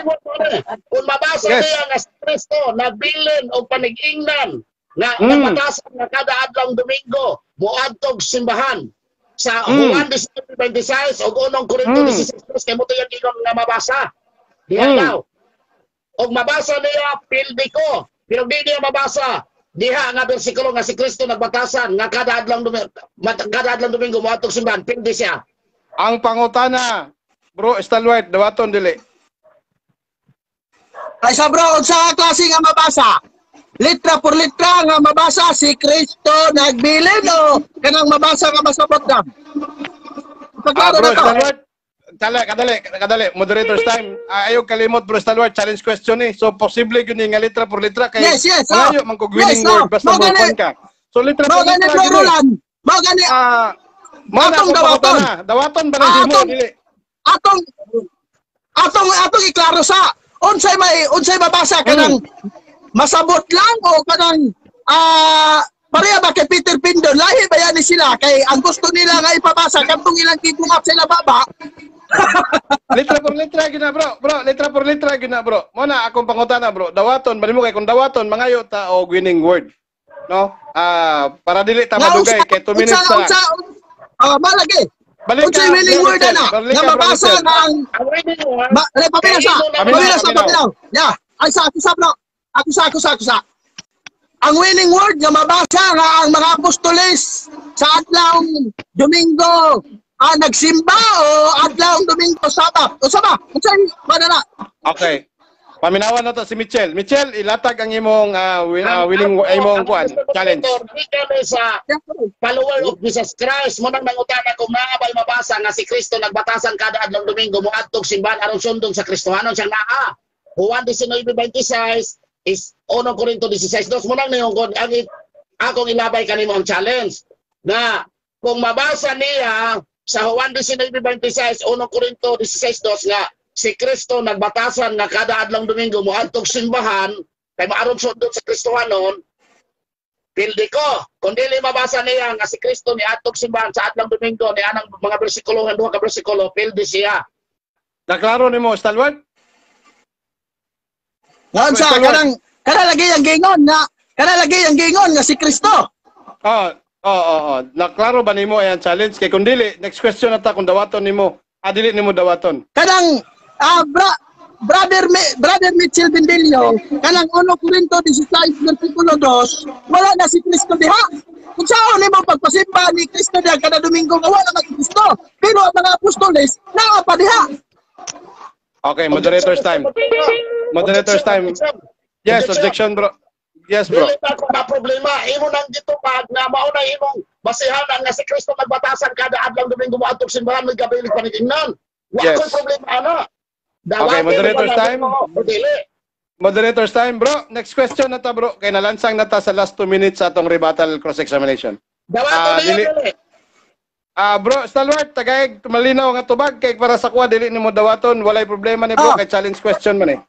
Kung mabasa niya nga si Kristo nagbilin og panig-ingnan nga nagbatasan nga kada adlaw Domingo moadtog simbahan sa Juan 19:26 ug 1 Korinto 16:2, kay mo to yang ingon nga mabasa. Diha daw. Og mabasa niya, pildi ko. Pero di niya mabasa diha nga bersikulo nga si Kristo nagbatasan nga kada adlaw Domingo moadtog simbahan, pildi siya. Ang pangutana, Bro Stalwart, dawaton dili? Ay sa bro, unsa klase nga mabasa? Litra por litra nga mabasa si Kristo nagbilin o kanang mabasa nga masabot lang? Pagklaro Bro na to. Stalwart, kadali, kadali, kadali. Moderator's time. Ayaw kalimot, Bro Stalwart, challenge question eh. So, posible yun nga litra por litra. Kay Yes, mangayo man kog winning Yes, oh. word, basta Mao mo gani. ka. So, litra Mao por gani, litra. bro Yun eh. Roland. Mao gani. Mao na Atong akong dawaton. pangutana. Dawaton ba ng himo? Dili. Atong iklaro sa unsay mabasa, kanang masabot lang o kanang pareha ba kay Peter Pindon, lahi ba yan ni sila kay ang gusto nila nga ipabasa kadtong ilang gigungat sa ila baba? Litra por litra gyud na, bro. Bro, litra por litra gyud na, bro. Mo na akong pangutana, bro. Dawaton ba nimo? Kay kung dawaton, mangayo ta og winning word. No? Para dili ta Nga madugay kay 2 minutes unsa na. Unsa malagi? Balik ka, Unsay winning Bro word Mitchell. ana Balik nga ka, Bro mabasa Mitchell. nga ang Ang winning word Ma, le, pamina sa, Paminaw, pamina sa, paminaw. paminaw. Ya, ay sa ako sa, bro. Ako sa, ako sa, ako sa. Ang winning word nga mabasa nga ang mga apostoles sa adlaw Domingo nagsimba o adlaw Domingo Sabat. O sa ba? Unsay mana na? Okay. Paminawan na to si Mitchell. Mitchell, ilatag ang imong winning imong kuan challenge. Di kami sa follower of Jesus Christ mo nang nangutana kung naa bay mabasa nga si Kristo nagbatasan kada adlaw Domingo moadtog simbahan aron sundon sa Kristohanon. Siyang naa. Juan 19:26 is 1 Korinto 16:2. Mo nang niyong kon ang akong ilabay kanimo ang challenge na kung mabasa niya sa Juan 19:26, 1 Korinto 16:2 nga si Kristo nagbatasan nga kada adlaw Domingo moadtog simbahan kay maaron sundon sa Kristohanon, pildi ko. Kung dili mabasa niya nga si Kristo ni adtog simbahan sa adlaw Domingo ni anang mga bersikulo, nga duha ka bersikulo, pildi siya. Naklaro nimo, Stalwart? Ngayon sa kanang kana lagi ang gingon nga kana lagi ang gingon nga si Kristo. Oh. Naklaro ba nimo ayan challenge? Kay kung dili, next question na ta kung dawaton nimo. Dili nimo dawaton. Kanang brother Mitchell Bendilio, kanang 1 Corinto 16 versikulo 2, wala na si Kristo diha. Kung saan nimo pagpasimba ni Kristo diha kada Domingo nga wala man si Kristo. Pero ang mga apostoles naa pa diha. Okay, moderator's time. Moderator's time. Yes, objection, bro. Yes, bro. Dili pa ako na problema. Imo nang gitupad na mao na imong basihan nga si Kristo nagbatasan kada adlaw Domingo moadtog simbahan may gabilig panigingnan. Wa ko'y problema ana. Okay, moderator's time. O dili. Moderator's time, bro. Next question na ta, bro. Kay nalansang na ta sa last 2 minutes sa atong rebuttal cross-examination. Dawaton niya Dili. dili. Bro, Stalwart, tagay malinaw nga tubag kay para sa kuha dili nimo dawaton, walay problema ni bro kay challenge question man eh.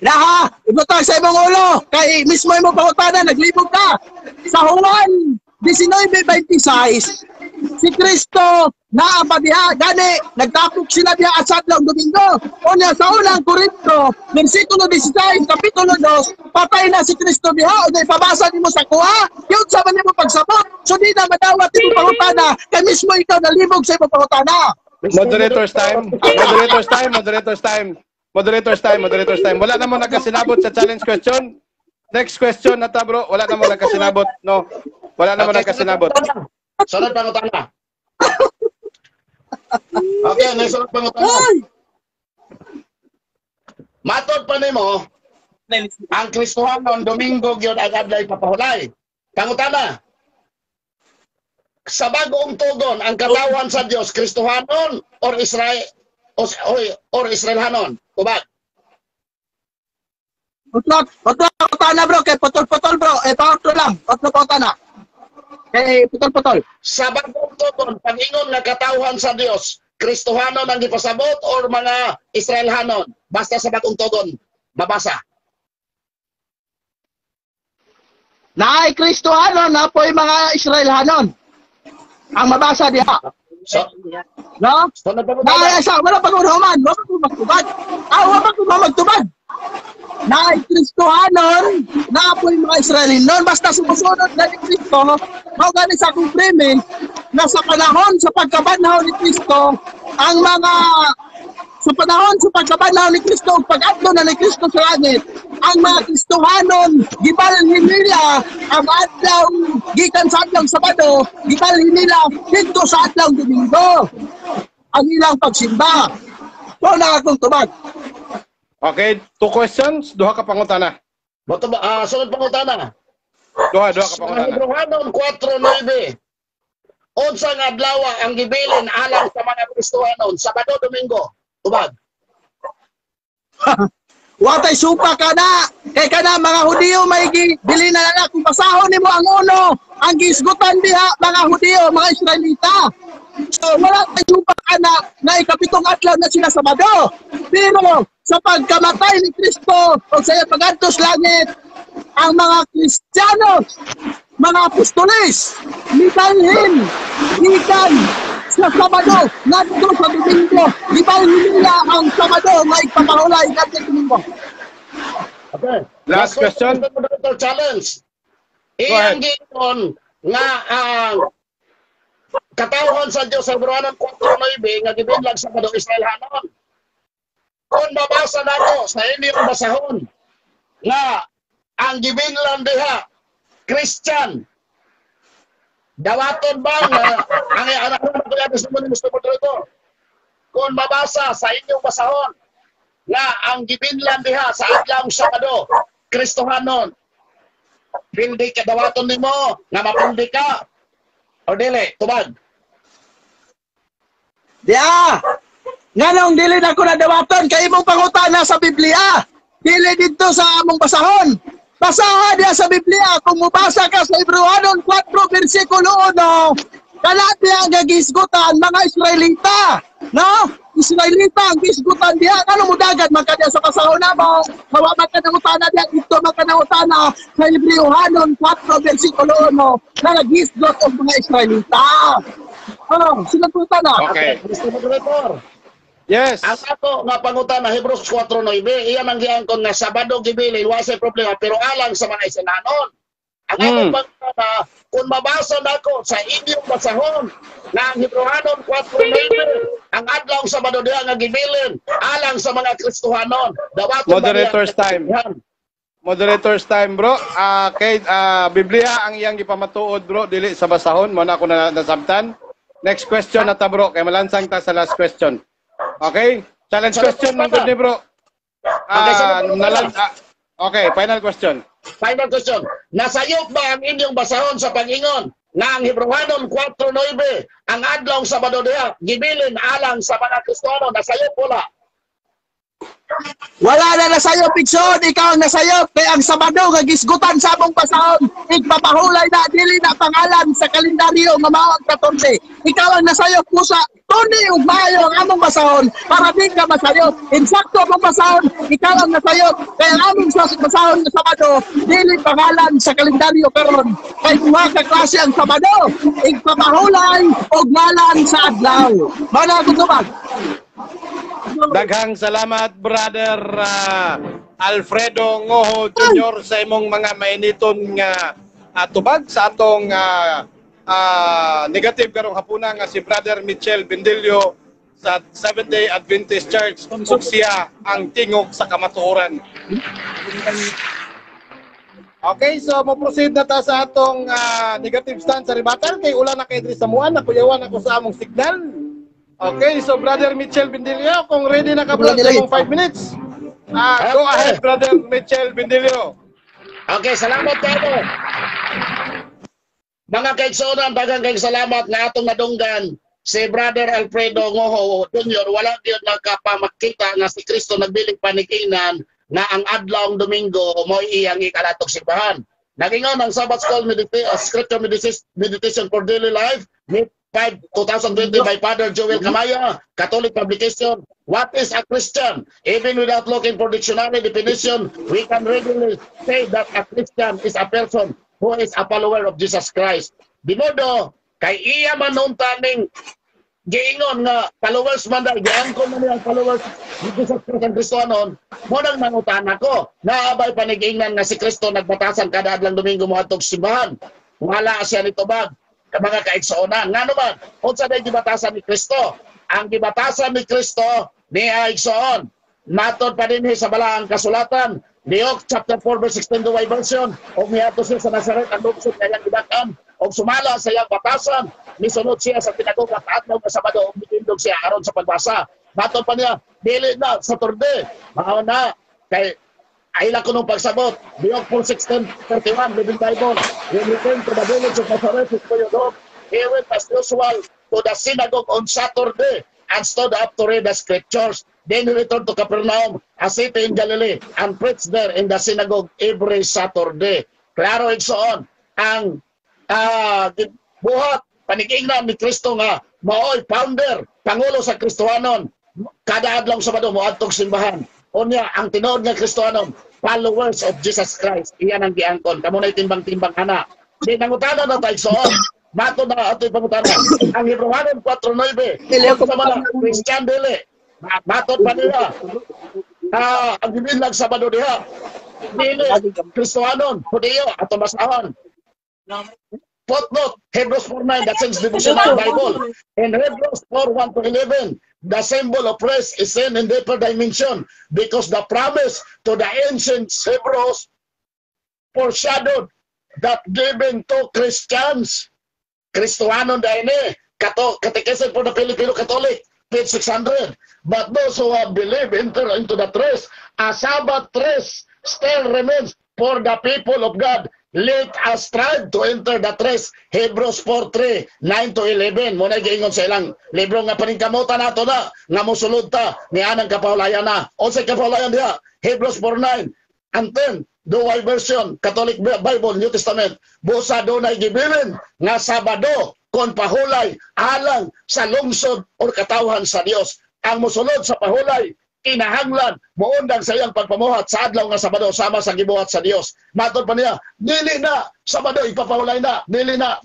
Naha, ibutang sa imong ulo kay mismo imo pangutana naglibog ka. Sa Juan 19:26, Si Kristo naa pa diha, gani nagtapok sila diha sa adlaw Domingo. Unya sa Unang Korinto, versikulo 16, kapitulo 2, patay na si Kristo diha. Unya ipabasa nimo sa kuha, yun sa man nimo pagsabot. So di na madawat imong pangutana, kay mismo ikaw nalibog sa imong pangutana. Moderator's time. Moderator's time, moderator's time. Moderator's time, moderator's time. Wala na mo nagkasinabot sa challenge question. Next question na ta, bro. Wala na mo nagkasinabot, no. Wala na mo nagkasinabot. Sunod pangutana. Okay, may sunod pangutana. Matod pa nimo, ang Kristohanon Domingo gyud ang adlaw papahulay. Pangutana. Sa Bagong Tugon, ang katawan sa Dios Kristohanon or Israel or Israelhanon? Tubag. Otro, otro pangutana, bro, kay putol-putol, bro. Eh, pa-otro lang. Otro pangutana. Kay putol-putol. Sa Bagong Tugon, pag-ingon nga katawhan sa Dios, Kristohanon ang gipasabot or mga Israelhanon? Basta sa Bagong Tugon, mabasa. Naay Kristohanon, na po'y mga Israelhanon. Ang mabasa diha. So, no? So, naay sa wala pag unaman, wala pag magtubad. Ah, wala pag magtubad. Naay Kristohanon, na po'y mga Israelinon. Basta sumusunod na ni Kristo, mao gani sa akong premise na sa panahon sa pagkabanhaw ni Kristo, ang mga sa panahon sa pagkabanhaw ni Kristo ug pag-adto na ni Kristo sa langit, ang mga Kristohanon gibalhin nila ang adlaw gikan sa adlaw Sabado, gibalhin nila didto sa adlaw Domingo ang ilang pagsimba. Mao na akong tubag. Okay, two questions, duha ka pangutana. Sunod pangutana. Duha ka pangutana. Hebreohanon 4:9. Unsa nga adlaw ang gibilin alang sa mga Kristohanon? Sabado, Domingo. Tubag. Watay supa ka na. Kay kana mga Hudiyo may gibili na na. Kung basahon nimo ang uno, ang gisgutan diha mga Hudiyo, mga Israelita. So wala tay supa ka na na ikapitong adlaw na sila Sabado. Pero sa pagkamatay ni Kristo o sa iyang pag-adto sa langit, ang mga Kristiyano, mga apostoles, mibalhin gikan sa Sabado ngadto sa Domingo. Gibalhin nila ang Sabado nga ipapahulay ngadto sa Domingo. Okay. Last question. Challenge. Iyang giingon nga ang katawhan sa Dios sa Hebreohanon 4:9 nga gibilin sa Sabado Israelhanon. Kung mabasa nako sa inyong basahon nga ang gibinlan diha Christian, dawaton ba nga ang anak ko gusto mo ni Mr. Moderator? Kung mabasa sa inyong basahon nga ang gibinlan diha sa adlaw Sabado Kristohanon, pildi ka, dawaton nimo nga mapildi ka o dili? Tubag. Diya, nganong dili na ko nadawaton kay imong pangutana sa Biblia, dili didto sa among basahon. Basaha diya sa Biblia. Kung mubasa ka sa Hebreohanon 4 versikulo 1, kana diya nga gisgutan mga Israelita, no? Israelita ang gisgutan diya. Kano mudagan man ka diya sa basahon namo? Hawa man ka nangutana diya, didto man ka nangutana sa Hebreohanon 4 versikulo 1 na nagisgot og mga Israelita. Oh, sila pangutana. Okay. Mr. Moderator. Yes. Ang ako nga pangutana Hebreos 4:9, iyan ang giangkon nga Sabado gibilin, wa say problema, pero alang sa mga Israelhanon. Ang akong pangutana, kung mabasa nako sa inyong basahon nga ang Hebreohanon 4:9, ang adlaw Sabado diha nga gibilin alang sa mga Kristohanon. Dawaton Moderator's time. Moderator's time, bro. Okay, Biblia ang iyang gipamatuod, bro, dili sa basahon, mo na ako na nasabtan. Next question na ta, bro, kay malansang ta sa last question. Okay? Challenge question man gud ni, bro. Okay, final question. Final question. Nasayop ba ang inyong basahon sa pag-ingon na ang Hebreohanon 4:9 ang adlaw Sabado diha gibilin alang sa mga Kristiyano? Nasayop wala? Wala na nasayop, igsoon, ikaw ang nasayop kay ang Sabado nga gisgutan sa among pasahon, igpapahulay na dili na pangalan sa kalendaryo nga mao ang 14. Ikaw ang nasayop pusa. Tuni ug maayo ang among basahon para di ka masayop. Insakto among basahon, ikaw ang nasayop kay ang among basahon nga Sabado dili pangalan sa kalendaryo karon. Kay duha ka klase ang Sabado, igpapahulay og ngalan sa adlaw. Mao na akong tubag. Daghang salamat, Brother Alfredo Ngoho Jr. sa imong mga mainiton nga tubag sa atong negative karong hapuna nga si Brother Michel Bendilio sa Seventh Day Adventist Church ug siya ang tingog sa kamatuoran. Okay, so mo-proceed na ta sa atong negative stand sa rebuttal kay ulan na kay diri sa muan, nakuyawan ako sa among signal. Okay, so Brother Michel Bendilio, kung ready na ka, bro, sa imong 5 minutes. Go ahead, Brother Michel Bendilio. Okay, salamat kayo. Mga kaigsuonan, daghang kayong salamat nga atong nadunggan si Brother Alfredo Ngoho Jr. Wala gyud nagkapamakita nga si Kristo nagbiling panikinan nga ang adlawng Domingo mo'y iyang ikalatog simbahan. Nagingon ang Sabbath School Scripture Meditation for Daily Life, May 5, 2020 by Father Joel Camaya, Catholic Publication. What is a Christian? Even without looking for dictionary definition, we can readily say that a Christian is a person who is a follower of Jesus Christ. Di modo, kay iya man unta ning giingon nga followers man dahil giangkon man niya ang followers ni Jesus Christ ang Kristohanon, mo nang nangutana ko, naabay panigingnan nga si Kristo nagbatasan kada adlang Domingo moadtog simbahan? Wala siya nitubag, mga kaigsuonan. Ngano man, unsa day gibatasan ni Kristo? Ang gibatasan ni Kristo ni igsoon, matod pa dinhi sa balaang kasulatan, Luke chapter 4 verse 16, Douay Version, ug miadto siya sa Nazaret, ang lungsod nga iyang gidak-an, ug sumala sa iyang batasan, misunod siya sa sinagoga sa adlaw nga Sabado ug mitindog siya aron sa pagbasa. Matod pa niya, dili na Saturday. Mao na kay ay ko nung pagsabot. Luke 4:16, 31, Living Bible. When he came to the village of Nazareth, his dog, he went as usual to the synagogue on Saturday and stood up to read the scriptures. Then he returned to Capernaum, a city in Galilee, and preached there in the synagogue every Saturday. Klaro, igsoon, ang buhat panigingnan ni Kristo nga maoy founder, pangulo sa Kristohanon, kada adlaw Sabado moadtog simbahan. Unya, ang tinuod nga Kristohanon, followers of Jesus Christ, iyan ang giangkon. Kamo na timbang-timbang ana. Di nangutana na tayo igsoon. Mato na ato'y pangutana. Ang Hebrewanon 4.9, sa mga Christian dili. Matod pa nila. Ang gibilang Sabado diha, dili Kristohanon, Hudiyo, ato basahon. Footnote, Hebrews 4.9, that says Devotional Bible. In Hebrews 4.1 to 11, the symbol of rest is seen in deeper dimension because the promise to the ancient Hebrews foreshadowed that given to Christians. Kristohanon dahil ni, Catechism for the Filipino Catholic, page 600. But those who have believed enter into that rest. A Sabbath rest still remains for the people of God. Let us strive to enter that rest. Hebrews 4:3, 9 to 11. Muna giingon sa ilang libro nga paningkamutan nato na, nga mosulod ta, ni anang kapahulayan na. Unsay kapahulayan diha? Hebrews 4:9 and 10, Douay Version, Catholic Bible, New Testament. Busa dunay gibilin nga Sabado kon pahulay alang sa lungsod or katawhan sa Dios. Ang mosulod sa pahulay kinahanglan moundang sa iyang pagpamuhat sa adlaw nga Sabado sama sa gibuhat sa Dios. Matod pa niya, dili na Sabado ipapahulay na, dili na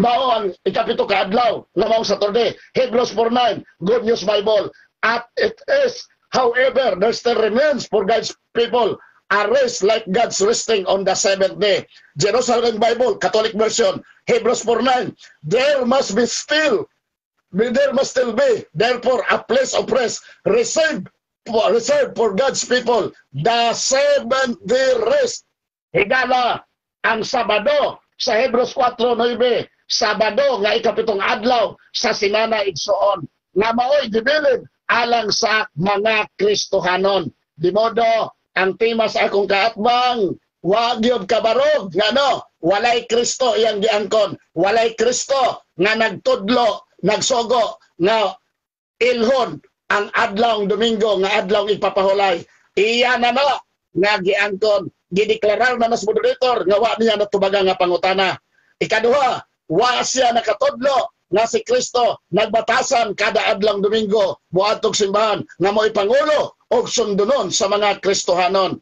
mao ang ikapito ka adlaw nga mao Saturday. Hebrews 4:9, Good News Bible. At it is, however, there still remains for God's people a rest like God's resting on the seventh day. Jerusalem Bible, Catholic version, Hebrews 4:9. There must still be, therefore, a place of rest reserved for God's people, the seventh day rest. Higala ang Sabado sa Hebrews 4:9, Sabado nga ikapitong adlaw sa simana, igsoon, nga maoy gibilin alang sa mga Kristohanon. Di modo, ang tema sa akong kaatbang, wag yun kabarog, ngano, walay Kristo iyang giangkon, walay Kristo nga nagtudlo, nagsogo, nga ilhon. ang adlawng Domingo nga adlawng ipapahulay. Iya na na nga giangkon, gideklarar na nas moderator nga wa niya natubagan nga pangutana. Ikaduha, wa siya nakatudlo nga si Kristo nagbatasan kada adlawng Domingo moadtog simbahan nga mo'y pangulo og sundunon sa mga Kristohanon.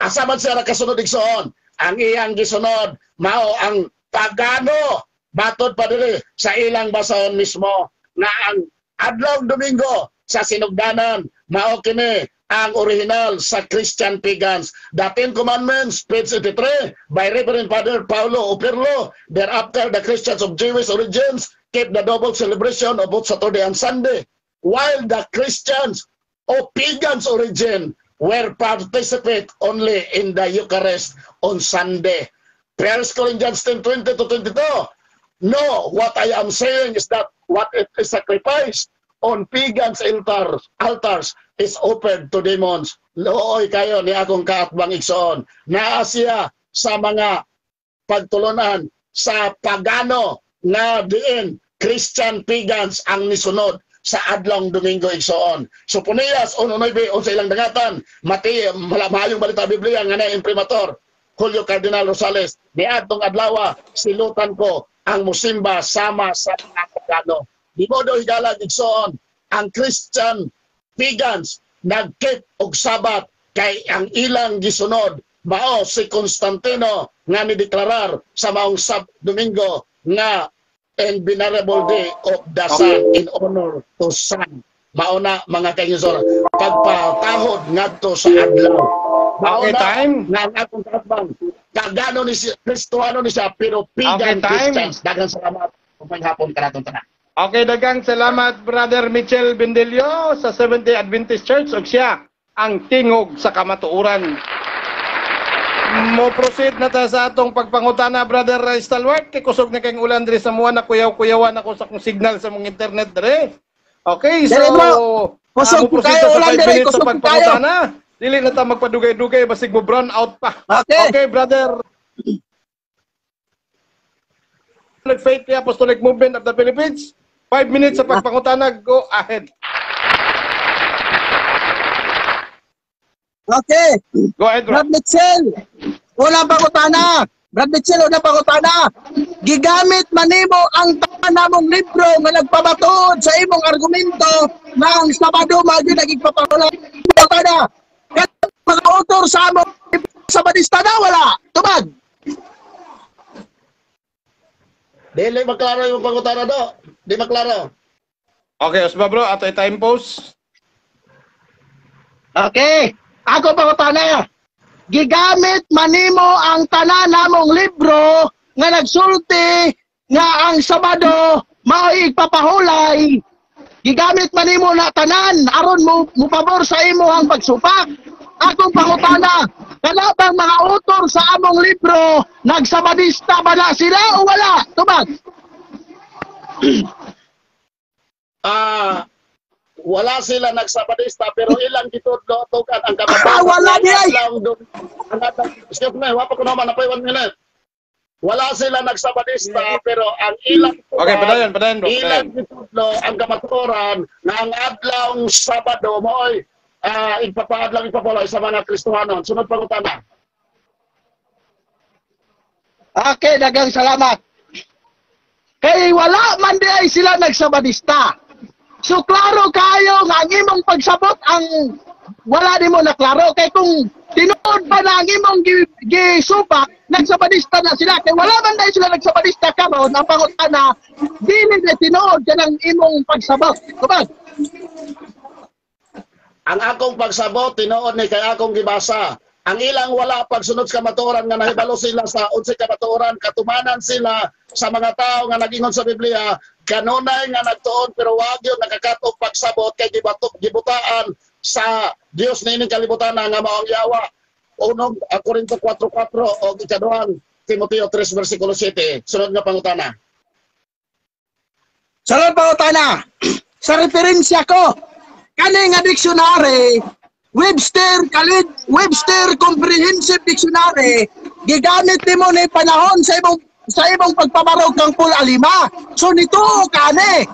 Asa man siya nakasunod igsoon? Ang iyang gisunod mao ang pagano, batod pa diri sa ilang basahon mismo nga ang adlawng Domingo sa sinugdanan mao kini ang original sa Christian pagans. The Ten Commandments, page 83, by Reverend Father Paulo Operlo. Thereafter, the Christians of Jewish origins keep the double celebration of both Saturday and Sunday, while the Christians of pagans origin were participate only in the Eucharist on Sunday. 1 Corinthians 10:20 to 22. No, what I am saying is that what it is sacrificed on pagans altars is offered to demons. Looy kayo ni akong kaatbang igsoon. Naa siya sa mga pagtulunan sa pagano nga diin Christian pagans ang nisunod sa adlong Domingo igsoon. So Punias 1:9 unsa ilang dangatan, mati maayong balita Biblia nga na imprimatur Julio Cardinal Rosales, niadtong adlawa silutan ko ang musimba sama sa mga pagano. Di modo higala igsoon, ang Christian pagans nagkeep og Sabat kay ang ilang gisunod mao si Constantino nga nideklarar sa maong Sab Domingo nga and venerable day of the sun in honor to sun. Mao na mga kaigsoon, pagpatahod ngadto sa adlaw. Mao Okay, na time. nga ang akong kaatbang kagano ni si Kristohano ni siya pero pagan Okay, time. Christians. Daghang salamat. Maayong hapon kanatong tanan. Okay, daghang salamat Brother Michel Bendelio sa Seventh-day Adventist Church ug siya ang tingog sa kamatuoran. Mo proceed na ta sa atong pagpangutana, Brother Stalwart, kay kusog na kayong ulan diri sa muan, na kuyaw-kuyawan ako sa akong signal sa mong internet diri. Okay, so Dere, bro. Kusog mo po proceed kayo, ta sa ulan 5 diri, minutes sa kusog po kayo. pagpangutana. Dili na ta magpadugay-dugay basig mo brown out pa. Okay. Okay, brother. Faith Apostolic Movement of the Philippines. 5 minutes sa pagpangutana. Go ahead. Okay. Go ahead, bro. Brad Mitchell, unang pangutana. Brad Mitchell, unang pangutana. Gigamit manimo ang tanan namong libro nga nagpabatuod sa imong argumento nga ang Sabado mao gyud nagigpapahulay. Pangutana. Mga author sa among Sabadista na wala. Tubag. Dili maklaro yung pangutana do. Di maklaro. Okay, Osba bro, ato time pause. Okay. Ako pangutana. Gigamit manimo ang tanan namong libro nga nagsulti nga ang Sabado mao'y igpapahulay. Gigamit manimo na tanan aron mo mupabor sa imo ang pagsupak. Akong pangutana, kana bang mga author sa among libro nagsabadista ba na sila o wala? Tubag. Wala sila nagsabadista pero ilang gitudlo tugan ang kamatuoran. Wala di ay. Excuse me, wa pa ko naman napay 1 minute. Wala sila nagsabadista pero ang ilang Okay, padayon, padayon bro. Ilang gitudlo ang kamatuoran na ang adlawng Sabado mo'y igpapaadlang ipapaloy sa mga Kristohanon. Sunod pangutana. Okay, daghang salamat. Kay wala man di ay sila nagsabadista. So klaro kayo nga ang imong pagsabot ang wala nimo na klaro kay kung tinuod pa na ang imong gisupak nagsabadista na sila kay wala man dahil sila nagsabadista karon ang pangutana dili na tinuod kanang imong pagsabot. Tubag. Ang akong pagsabot tinuod ni kay akong gibasa. Ang ilang wala pagsunod sa kamatuoran nga nahibalo sila sa unsay kamatuoran, katumanan sila sa mga tao nga nagingon sa Biblia, kanunay nga nagtuon pero wag yun nakakatog pagsabot kay gibutaan sa Dios niining kalibutan nga mao ang yawa. Unong Korinto 4:4 o ikaduhang Timoteo 3 versikulo 7. Sunod nga pangutana. Sunod pangutana. Sa referensya ko kani nga dictionary Webster Comprehensive Dictionary gigamit nimo ni panahon sa imong pagpabarog kang Paul Alima. So nito kani.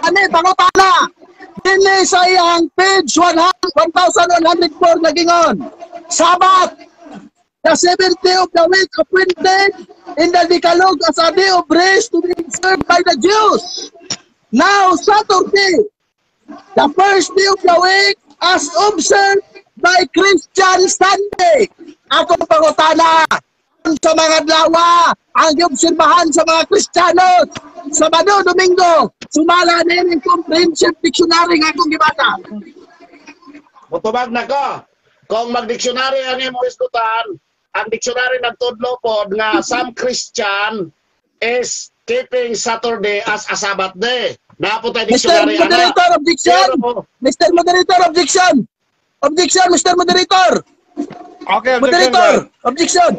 Kani pangutana. Dinhi sa iyang page 1104 nagingon. Sabbath, the seventh day of the week appointed in the Decalogue as a day of rest to be observed by the Jews. Now, Saturday, the first day of the week as observed by Christian Sunday. Ako pangutana sa mga adlaw ang giobserbahan sa mga Kristiyano Sabado, Domingo, sumala niining comprehensive dictionary nga akong gibasa. Mutubag na ko. Kung mag-dictionary ang imong isgutan, ang dictionary nagtudlo pod nga some Christian is keeping Saturday as a Sabbath day. Naa po tay Mr. dictionary ana. Moderator, objection! Pero, Mr. Moderator, objection! Objection, Mr. Moderator! Okay, objection. Go Moderator, ahead. Objection!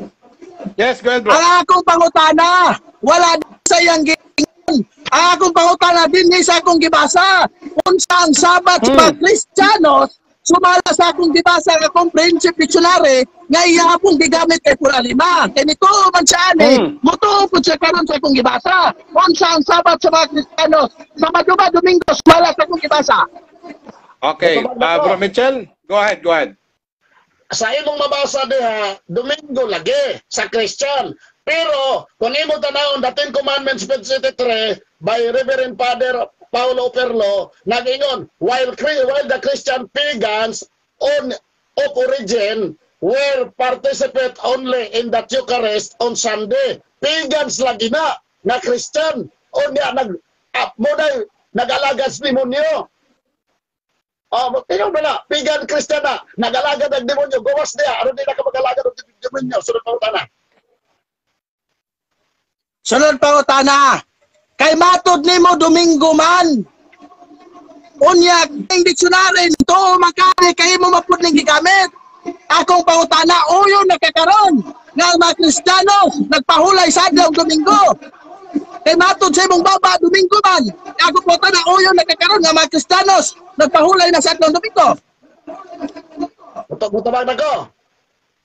Yes, go ahead, bro. Ang akong pangutana, wala sa iyang giingon. Ang akong pangutana dinhi sa akong gibasa. Unsa ang Sabat sa mga Kristiyanos, sumala sa akong gibasa nga comprehensive dictionary nga iya pong gigamit kay Pura Lima. Kay nituo man siya ani, mutuo pud siya karon sa akong gibasa. Unsa ang Sabat sa mga Kristiyanos, Sabado ba, Domingo, sumala sa akong gibasa? Okay, Mutubag na ko. Bro Mitchell, go ahead, go ahead. Sa imong mabasa diha, Domingo lagi sa Christian. Pero kung imo tanawon the Ten Commandments page 83 by Reverend Father Paulo Perlo, nag-ingon, while the Christian pagans on of origin were participate only in the Eucharist on Sunday. Pagans lagi na na Christian unya nag mo na nag-alagad sa demonyo. Oh, tingnan mo na, pagan Christian na, nag-alagad ng demonyo, gawas niya, aron di na ka mag-alagad ng demonyo? Sunod pangutana. Sunod pangutana. Kay matod nimo Domingo man. Unya king dictionary to makani kay mo mapud ning gigamit. Akong pangutana, uyon nagkakaroon nga ang mga Kristiyano nagpahulay sa adlaw Domingo. Kay matod sa imong baba Domingo man. Akong pangutana, uyon nagkakaroon nga ang mga Kristiyanos nagpahulay na sa adlaw Domingo. Mutubag na ko.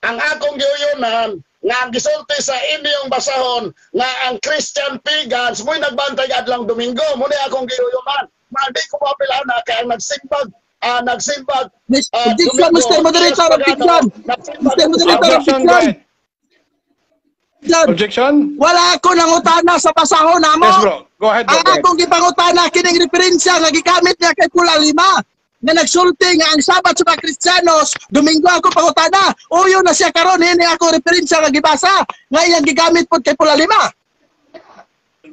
Ang akong giuyonan nga ang gisulti sa inyong basahon nga ang Christian pagans mo'y nagbantay adlaw Domingo, mo ni akong giuyonan. Mandi ko maapil na kay ang nagsimbag Objection, Domingo, Mr. Moderator, yes, objection. Nagsimbag- Mr. Moderator, Objection, go objection. ahead. Objection? Wala ako nangutana sa basahon namo. Yes, bro. Go ahead, bro. Ang Go ahead. akong gipangutana kining referensya nga gigamit niya kay Pula Lima nga nagsulti nga ang Sabat sa mga Kristiyanos Domingo. Ako pangutana, uyo na siya karon ini ako referensya nga gibasa nga iyang gigamit pod kay Pula Lima.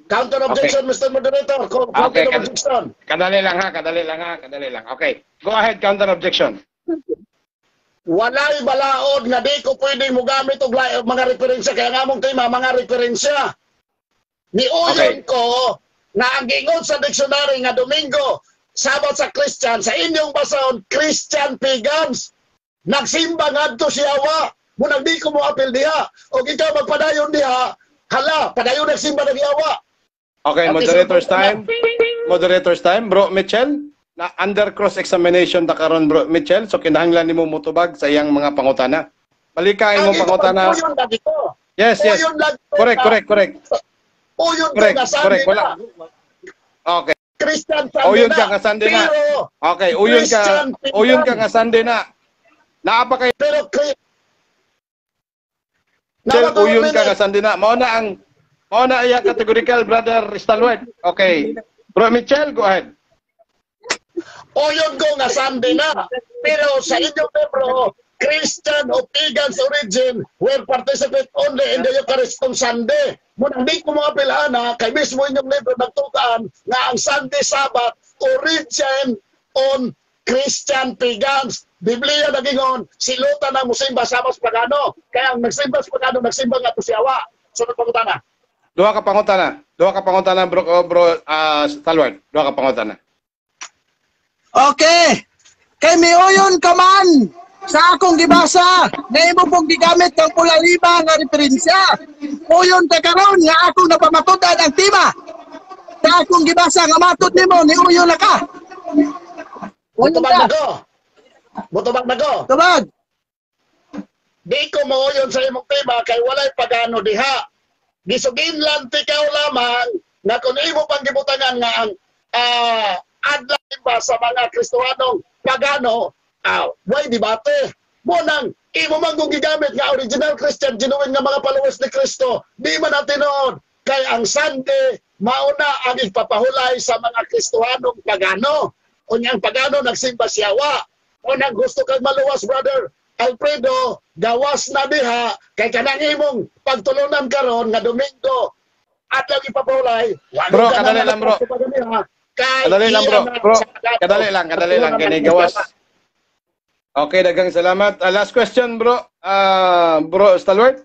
Counter objection, Mr. Moderator. Counter Okay, objection. Kadali lang ha, kadali lang ha, kadali lang. Okay. Go ahead, counter objection. Walay balaod nga di ko pwede mo gamit og mga referensya kaya nga among tema mga referensya. Niuyon ko nga ang giingon sa dictionary nga Domingo Sabat sa Christian, sa inyong basahon Christian pagans nagsimba ngadto si Yawa, mo nang di ko mo apil diha og ikaw magpadayon diha, hala, padayon nagsimba ng Yawa. Okay, Okay, moderator's so- time. Moderator's time. Bro Mitchell, na under cross-examination ta karon, Bro Mitchell, so kinahanglan nimo motubag sa iyang mga pangutana. Balika imong pangutana. Uyon lagi ko. Yes. Uyon lagi ko Correct, correct. Uyon ko Correct, nga Sunday correct. Wala. na. Okay. Christian Sunday Uyon na. ka nga Sunday na. Pero, Okay, uyon ka. Christian Uyon ka nga Sunday na. Naa pa kay Pero, Mitchell, Naa pa uyon ka minute. nga Sunday na. Mao na iya categorical, Brother Stalwart. Okay. Bro Mitchell, go ahead. Uyon ko nga Sunday na. Pero sa inyong libro, Christian o pagans origin will participate only in the Eucharist on Sunday. Munang di ko mga pilana, kay mismo inyong libro nagtukaan nga ang Sunday Sabbath origin on Christian pagans. Biblia nagingon, silutan ang musimba sama sa pagano. Kaya ang nagsimba sa pagano, nagsimba nga to si Awa. Sunod pangutana. Duha ka pangutana. Duha ka pangutana, bro, oh, bro Stalwart. Duha ka pangutana. Okay. Kay miuyon ka man sa akong gibasa na imo pong gigamit kang Pula Lima nga referensya. Uyon ka karon nga akong napamatud-an ang tema. Sa akong gibasa nga matod nimo ni uyon na ka. Uyon Mutubag ka. na ko. Mutubag na ko. Tubag. Di ko mooyon sa imong tema kay walay pagano diha. Gisuginlan tikaw lamang na kung imo pang gibutangan nga ang adlaw ba sa mga Kristohanong pagano, way debate. Mo nang imo man kung gigamit nga original Christian, genuine nga mga followers ni Kristo, di man natin noon. Kay ang Sunday, mauna ang ipapahulay sa mga Kristohanong pagano. Unya ang pagano nagsimba siyawa. Unang gusto kag maluwas, Brother Alfredo, gawas na diha kay kanang imong pagtulunan karon nga Domingo adlaw ipapahulay. Bro, kadali lang, bro. Kadali lang, bro. Bro, kadali lang kay gawas. Okay, daghang salamat. Last question, bro. Bro Stalwart.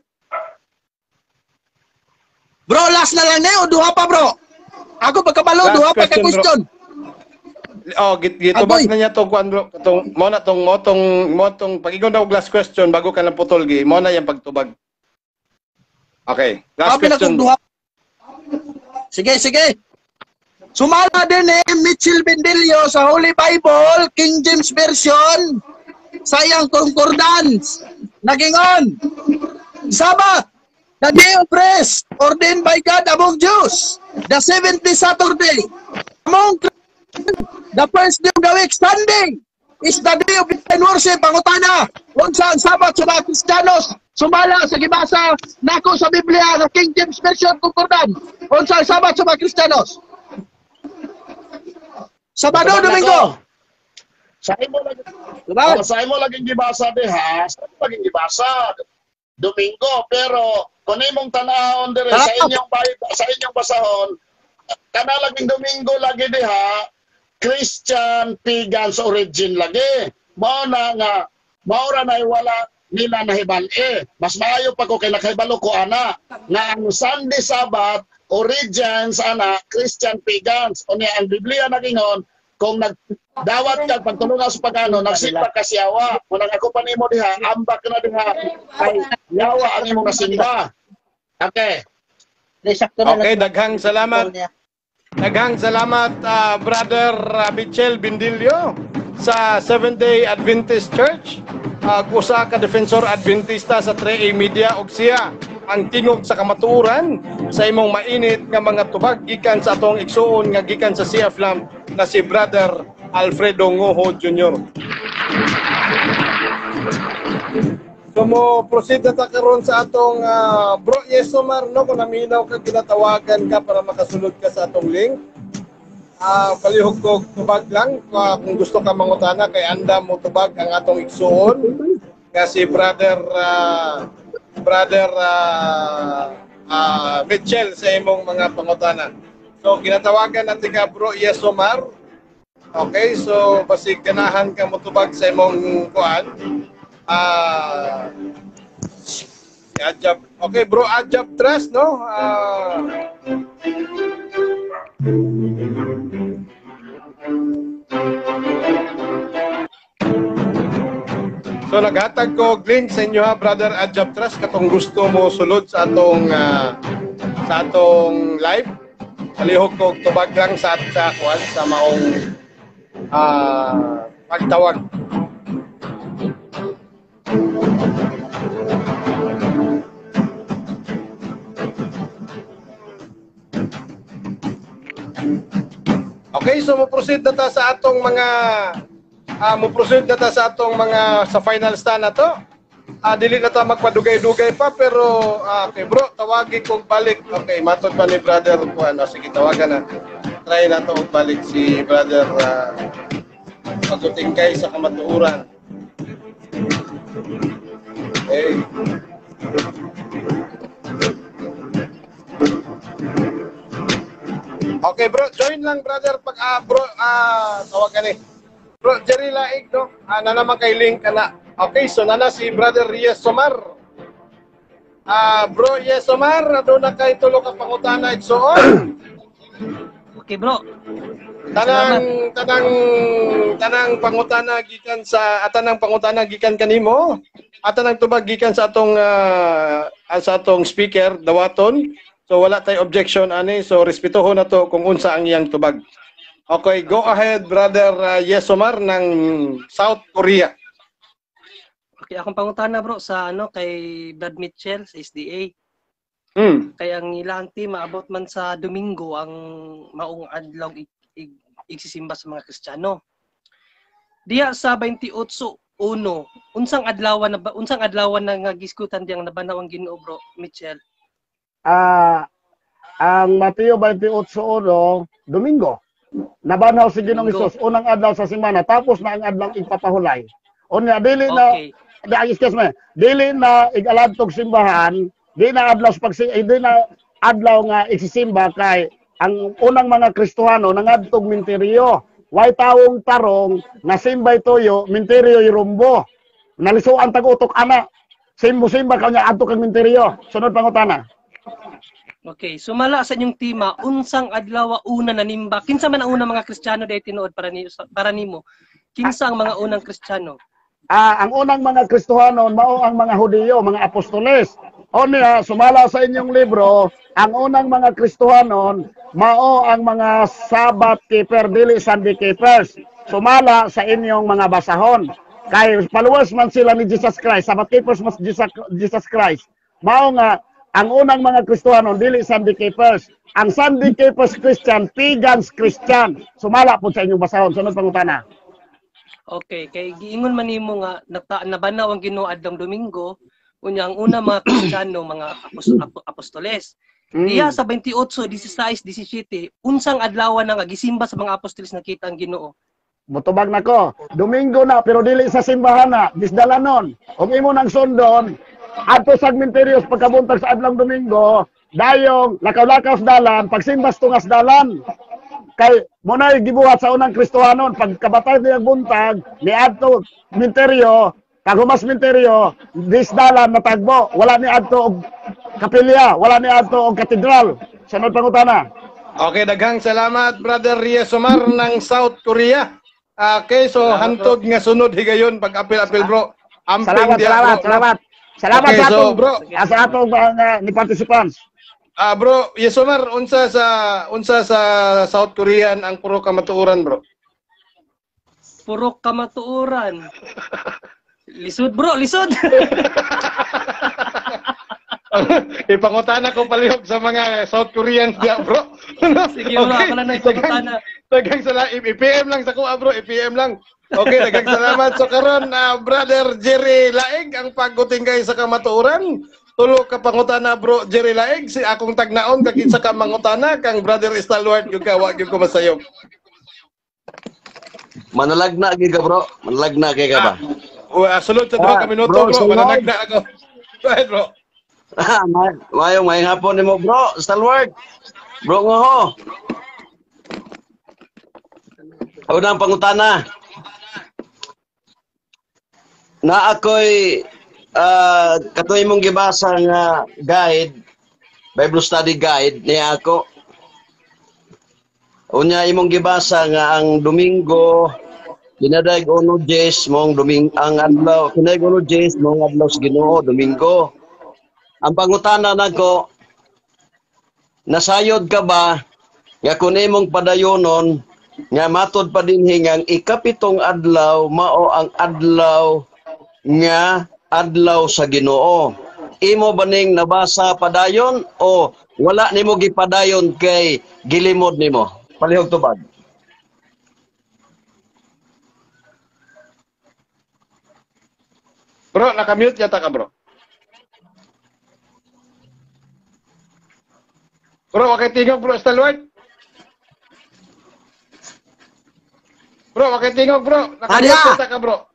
Bro, last na lang na duha pa, bro. Ako pagkabalo, duha pa ka question. Oh, gitubag na niya to kuan, bro. Katong mo na tong motong pag-ingon daw last question bago ka lang putol gi. Mo na yang pagtubag. Okay, last question. Duha. Sige, sige. Sumala din Mitchell Bendillo sa Holy Bible, King James Version, sayang concordance. Nagingon. Sabbath, the day of rest ordained by God among Jews, the seventh day Saturday. Among the first day of the week, Sunday, is the day of divine worship. Pangutana, unsa ang Sabat sa mga Kristiyanos? Sumala sa gibasa nako sa Biblia sa King James Version concordance. Unsa ang Sabat sa mga Kristiyanos? Sabado, Domingo. Sa imo lagi. Sa imo laging gibasa diha, sa imo laging gibasa Domingo, pero kung imong tan-awon dire sa inyong sa inyong basahon, kana laging Domingo lagi diha, Christian pagans origin lagi. Mao na nga mao ra nay wala nila nahibal-e. Mas maayo pa ko kay nakahibalo ko ana nga ang Sunday Sabbath origins ana Christian pagans. Unya ang Biblia nagingon kung nagdawat ka pagtulungan sa pagano nagsimba ka siyawa. Munang ako pa nimo diha, ambak na diha kay yawa ang imong nasimba. Okay. Okay, daghang salamat. Daghang salamat, Brother Mitchell Bindilio sa Seventh-day Adventist Church. Usa ka defensor Adventista sa 3A Media og siya ang tingog sa kamatuoran sa imong mainit nga mga tubag gikan sa atong igsuon nga gikan sa CF Lamp na si Brother Alfredo Ngoho Jr. So mo proceed na ta karon sa atong bro Yesomar, no, kung naminaw ka ginatawagan ka para makasulod ka sa atong link. Palihog ko tubag lang kung gusto ka mangutana kay anda mo tubag ang atong igsuon nga si Brother Mitchell sa imong mga pangutana. So ginatawagan natin ka bro Yesomar. Okay, so basig ganahan ka motubag sa imong kuan. Ajab. Okay bro, Ajab Trust, no? So naghatag ko og link sa inyo ha, Brother Ajab Trust, katong gusto mo sulod sa atong live. Palihog ko og tubag lang sa kuan sa maong pagtawag. Okay, so mo-proceed na ta sa atong mga sa final stand na to. Dili na ta magpadugay-dugay pa pero okay bro, tawagi kog balik. Okay, matod pa ni brother ko ano, sige tawagan na. Try na to og balik si brother pagkutingkay sa kamatuoran. Okay. Okay bro, join lang brother pag bro tawagan ni. Bro Jerry Laig, no? Na naman kay link kana. Okay, so nana si Brother Yesomar. Bro Yesomar, aduna kay tulo ka pangutana igsoon. Okay bro. Tanang pangutana gikan sa tanang pangutana gikan kanimo. At tanang tubag gikan sa atong speaker dawaton. So wala tay objection ani, so respetuhon na to kung unsa ang iyang tubag. Okay, go ahead Brother Yesomar ng South Korea. Okay, akong pangutana bro sa ano kay Brad Mitchell sa SDA. Kay ang ilang team maabot man sa Domingo ang maong adlaw igsisimba sa mga Kristiyano. Diya sa 28:1, unsang adlaw na nga gisgutan diyang nabanaw ang Ginoo, bro Mitchell? Ang Mateo 28:1, Domingo. Nabanaw si Ginoong Hesus unang adlaw sa semana, tapos na ang adlaw ipapahulay. Unya dili na excuse me, dili na igaladtog simbahan, di na adlaw di na adlaw nga igsisimba kay ang unang mga Kristohano nangadtog minteryo. Way tawong tarong nga simbay toyo, minteryo irumbo. Nalisuan tag-utok ana. Simbo-simba kanya adto kang minteryo. Sunod pangutana. Okay, sumala sa inyong tema, unsang adlaw una nanimba? Kinsa man ang unang mga Kristiyano dahil tinuod para nimo? Kinsa ang mga unang Kristiyano? Ang unang mga Kristohano mao ang mga Hudiyo, mga apostoles. O niya, sumala sa inyong libro, ang unang mga Kristohanon mao ang mga Sabbath keeper, dili Sunday keepers. Sumala sa inyong mga basahon. Kay followers man sila ni Jesus Christ, Sabbath keepers mas Jesus Christ. Mao nga ang unang mga Kristohanon dili Sunday keepers. Ang Sunday keepers Christian, pagans Christian. Sumala po sa inyong basahon. Sunod pangutana. Okay, kay giingon man nimo nga nabanaw ang Ginoo adlong Domingo, unya ang una mga Kristiyano, mga apostoles. Diya sa 28, 16, 17, unsang adlaw na nga gisimba sa mga apostoles nakita ang Ginoo? Mutubag nako, Domingo na pero dili sa simbahan na, gisdalanon. Ug imo nang sundon adto sa Minterios pagkabuntag sa adlong Domingo, dayong lakaw-lakaw sa dalan, pagsimbas tungas dalan. Kay muna'y gibuhat sa unang Kristohanon, pagkabatay niya buntag, niadto Minteryo, paghumas Minteryo, disdalan natagbo, wala ni adto og kapilya, wala ni adto og katedral. Sunod pangutana. Okay, daghang salamat Brother Riesomar ng South Korea. Okay, so salamat, hantod nga sunod higayon pag apil-apil bro. Amping salamat, diya, salamat, bro. Salamat. Salamat okay, sa atong so, bro, sa atong mga ni participants. Bro, Yesomar, unsa sa South Korean ang puro kamatuoran, bro? Puro kamatuoran. Lisod, bro, lisod. Ipangutana ko palihog sa mga South Koreans diya, bro. Sige, bro, okay. Ako lang na ipangutana. Daghang salamat. I-PM lang sa kuha, bro. I-PM lang. Okay, daghang salamat. So karon, Brother Jerry Laig, ang pagguting kay sa kamatuoran. Tulo ka pangutana, bro Jerry Laig, si akong tagnaon kag isa ka mangutana kang Brother Stalwart yung ka wa gyud ko masayop. Manalagna gyud ka, bro. Manalagna kay ka ba? Sulod sa 2 ka minuto, bro. Manalagna ako. Go ahead, bro. Mayong mayong hapon nimo, bro. Stalwart. Bro ngoho. Unang pangutana. Na ako'y katuloy mong gibasa nga guide, Bible study guide niya ako. Unya imong gibasa nga ang Domingo pinadayeg 1:10 mong Domingo ang adlaw, pinadayeg 1:10 mong adlaw sa Ginoo Domingo. Ang pangutana nako, nasayod ka ba nga kun imong padayonon nga matod pa dinhi nga ang ikapitong adlaw mao ang adlaw nga adlaw sa Ginoo? Imo ba ning nabasa padayon o wala nimo gipadayon kay gilimod nimo? Palihog tubag. Bro, naka-mute yata ka, bro. Bro, okay tingog, bro, Stalwart. Bro, okay tingog, bro. Naka-mute yata ka, bro.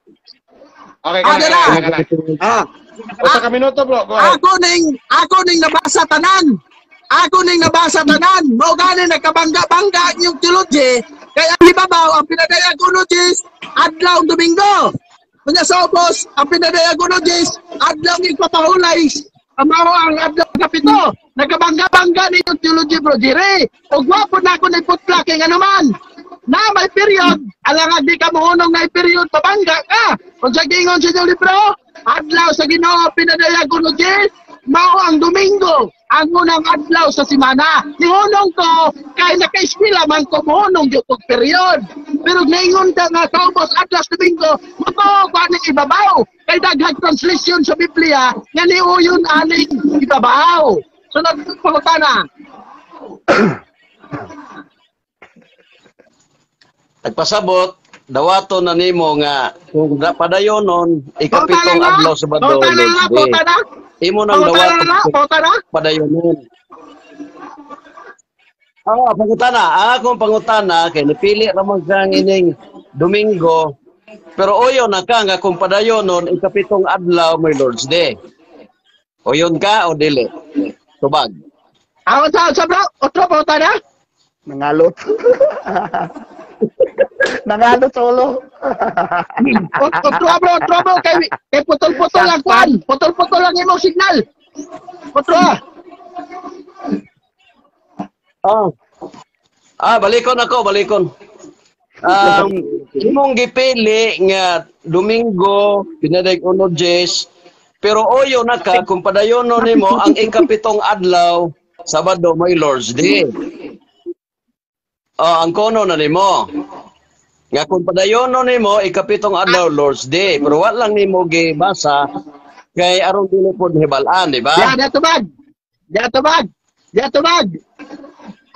Okay, kana. Usa ka minuto, bro. Go ahead. Ako ning nabasa tanan. Ako ning nabasa tanan. Mao gani nagkabangga-bangga inyong theology kay ang ibabaw ang pinadayag 1:10 adlaw Domingo. Unya sa ubos ang pinadayag 1:10 adlaw igpapahulay. Mao ang adlaw kapito. Nagkabangga-bangga ninyong theology, bro Jerry. Og gwapo na ako ni putla kay ngano man. Na may period, alang di ka mohunong na period, pabangga ka. Kung sa gingon sa inyong libro, adlaw sa Ginoo pinadayag 1:10, mao ang Domingo, ang unang adlaw sa simana. Nihunong ko, kay naka-eskwela man ko, mohunong gyud kog period. Pero ningon ka nga kaubos adlaw sa Domingo, motoo ko aning ibabaw. Kay daghang translation sa Biblia nga niuyon aning ibabaw. Sunod pangutana. Nagpasabot, dawato na nimo nga kung padayonon ikapitong adlaw Sabado, Pangutana Lord's na, Day. pangutana. Imo nang Pangutana dawato na, pangutana. padayonon. Ah, pangutana. Ah, akong pangutana kay nipili ra man kang ining Domingo. Pero uyo na ka nga kung padayonon ikapitong adlaw may Lord's Day. Uyon ka o dili? Tubag. Ah, sa bro, otro pangutana. Nangalot. Nangalot solo. Otro bro, otro bro kay putol-putol ang kwan. Putol-putol ang imong signal. Otro ah. Ah. Ah, balikon ako, balikon. Imong gipili nga Domingo, pinadag uno Jes, pero oyo na ka kung padayono nimo ang ikapitong adlaw, Sabado may Lord's Day. Oh, ang kono na nimo. Nga kung padayono nimo ikapitong adlaw Lord's Day, pero wa lang nimo gibasa kay aron dili pod hibal-an, di ba? Ya, tubag. Ya tubag. Ya tubag.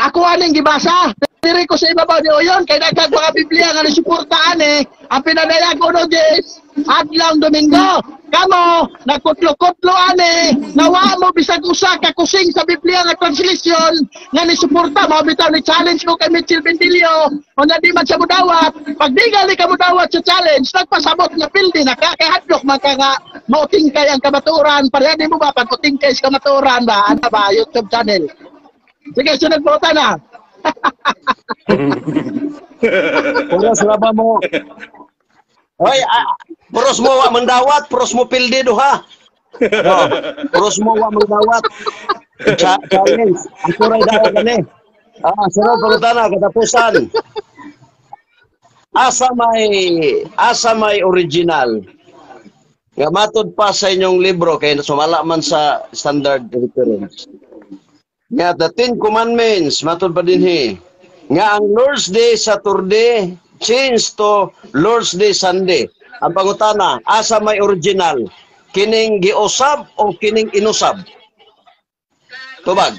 Ako aning gibasa. Diri ko sa ibabaw ni Oyon kay daghang mga Biblia nga nisuportaan eh. Ang pinadayag uno Jes, adlaw Domingo. Kamo nagkutlo-kutlo ani, nawa mo bisag usa ka kusing sa Biblia nga translation nga nisuporta mao bitaw ni challenge ko kay Mitchell Bendilio. Unya di man siya mudawat. Pag di gali ka mudawat sa challenge, nagpasabot nga pildi na ka kay hadlok man ka nga mautingkay ang kamatuoran. Pareha nimo ba pag utingkay sa kamatuoran ba ana ba YouTube channel. Sige, sunod po na. Puros ra ba mo? Oy, puros mo wa mandawat, puros mo pildi duha. Oh, puros mo wa mandawat. Challenge. Ako ray daw kani. Ah, sunod pangutana katapusan. Asa may original? Nga matod pa sa inyong libro kay sumala man sa standard reference. Nga the Ten Commandments matod pa dinhi. Nga ang Lord's Day Saturday change to Lord's Day Sunday. Ang pangutana, asa may original? Kining giusab o kining inusab? Tubag.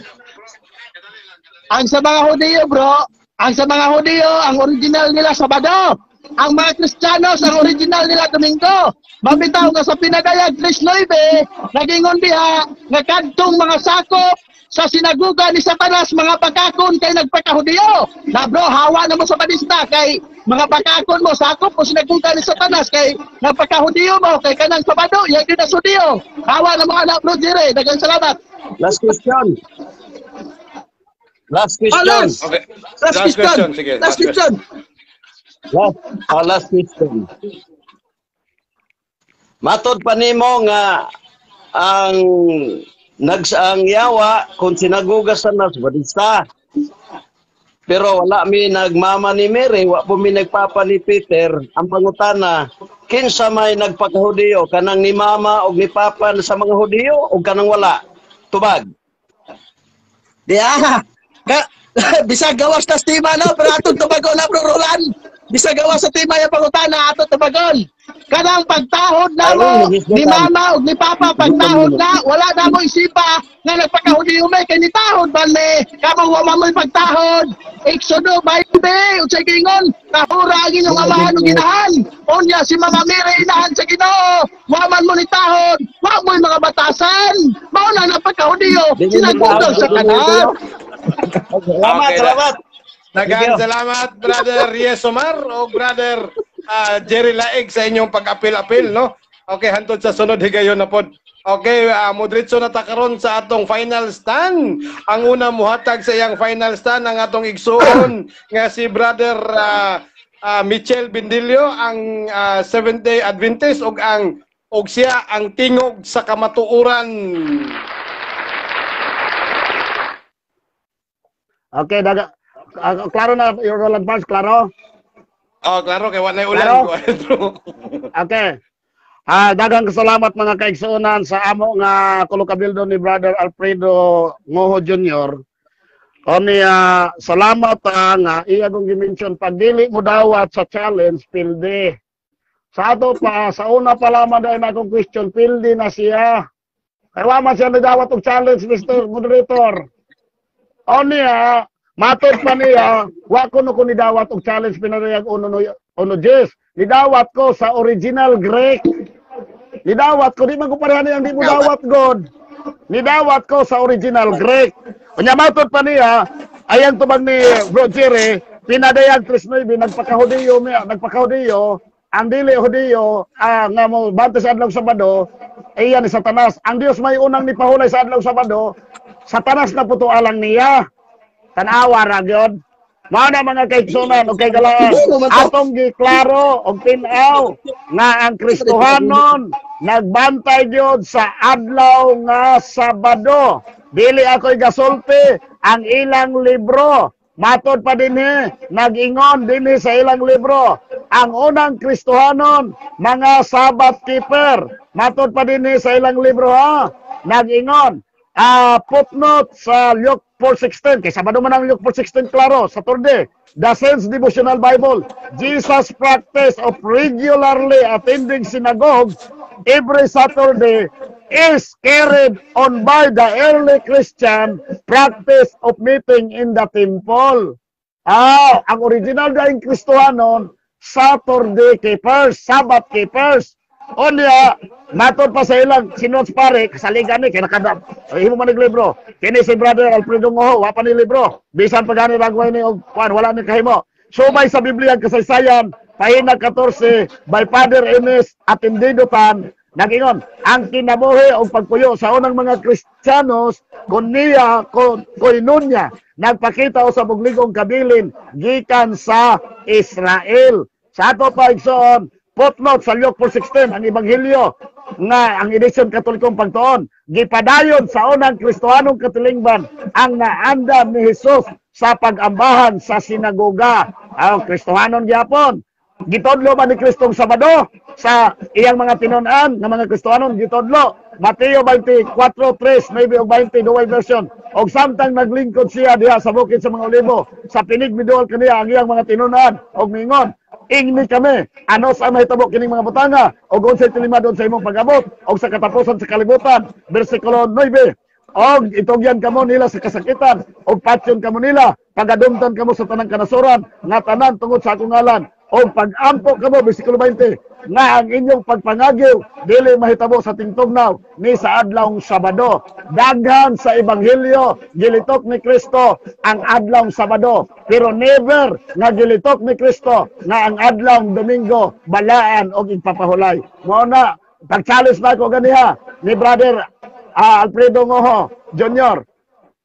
Ang sa mga Hudiyo, bro, ang sa mga Hudiyo, ang original nila Sabado. Ang mga Kristiyanos, ang original nila Domingo. Mabitaw nga sa pinadayag 3:9, nagingon diha nga kadtong mga sakop sa sinaguga ni Satanas, mga bakakon kay nagpakahudiyo. Na bro, hawa na mo sa badista kay mga bakakon mo, sakop mo sinaguga ni Satanas kay nagpakahudiyo mo, kay kanang Sabado, yan din na sudiyo. Hawa na mo anak bro, Jere. Daghang salamat. Last question. Last question. Oh, last. Okay. Last Last question. question. Sige, Last question. Last question. Matod pa nimo nga ang ang yawa kung sinaguga sa nas badista. Pero wala mi nagmama ni Mary, wa po mi nagpapa ni Peter. Ang pangutana, kinsa may nagpakahudiyo, kanang ni mama og ni papa sa mga Hudiyo o kanang wala? Tubag. Diya. Bisag gawas tas tima no, pero atong tubagon na bro Roland. Bisag gawas sa tima yung pangutana atong tubagon. Kanang pagtahod na mo ni mama ug ni papa, pagtahod na wala na mo isipa nga nagpakahudiyo may kay nitahod man me. Kamo wa man mo'y pagtahod. Exodo 20 unsay giingon? Tahura ang inyong amahan ug inahan. Unya si Mama Mary inahan sa Ginoo. Wa man mo nitahod, wa mo'y mga batasan. Mao na nagpakahudiyo sinagugang sa kanan. Salamat, Okay, salamat. Daghang salamat, Brother Riesomar o Brother Jerry Laig sa inyong pag-apil-apil, no? Okay, hantod sa sunod higayon na pod. Okay, modritso na ta karon sa atong final stand. Ang una muhatag sa iyang final stand ang atong igsuon nga si Brother Michel Bindilio, ang Seventh Day Adventist ug ang og siya ang tingog sa kamatuoran. Okay, klaro na, Roland Barnes, klaro? Oh, klaro kay wala ulan. Klaro? Okay. Daghang salamat mga kaigsuonan sa amo nga kulukabildo ni Brother Alfredo Ngoho Jr. Oni salamat nga iya kong gi-mention pag dili mo dawat sa challenge pildi. Sa ato pa sa una pa lamang dahil na akong question pildi na siya. Kay wa man siya nagdawat og challenge, Mr. Moderator. Oni Matod pa niya, wa ko no ko nidawat og challenge pinarayag uno no uno Jess. Nidawat ko sa original Greek. Nidawat ko, di man ko pareha niyang di mo dawat god. Nidawat ko sa original Greek. Unya matod pa niya, ayang tubag ni Bro Jerry, pinadayag 3:9, nagpakahudiyo miya, nagpakahudiyo, ang dili Hudiyo, nga mo bante sa adlaw Sabado, iya ni Satanas. Ang Dios may unang nipahulay sa adlaw Sabado, Satanas na puto alang niya. Tanawa ra gyud. Mao na, mga kaigsunan ug kaigalaan, atong giklaro og tin-aw nga ang Kristohanon nagbantay gyud sa adlaw nga Sabado. Dili ako'y gasulti, ang ilang libro. Matod pa dinhi, nag-ingon dinhi sa ilang libro. Ang unang Kristohanon, mga Sabbath keeper. Matod pa dinhi sa ilang libro ha. Nag-ingon. Footnote sa Luke 4:16. Kay Sabado man ang Luke 4:16 klaro, Saturday. The Sense Devotional Bible. Jesus' practice of regularly attending synagogue every Saturday is carried on by the early Christian practice of meeting in the temple. Ang original dahing Kristohanon, Saturday keepers, Sabbath keepers. Unya, matod pa sa ilang sinuot pare, kasaligan ni, kaya nakada, himo man libro. Kini si Brother Alfredo Ngoho, wa pa ni libro. Bisan pa gani ragway ni og kuan, wala ni kahimo. Subay sa Biblia ang kasaysayan, pahina 14, by Father Enes Atendido Tan, nagingon, ang kinabuhi og pagpuyo sa unang mga Kristiyanos, kunya, koinonya, nagpakita usab og ligong kabilin gikan sa Israel. Sa ato pa igsoon, footnote sa Luke 4:16, ang Ebanghelyo nga ang edisyon Katolikong pagtuon, gipadayon sa unang Kristohanong katilingban ang naandam ni Jesus sa pag-ambahan sa sinagoga. Ang Kristohanon gyapon. Gitudlo ba ni Kristong Sabado sa iyang mga tinun-an nga mga Kristohanon? Gitudlo. Mateo 24:3, maybe og 20, Douay Version. Og samtang naglingkod siya diha sa bukid sa mga Olibo, sa pinig miduol kaniya ang iyang mga tinun-an og mingon, "Ingni kami, ano sa mahitabo kining mga butanga og unsay tilimad sa imong pag-abot og sa katapusan sa kalibutan?" Bersikulo 9, og itugyan kamo nila sa kasakitan og patyon kamo nila, pagadumtan kamo sa tanang kanasoran nga tanan tungod sa akong ngalan, og pag-ampo kamo, bersikulo 20, nga ang inyong pagpangagiw dili mahitabo sa tingtugnaw ni sa adlawng Sabado. Daghan sa Ebanghelyo gilitok ni Kristo ang adlawng Sabado, pero never nga gilitok ni Kristo nga ang adlawng Domingo balaan og ipapahulay. Mao na pag-challenge na ako ganiha ni Brother Alfredo Ngoho Jr.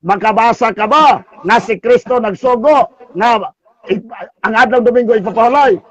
Makabasa ka ba na si Kristo nagsugo nga ang adlaw Domingo ipapahulay?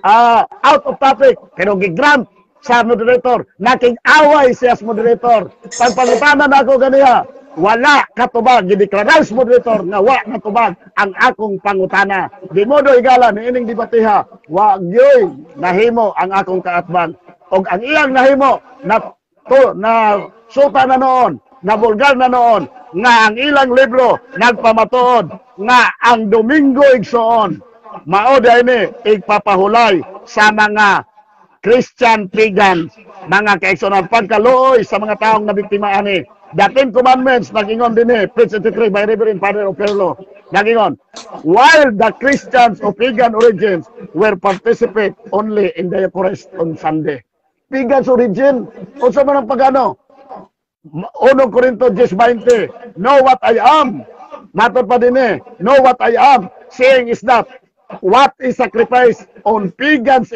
Out of topic, pero gigrant sa moderator, naking-away siya sa moderator. Pagpangutana na ako ganiha, wala katubag, gideklarar sa moderator nga wa katubag ang akong pangutana. Di modo igala ni ining debatiha, wa gyoy nahimo ang akong kaatbang. Og ang iyang nahimo na to na suta na noon, na bulgar na noon, nga ang ilang libro nagpamatuod nga ang Domingo igsoon mao ni igpapahulay sa mga Christian pagans, mga kaigsoon, pagkaluoy sa mga taong nabiktima ani. The Ten Commandments, nagingon din eh, page 83 by Reverend Father Operlo, nagingon, while the Christians of pagan origins were participate only in the Eucharist on Sunday. Pagans origin, unsa man ang pagano? 1 Corinto 10:20, know what I am. Matod pa din eh, know what I am, saying is that what is sacrificed on pagans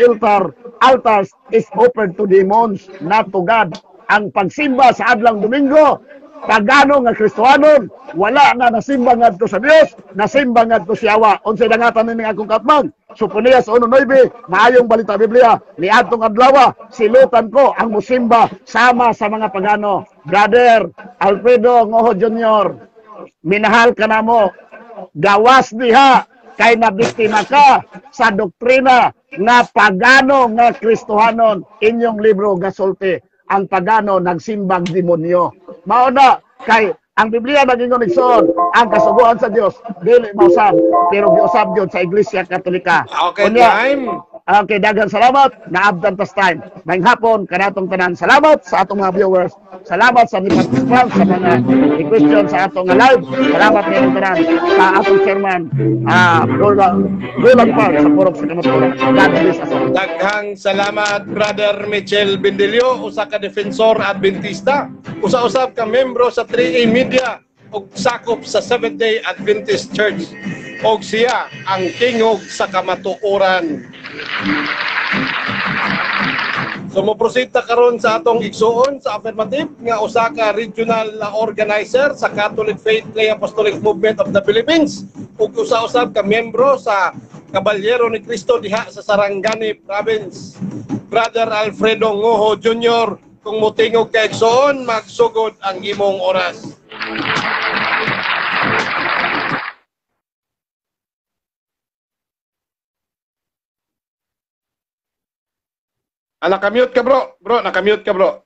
altars is offered to demons, not to God. Ang pagsimba sa adlang Domingo, pagano nga Kristohanon, wala nga nasimba ngadto sa Dios, nasimba ngadto sa Yawa. Unsay dangatan nining akong katmang? Soponías 1:9, maayong balita Biblia, niadtong adlaw, silutan ko ang musimba sama sa mga pagano. Brother Alfredo Ngoho Jr., minahal ka namo, gawas diha kay nabiktima ka sa doktrina nga pagano nga Kristohanon. Inyong libro gasulti ang pagano nagsimbang demonyo. Mao na kay ang Biblia nagingon igsoon, ang kasuguan sa Dios dili mausab, pero giusab gyud sa Iglesia Katolika. Okay, Unya, time. Okay, daghang salamat. Naabtan tas time. Maayong hapon kanatong tanan. Salamat sa atong mga viewers. Salamat sa ni participant sa mga question sa atong live. Salamat ninyong tanan sa atong chairman Roland Park sa Purok sa Kamatuoran. God bless us all. Daghang salamat, Brother Michel Bendilio, usa ka defensor Adventista, usa-usab ka membro sa 3A Media ug sakop sa Seventh-day Adventist Church. Og siya ang tingog sa kamatuoran. So moproceed ta karon sa atong igsuon sa affirmative nga usa ka regional organizer sa Catholic Faith Lay Apostolic Movement of the Philippines ug usa-usab ka miyembro sa Kabalyero ni Cristo diha sa Sarangani Province. Brother Alfredo Ngoho Jr., kung motingog ka igsuon, magsugod ang imong oras. Nakamute ka, bro. Bro, nakamute ka, bro.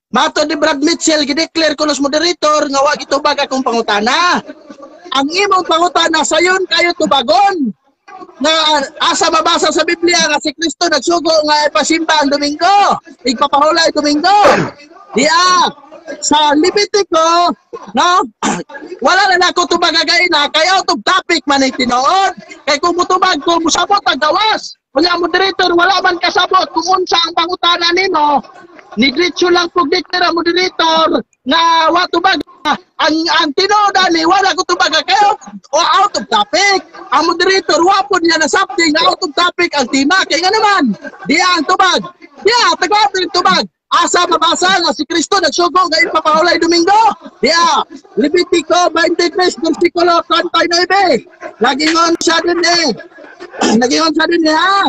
Mato di Brad Mitchell, gideclare ko los moderator nga wa gitubag akong pangutana. Ang imong pangutana sayon kayo tubagon. Nga asa mabasa sa Biblia nga si Kristo nagsugo nga ipasimba ang Domingo, igpapahulay Domingo. Diya sa Levitico, no? Wala na nako tubag na kay out of topic man ay tinuod. Kay kung mutubag ko musabot ang gawas. Wala moderator, wala man kasabot kung unsa ang pangutana nimo. Ni diretso lang pug declare moderator nga wa tubag ang tinuod ani wala ko tubag kay out of topic. Ang moderator wa pud niya nasabti nga out of topic ang tema kay nga naman diya ang tubag. Diya tagaan ang tubag. Asa mabasa nga si Kristo nagsugo nga ipapahulay Domingo. Diya Levitico 23 versikulo 39. Lagingon siya din eh. Nagingon siya din ha.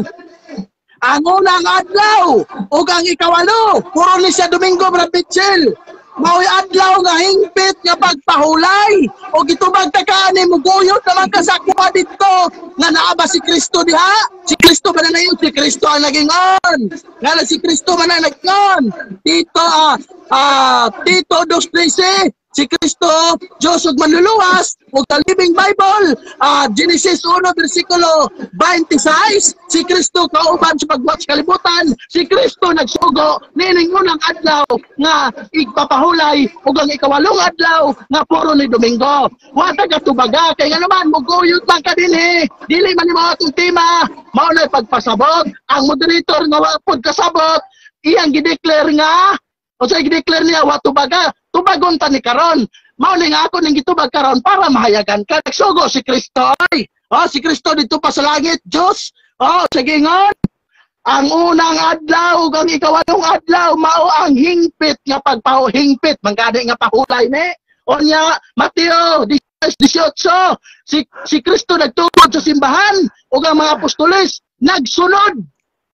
Ang unang adlaw ug ang ikawalo, puro ni siya Domingo, Brad Mitchell. Mao'y adlaw nga hingpit nga pagpahulay. O gitubag ta kaani muguyot naman ka sa kuha didto nga naa ba si Kristo diha? Si Kristo ba na yun? Si Kristo ang nagingon. Nga si Kristo man ang nagingon. Tito Tito 2:13, si Kristo Diyos ug manluluwas ug the Living Bible, Genesis 1 versikulo 26, si Kristo kauban sa pagbuhat sa kalibutan, si Kristo nagsugo niining unang adlaw nga igpapahulay ug ang ikawalong adlaw nga puro ni Domingo. Wa ta katubaga kay nga naman muguyot man ka dinhi, dili man nimo atong tema, mao nay pagpasabot. Ang moderator nga wa pud kasabot, iyang gideclare nga unsay gideclare niya wa tubaga. Tubagon ta ni karon. Mao ni nga ako ning gitubag karon para mahayagan ka. Nagsugo si Kristo ay. Oh, si Kristo dito pa sa langit, Dios. Oh, sige ngon. Ang unang adlaw ug ang ikawalong adlaw mao ang hingpit nga pagpahingpit, mangkadi nga pahulay ni. Onya Mateo 18, si Kristo nagtukod sa simbahan ug ang mga apostoles nagsunod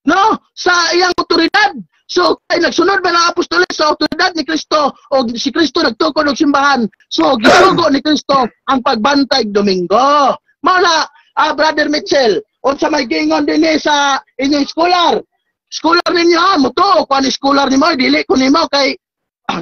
no sa iyang otoridad. So, ay nagsunod ba ng apostoles sa otoridad ni Kristo o si Kristo nagtukod og simbahan? So, gisugo ni Kristo ang pagbantay Domingo. Mao na, Brother Mitchell, unsa may giingon dinhi sa inyong scholar? Scholar ninyo ha, mutuo ko ani scholar nimo, dili ko nimo kay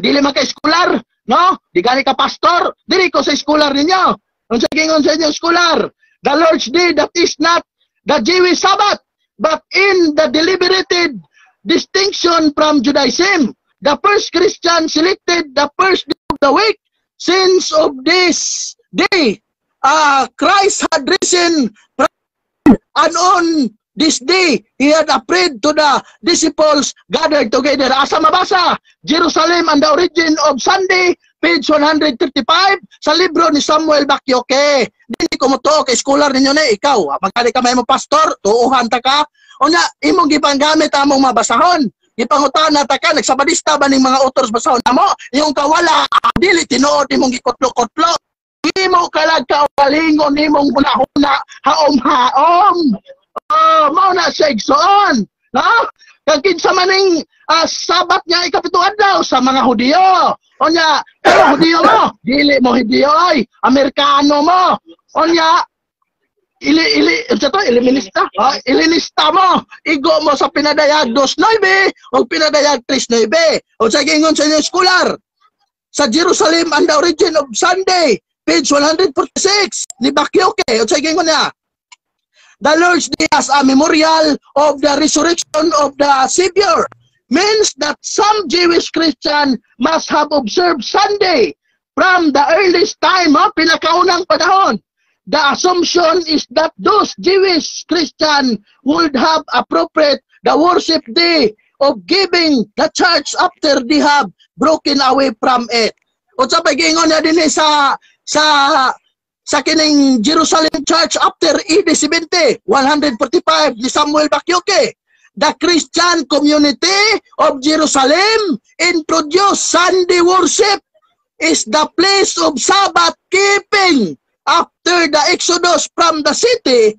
dili man kay scholar, no? Di gani ka pastor, dili ko sa scholar ninyo. Unsa giingon sa inyong scholar? The Lord's day that is not the Jewish Sabbath, but in the deliberated distinction from Judaism. The first Christian selected the first day of the week, since of this day Christ had risen, and on this day he had appeared to the disciples gathered together. Asa mabasa? Jerusalem and the Origin of Sunday, page 135 sa libro ni Samuel Bakyoke. Dili ko mo to kay scholar ninyo na ikaw. Magkali ka may mo pastor, tuuhan ta ka. Unya imong gipanggamit among mabasahon. Gipangutan na ta ka, nagsabadista ba ning mga authors basahon namo? Iyong kawala dili tinuod imong gikotlo-kotlo. Imo kalag kaugalingon nimong hunahuna haom-haom. Oh, mao na siya igsoon, no? Kag kinsa man ning Sabat nga ikapito adlaw sa mga Hudiyo. Unya, pero Hudiyo mo, dili mo Hudiyo ay, Amerikano mo. Unya, iliminista. Oh, ilinista mo. Igo mo sa pinadayag 2:9 o pinadayag 3:9. O sa giingon sa inyong scholar. Sa Jerusalem and the Origin of Sunday, page 146 ni Bakyoke. O sa giingon niya. the Lord's Day as a memorial of the resurrection of the Savior means that some Jewish Christian must have observed Sunday from the earliest time, ha, pinakaunang panahon. The assumption is that those Jewish Christian would have appropriate the worship day of giving the church after they have broken away from it. Unsa pa giingon niya dinhi sa kining Jerusalem Church after AD 70, 145 ni Samuel Bakyoke? The Christian community of Jerusalem introduced Sunday worship is the place of Sabbath keeping after the exodus from the city,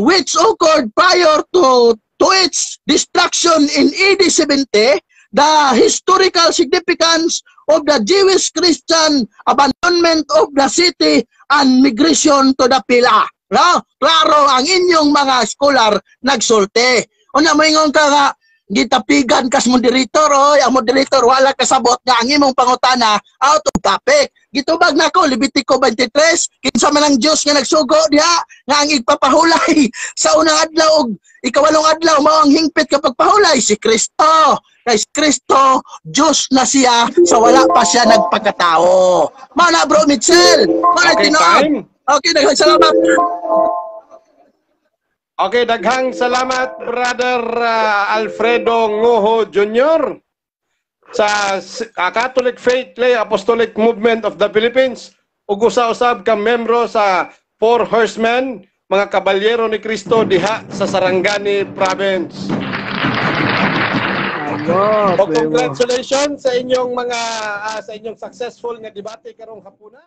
which occurred prior to its destruction in AD 70. The historical significance of the Jewish Christian abandonment of the city and migration to the Pella. No? Klaro ang inyong mga scholar nagsulti. Unya moingon ka nga gitapigan kas moderator. Oy, ang moderator wala kasabot nga ang imong pangutana out of topic. Gitubag nako Levitico 23, kinsa man ang Dios nga nagsugo diha nga ang igpapahulay sa unang adlaw ug ikawalong adlaw mao ang hingpit kapag pahulay? Si Kristo. Kay si Kristo, Diyos na siya sa wala pa siya nagpakatao. Mao na, Bro Mitchell. Mao na. Okay, tinuod. Time. Okay, daghang salamat. Okay, daghang salamat, Brother Alfredo Ngoho Jr. sa Catholic Faith Lay Apostolic Movement of the Philippines ug usa-usab ka membro sa Four Horsemen, mga kabalyero ni Kristo diha sa Sarangani Province. Abo, O congratulations sa inyong mga sa inyong successful nga debate karong hapuna.